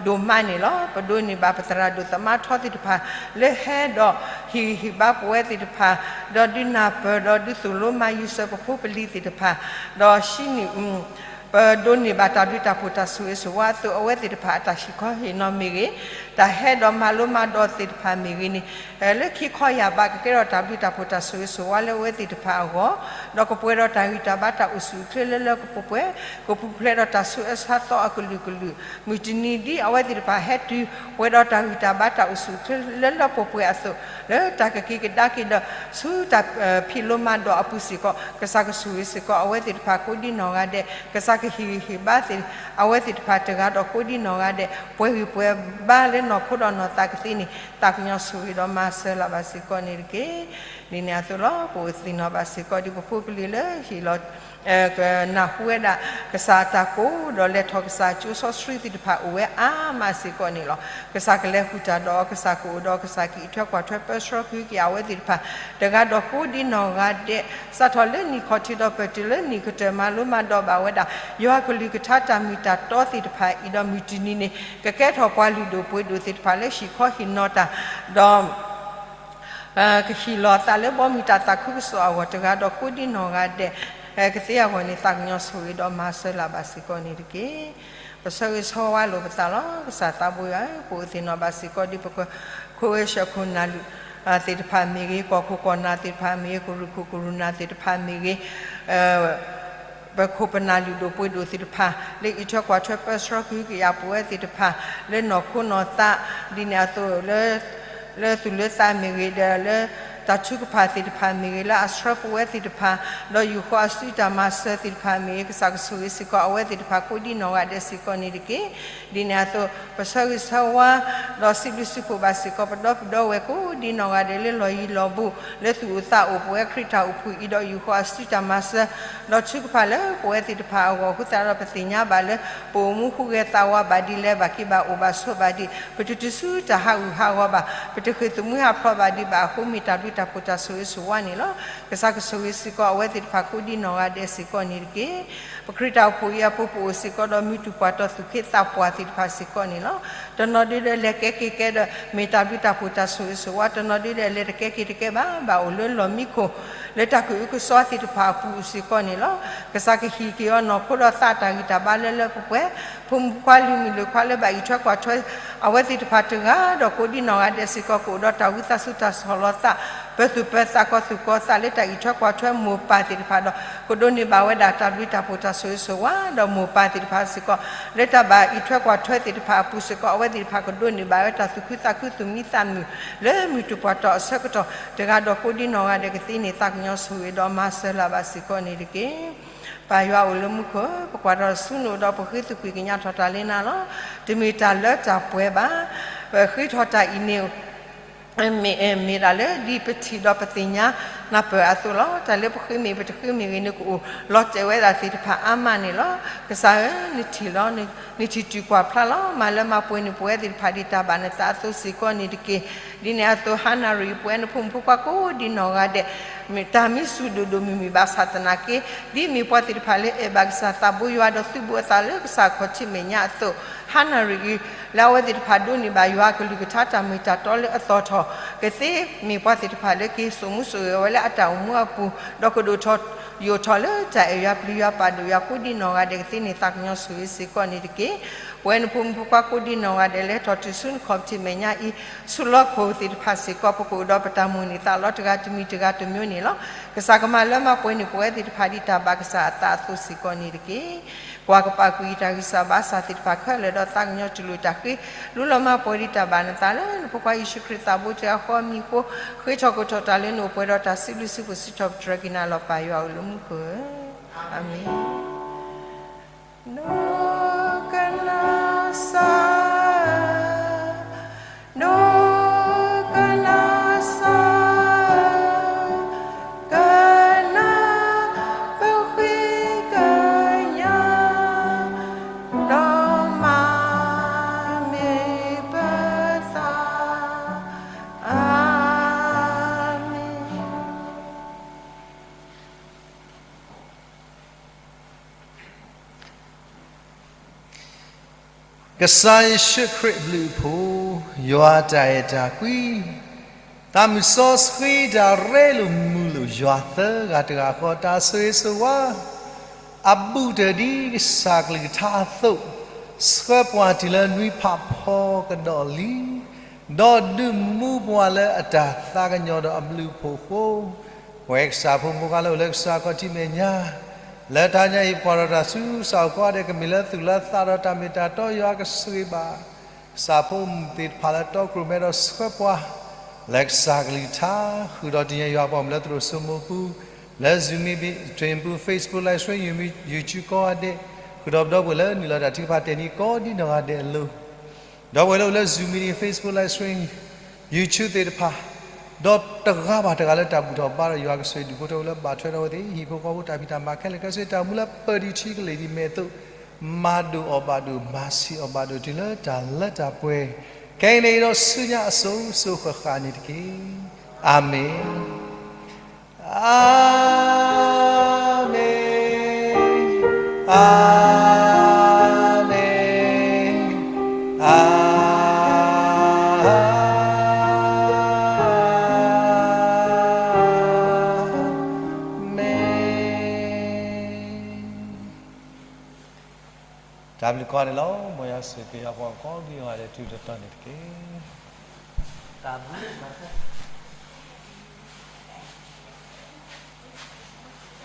ဒိၣ်မးန့ၣ်လီၤ. ပဒိးန့ၢ်ဘၣ်ပသရၣ်ဒိၣ်သမါထီသ့ၣ်တဖၣ် လၢဟဲဒီးဟ့ၣ်ဂံၢ်ဟ့ၣ်ဘါပဝဲသ့ၣ်တဖၣ်, ဒီးဒုးနၢ်ပၢၢ်ဒီးဒုးသိၣ်လိမၤယူၤစၢၤပဖိပလံၤသ့ၣ်တဖၣ်, ဒီး ပဒိးန့ၢ်ဘၣ်တၢ်ဘျုးတၢ်ဖှိၣ်တၢ်ဆိၣ်ဂ့ၤဆိၣ်ဝါအသိး အဝဲသ့ၣ်တဖၣ်အတၢ်ဟံၣ်ခီဟ့ၣ်နီၤမ့ၢ်ဂ့ၤ, တၢ်ဟဲဒီးမၤလိမၤဒိးသ့ၣ်တဖၣ်မ့ၢ်ဂ့ၤန့ၣ် လၢခံခီယၢ်ဘး ကကဲထီၣ်တၢ်ဘျုးတၢ်ဖှိၣ်တၢ်ဆိၣ်ဂ့ၤဆိၣ်ဝါလၢအဝဲသ့ၣ်တဖၣ်အဂီၢ်, ဒီးကပှဲၤဒီးတၢ်ဂံၢ်တၢ်ဘါတၢ်အိၣ်ဆူၣ်အိၣ်ချ့လၢလၢပှဲၤပှဲၤ, ကပူၤဖျဲးဒီးတၢ်ဆူးအါဆါသီအကလုာ်ကလုာ်, မုၢ်တနံၤဒ်အဝဲသ့ၣ်တဖၣ်ဟဲတုၤ ပှဲၤဒီးတၢ်ဂံၢ်တၢ်ဘါတၢ်အိၣ်ဆူၣ်အိၣ်ချ့လၢလၢပှဲၤပှဲၤအသိး, လၢတၢ်ကက့ၤကဒါက့ၤဒီး ဆူတၢ်ဖံးလိမၤဒိးအပူၤစ့ၢ်ကီး ကစၢ်ကဆိၣ်ဂ့ၤစ့ၢ်ကီးအဝဲသ့ၣ်တဖၣ်ကိးဒ်နီၢ်ဂၤဒဲး, ကစၢ်ကဟ့ၣ်ဂံၢ်ဟ့ၣ်ဘါသ့ၣ် အဝဲသ့ၣ်တဖၣ်တဂၤဒီးကိးဒ်နီၢ်ဂၤဒဲး, ပှဲၤဂံၢ်ပှဲၤဘါလၢနီၢ်ခိဒီးနီၢ်သးကသ့န့ၣ် သးကညီၤဆိၣ်ဂ့ၤဒီးမၤစၢၤလၢ်ဘၣ်စ့ၢ်ကီးန့ၣ်တက့ၢ်. ဒ်န့ၣ်အသိးလီၤ ပအိၣ်သ့ၣ်နီၣ်ဘၣ်စ့ၢ်ကီးဒ်ပဖိပလံၤလၢဟ့ၣ်လီၤ ကနၢ်ဟူဝဲဒၣ် ကစၢ်အတၢ်ကိးဒီးလဲၤထီၣ်ကစၢ်အကၠိစီဆှံသ့ၣ်တဖၣ်အိၣ်ဝဲအါမးစ့ၢ်ကီးန့ၣ်လီၤ. ကစၢ်ကလဲၤဃုာ်တၢ်ဒီးအီၤ ကစၢ်ကအိၣ်ဒီးအီၤ ကစၢ်ကအံးထွဲကွၢ်ထွဲပၢဆှၢကဟုကယာ်အဝဲသ့ၣ်တဖၣ် တဂၤဒီးကိးဒ်နီၢ်ဂၤဒဲး, စးထီၣ်လၢနံၣ်ခီၣ်ထံးဒီးပတုၤလၢနံၣ်ကတၢၢ်မၤလိမၤဒိးဘၣ်ဝဲဒၣ် ယွၤကလုၢ်ကထါတၢ်မ့ၢ်တၢ်တီသ့ၣ်တဖၣ်အံၤဒီးမုၢ်တနံၤန့ၣ် ကကဲထီၣ်ပှၤလုၢ်ဒိၣ်ပှ့ၤဒိၣ်သ့ၣ်တဖၣ်လၢဟံၣ်ခီဟ့ၣ်နီၤတၢ် ဒီး ကဟ့ၣ်လီၤသးလၢဘီမုၢ်တၢ်သးခုကစီၣ်အဂီၢ် တဂၤဒီးကိးဒ်နီၢ်ဂၤဒဲး ကသ့အဂီၢ်န့ၣ် သးကညီၤဆိၣ်ဂ့ၤဒီးမၤစၢၤလၢ်ဘၣ်စ့ၢ်ကီးန့ၣ်တက့ၢ်. ပဆၢဂ့ၤဆၢဝါလိာ်ပသးလီၤ. ကစၢ်သးဘိယွၤဧၢ, ပအိၣ်သ့ၣ်နီၣ်ဘၣ်စ့ၢ်ကီးဒ်ပခိၣ်ဝဲၢ်ဆှၢခိၣ်နၢ်လုၢ်သ့ၣ်တဖၣ်မ့ၢ်ဂ့ၤ, ကီၢ်ခိၣ်ကီၢ်နၢ်သ့ၣ်တဖၣ်မ့ၢ်ဂ့ၤ, ကရူၢ်ခိၣ်ကရူၢ်နၢ်သ့ၣ်တဖၣ်မ့ၢ်ဂ့ၤ, ပခိၣ်ပနၢ်လုၢ်ဒိၣ်ပှ့ၤဒိၣ်သ့ၣ်တဖၣ် လၢအံးထွဲကွၢ်ထွဲပၢဆှၢကဟုကယာ်ပဝဲသ့ၣ်တဖၣ် လၢနီၢ်ခိနီၢ်သး ဒ်န့ၣ်အသိး လၢသူၣ်လၢသးမ့ၢ်ဂ့ၤဒီး လၢတၢ်ထုကဖၣ်သ့ၣ်တဖၣ်မ့ၢ်ဂ့ၤ လၢအဆှၢပဝဲသ့ၣ်တဖၣ် ဒီးယူာ်ဃီအစုတၢ်မၤစၢၤသ့ၣ်တဖၣ်မ့ၢ်ဂ့ၤ ကစၢ်ကဆိၣ်ဂ့ၤစ့ၢ်ကီးအဝဲသ့ၣ်တဖၣ်ကိးဒ်နီၢ်ဂၤဒဲးစ့ၢ်ကီးန့ၣ်တက့ၢ်. ဒ်န့ၣ်အသိး ပဆၢဂ့ၤဆၢဝါ ဒီးစံးဘျုးစံးဖှိၣ်ဘၣ်စ့ၢ်ကီး ပဒီပုၢ်ဒီဝဲၢ်ကိးဒ်နီၢ်ဂၤဒဲးလၢလီၢ်ယံၤလီၢ်ဘူး လၢသူၣ်အိၣ်သးအိၣ်ပဝဲခရံာ်တၢ်အိၣ်ဖှိၣ်အံၤဒီးယူာ်ဃီအစုတၢ်မၤစၢၤ ဒီးထုကဖၣ်လၢပဝဲသ့ၣ်တဖၣ်အဂီၢ် အဃိသတးဒီးပသ့ၣ်ညါဘၣ်လၢ ပအိၣ်မူဟူးဂဲၤသးဝါဘၣ်ဒ်လဲၣ် ဘၣ်က့ၤဘၣ်အိၣ်ဘၣ်ဆိးဘၣ်ဒ် ပတတုၤဆူတၢ်ဟးဂူာ်ဟးဂီၤဘၣ် ပတဃ့ၢ်သမူဟးဖျိးဘၣ်ဒံးဘၣ်အဃိ မ့ၢ်တၢ်ဘျုးတၢ်ဖှိၣ်တၢ်ဆိၣ်ဂ့ၤဆိၣ်ဝါန့ၣ်လီၤ. ကစၢ်ကဆိၣ်ဂ့ၤစ့ၢ်ကီးအဝဲသ့ၣ်တဖၣ်ကိးဒ်နီၢ်ဂၤဒဲးစ့ၢ်ကီးန့ၣ်တက့ၢ်. ပခရံာ်တၢ်အိၣ်ဖှိၣ်အံၤအပူၤ ပအိၣ်စ့ၢ်ကီးဒီးမုၢ်တူၢ်ပှၢ်တီၢ်သူၣ်က့သးပှၢ်သ့ၣ်တဖၣ်စ့ၢ်ကီးန့ၣ်လီၤ. တနီၤဒုဒီးလဲၤကဲက့ၤကဲဒီး မ့ၢ်တၢ်ဘျုးတၢ်ဖှိၣ်တၢ်ဆိၣ်ဂ့ၤဆိၣ်ဝါ တနီၤဒုဒီးလဲၤတကဲက့ၤတကဲဘၣ် ဘၣ်အိၣ်လၢလီၢ်မံခိၣ် လၢတၢ်ကအုကစွါသ့ၣ်တဖၣ်အပူၤစ့ၢ်ကီးန့ၣ်လီၤ. ကစၢ်ကဟံးက့ၤအီၤနီၢ်ခိဒီးသးတၢ်ဂံၢ်တၢ်ဘါလၢလၢပှဲၤပှဲၤ ဖိမုၣ်ဖိခွါလုၢ်မုၣ်လုၢ်ခွါလၢဘၣ်အံးထွဲကွၢ်ထွဲ အဝဲသ့ၣ်တဖၣ်တဂၤဒီးကိးဒ်နီၢ်ဂၤဒဲးစ့ၢ်ကီး ကအိၣ်ဒီးတၢ်ဝံသးစူၤတၢ်ဆီၣ်လီၤသး ပသူၣ်ပသးကီၢ်သူၣ်ကီၢ်သးလၢတၢ်အံးထွဲကွၢ်ထွဲမိၢ်ပၢ်သ့ၣ်တဖၣ်ဒီး ကဒိးန့ၢ်ဘၣ်ဝဲဒၣ်တၢ်ဘျုးတၢ်ဖှိၣ်တၢ်ဆိၣ်ဂ့ၤဆိၣ်ဝါ ဒီးမိၢ်ပၢ်သ့ၣ်တဖၣ်စ့ၢ်ကီး လၢတၢ်ဘၣ်အံးထွဲကွၢ်ထွဲသ့ၣ်တဖၣ်အပူၤစ့ၢ်ကီး အဝဲသ့ၣ်တဖၣ်ကဒိးန့ၢ်ဘၣ်ဝဲတၢ်သူၣ်ခုသးခုသူၣ်မံသးမုာ် လၢမုၢ်တူၢ်ပှၢ်တီၢ်အဆၢကတီၢ် တဂၤဒီးကိးဒ်နီၢ်ဂၤဒဲးကသ့န့ၣ် သးကညီၤဆိၣ်ဂ့ၤဒီးမၤစၢၤလၢ်ဘၣ်စ့ၢ်ကီးန့ၣ်တက့ၢ်. ပၢ်ယွၤအိၣ်လၢမူခိၣ် ပကွၢ်ထီၣ်ဆူနအိၣ်ဒီးပဃ့သကွံာ်ကညးထီၣ်တၢ်လၢနၤလီၤ. တမ့ၢ်တၢ်လၢတၢ်ပှဲၤဘၣ်. ပဃ့ထီၣ်တၢ်အံၤန့ၣ် မ့ၢ် မ့ၢ်ဒၣ်လၢဒ်ပထံၣ်ဒီးပသ့ၣ်ညါ နၢ်ပၢၢ်အသိးလီၤ. တၢ်လၢပဃ့မ့ၢ်ပတဃ့မ့ၢ်ဂ့ၤ နကအိၣ်လီၤတဲာ်ဝဲဒၣ်သ့ၣ်တဖၣ်အါမးန့ၣ်လီၤ. ကစၢ်ဧၢ, နထံၣ်လီၤ, နထံၣ်တုၤကွၢ်ဖျါလီၤ. မၤလၢမၤပှဲၤန့ၢ်ပဝဲသ့ၣ်တဖၣ်ဒ်တၢ်ဘၣ်နသးအသိးစ့ၢ်ကီးန့ၣ်တက့ၢ်. ဒ်န့ၣ်အသိး ဟါနၣ်ရံၣ်အံၤ ပဝဲနဖိမုၣ်ဖိခွါကိးဒ်နီၢ်ဂၤဒဲး တၢ်မံစူၤဒိၣ်ဒိၣ်မုၢ်မုၢ်ဘၣ်ဆၣ်သနာ်က့ ဒ်မ့ၢ်ပှၤသ့ၣ်တဖၣ်လၢအဲၣ်ဘၣ်ကစၢ်သးဘိယွၤဒီးသုးဘူးအသးလၢကစၢ်ခီၣ်ထံးမဲာ်ညါအသိး, ဟါနၣ်ရံၣ်အံၤ လၢအဝဲသ့ၣ်တဖၣ်ဒိးန့ၢ်ဘၣ်ယွၤအကလုၢ်ကထါတၢ်မ့ၢ်တၢ်တီလၢအသီၣ်ထီၣ်, ကသ့မ့ၢ်ပှၤသ့ၣ်တဖၣ်လၢက့ၤစိာ်မူစိာ်ဂဲၤဝဲလၢအတၢ်အိၣ်မူအပူၤ, ဒီးကဒိၣ်ထီၣ်ယိာ်ထီၣ်လၢတၢ်အဲၣ်ယွၤပျံၤယွၤပာ်ဒိၣ်ယွၤကိးဒ်နီၢ်ဂၤဒဲး ကသ့န့ၢ်သးကညီၤဆိၣ်ဂ့ၤစ့ၢ်ကီးန့ၣ်တက့ၢ်. ပဝဲနဖိမုၣ်ဖိခွါကိးဒ်နီၢ်ဂၤဒဲး လဲၤထီၣ်တုၤဆူနခီၣ်ထံးမဲာ်ညါအံၤ, ဆူလီၢ်ခိၣ်သ့ၣ်တဖၣ်စ့ၢ်ကီး ပကအိၣ်ဒီးပတၢ်မိၣ်န့ၢ်သးလီတဂၤတမံၤတဂၤတမံၤန့ၣ်လီၤ. ကစၢ်ကမၤလၢမၤပှဲၤန့ၢ်ပဝဲသ့ၣ်တဖၣ်ဒ်တၢ်ဘၣ်ကစၢ်အသးအသိးစ့ၢ်ကီးန့ၣ်တက့ၢ်. ကွၢ်ကပာ်ကွံာ်တၢ်ဂံၢ်စၢ်ဘါစၢ်သ့ၣ်တဖၣ်ခဲလၢာ်ဒီးသးကညီၤတူၢ်လိာ်တၢ်ဃ့, လူလီၤမၤပှဲၤဒံးတၢ်ဘၣ်နသးလၢနဖိခွါယ့ၣ်ၡူးခရံာ်သးဘိတဂၤဃီအမံၤအဃိ, ဃ့ထီၣ်ကထီၣ်တၢ်လၢနအိၣ်ပှဲၤဒီးတၢ်စံးဘျုးစံးဖှိၣ် စံးထီၣ်ပတြၢၤက့ၤနၤလီၤ ပၢ်ယွၤဧၢ လၢမူခိၣ်ဧၢ, အၤမ့ၣ်. ဒိကနၣ်စၢ်, ဒိကနၣ်စၢ်, ကနၢ်ပဃ့ကညး, ဒီးမၤမ့ၢ်ပသး, အၤမ့ၣ်. ကစၢ်ယ့ၣ်ၡူးခရံာ်အဘျုးအဖှိၣ်, ယွၤတၢ်အဲၣ်တၢ်ကွံ, သးမုၢ်စီဆှံတၢ်ရ့လိာ်မုာ်လိာ်ယွၤသၢဂၤတဂၤဃီ တၢ်ဆိၣ်ဂ့ၤဆိၣ်ဝါ အဘူးတၢၢ်ဒ်ကစၢ်ကလုၢ်ကထါအသိး, ဆှၢပှၤတုၤလၢနွံဖးဖီကဒီးလံ, ဒီးဒုးမူပှၤလၢအတၢ်သးကညီၤဒီးအဘျုးအဖှိၣ်အဃိ, ပဝဲကစၢ်ဖိမုၣ်ဖိခွါလၢအိၣ်လၢကစၢ်ခီၣ်ထံးမဲာ်ညါ, လၢတဟါညါအံၤ ပကွၢ်ထီၣ်တၢ်ဆူကစၢ်အိၣ်ကိးဂၤဒဲး ကမ့ၢ်လၢသူၣ်လၢသးဒီးတၢ်မ့ၢ်တၢ်တီ ယွၤကဆိၣ်ဂ့ၤဘၣ် ကစၢ်ဖိမုၣ်သ့ၣ်တဖၣ်လၢတီခိၣ်ရိၣ်မဲဒီးဆှၢပှၤ လၢကစၢ်ကလုၢ်ကထါ, ဃုာ်ဒီးတနံၤအံၤ ယွၤပှၤမုၣ်လၢသရိာ်စိမိၢ်ပူၤ, လၢ Zoom meeting ပူၤ Facebook live stream, YouTube ကိးဂၤဒဲး, ဃုာ်ဒီးပဒီပုၢ်ဝဲၢ်လၢနုာ်လီၤတၢ်ထုကဖၣ်တဲာ်နံၤကိးဒ်နီၢ်ဂၤဒဲးအလိၤ ဒီပုၢ်ဝဲၢ်လၢအိၣ်လၢ Zoom meeting, Facebook live stream, YouTube သ့ၣ်တဖၣ်, ဒီးတဂၤဘၣ်တဂၤလၢတၢ်ဘူၣ်ထီၣ်ဘါထီၣ်ယွၤကဆိၣ်ဂ့ၤဒုးဖိထၢဝဲလၢဘၣ်ထွဲဒီးအဝဲသ့ၣ် ဟံၣ်ဖိဃီဖိတၢ်ဖံးတၢ်မၤခဲလၢာ်ခဲဆ့ တၢ်အိၣ်မူလၢပၢၢ်ဒံးထံကလ့ၢ်ဒံးမဲာ်အသိး, မၤဒိၣ်အီၤဘၣ်ဒိၣ် မၤဆံးအီၤဘၣ်ဒိၣ်တုၤလၢတၢ်လၢတၢ်ပှဲၤ, ခဲအံၤန့ၣ်ဒီးဆူညါအစိၤစိၤဃၣ်ဃၣ်န့ၣ်တက့ၢ်. အၤမ့ၣ်. အၤမ့ၣ်, အၤမ့ၣ်, အၤမ့ၣ်. တၢ်ဘျုးကိးဂၤဒဲးလီၤ. မ်ယွၤဆိၣ်ဂ့ၤက့ၤယွၤပှၤကိးဒံးဂၤဒဲး တုၤတတီၤန့ၣ်တက့ၢ်. တၢ်ဘျုး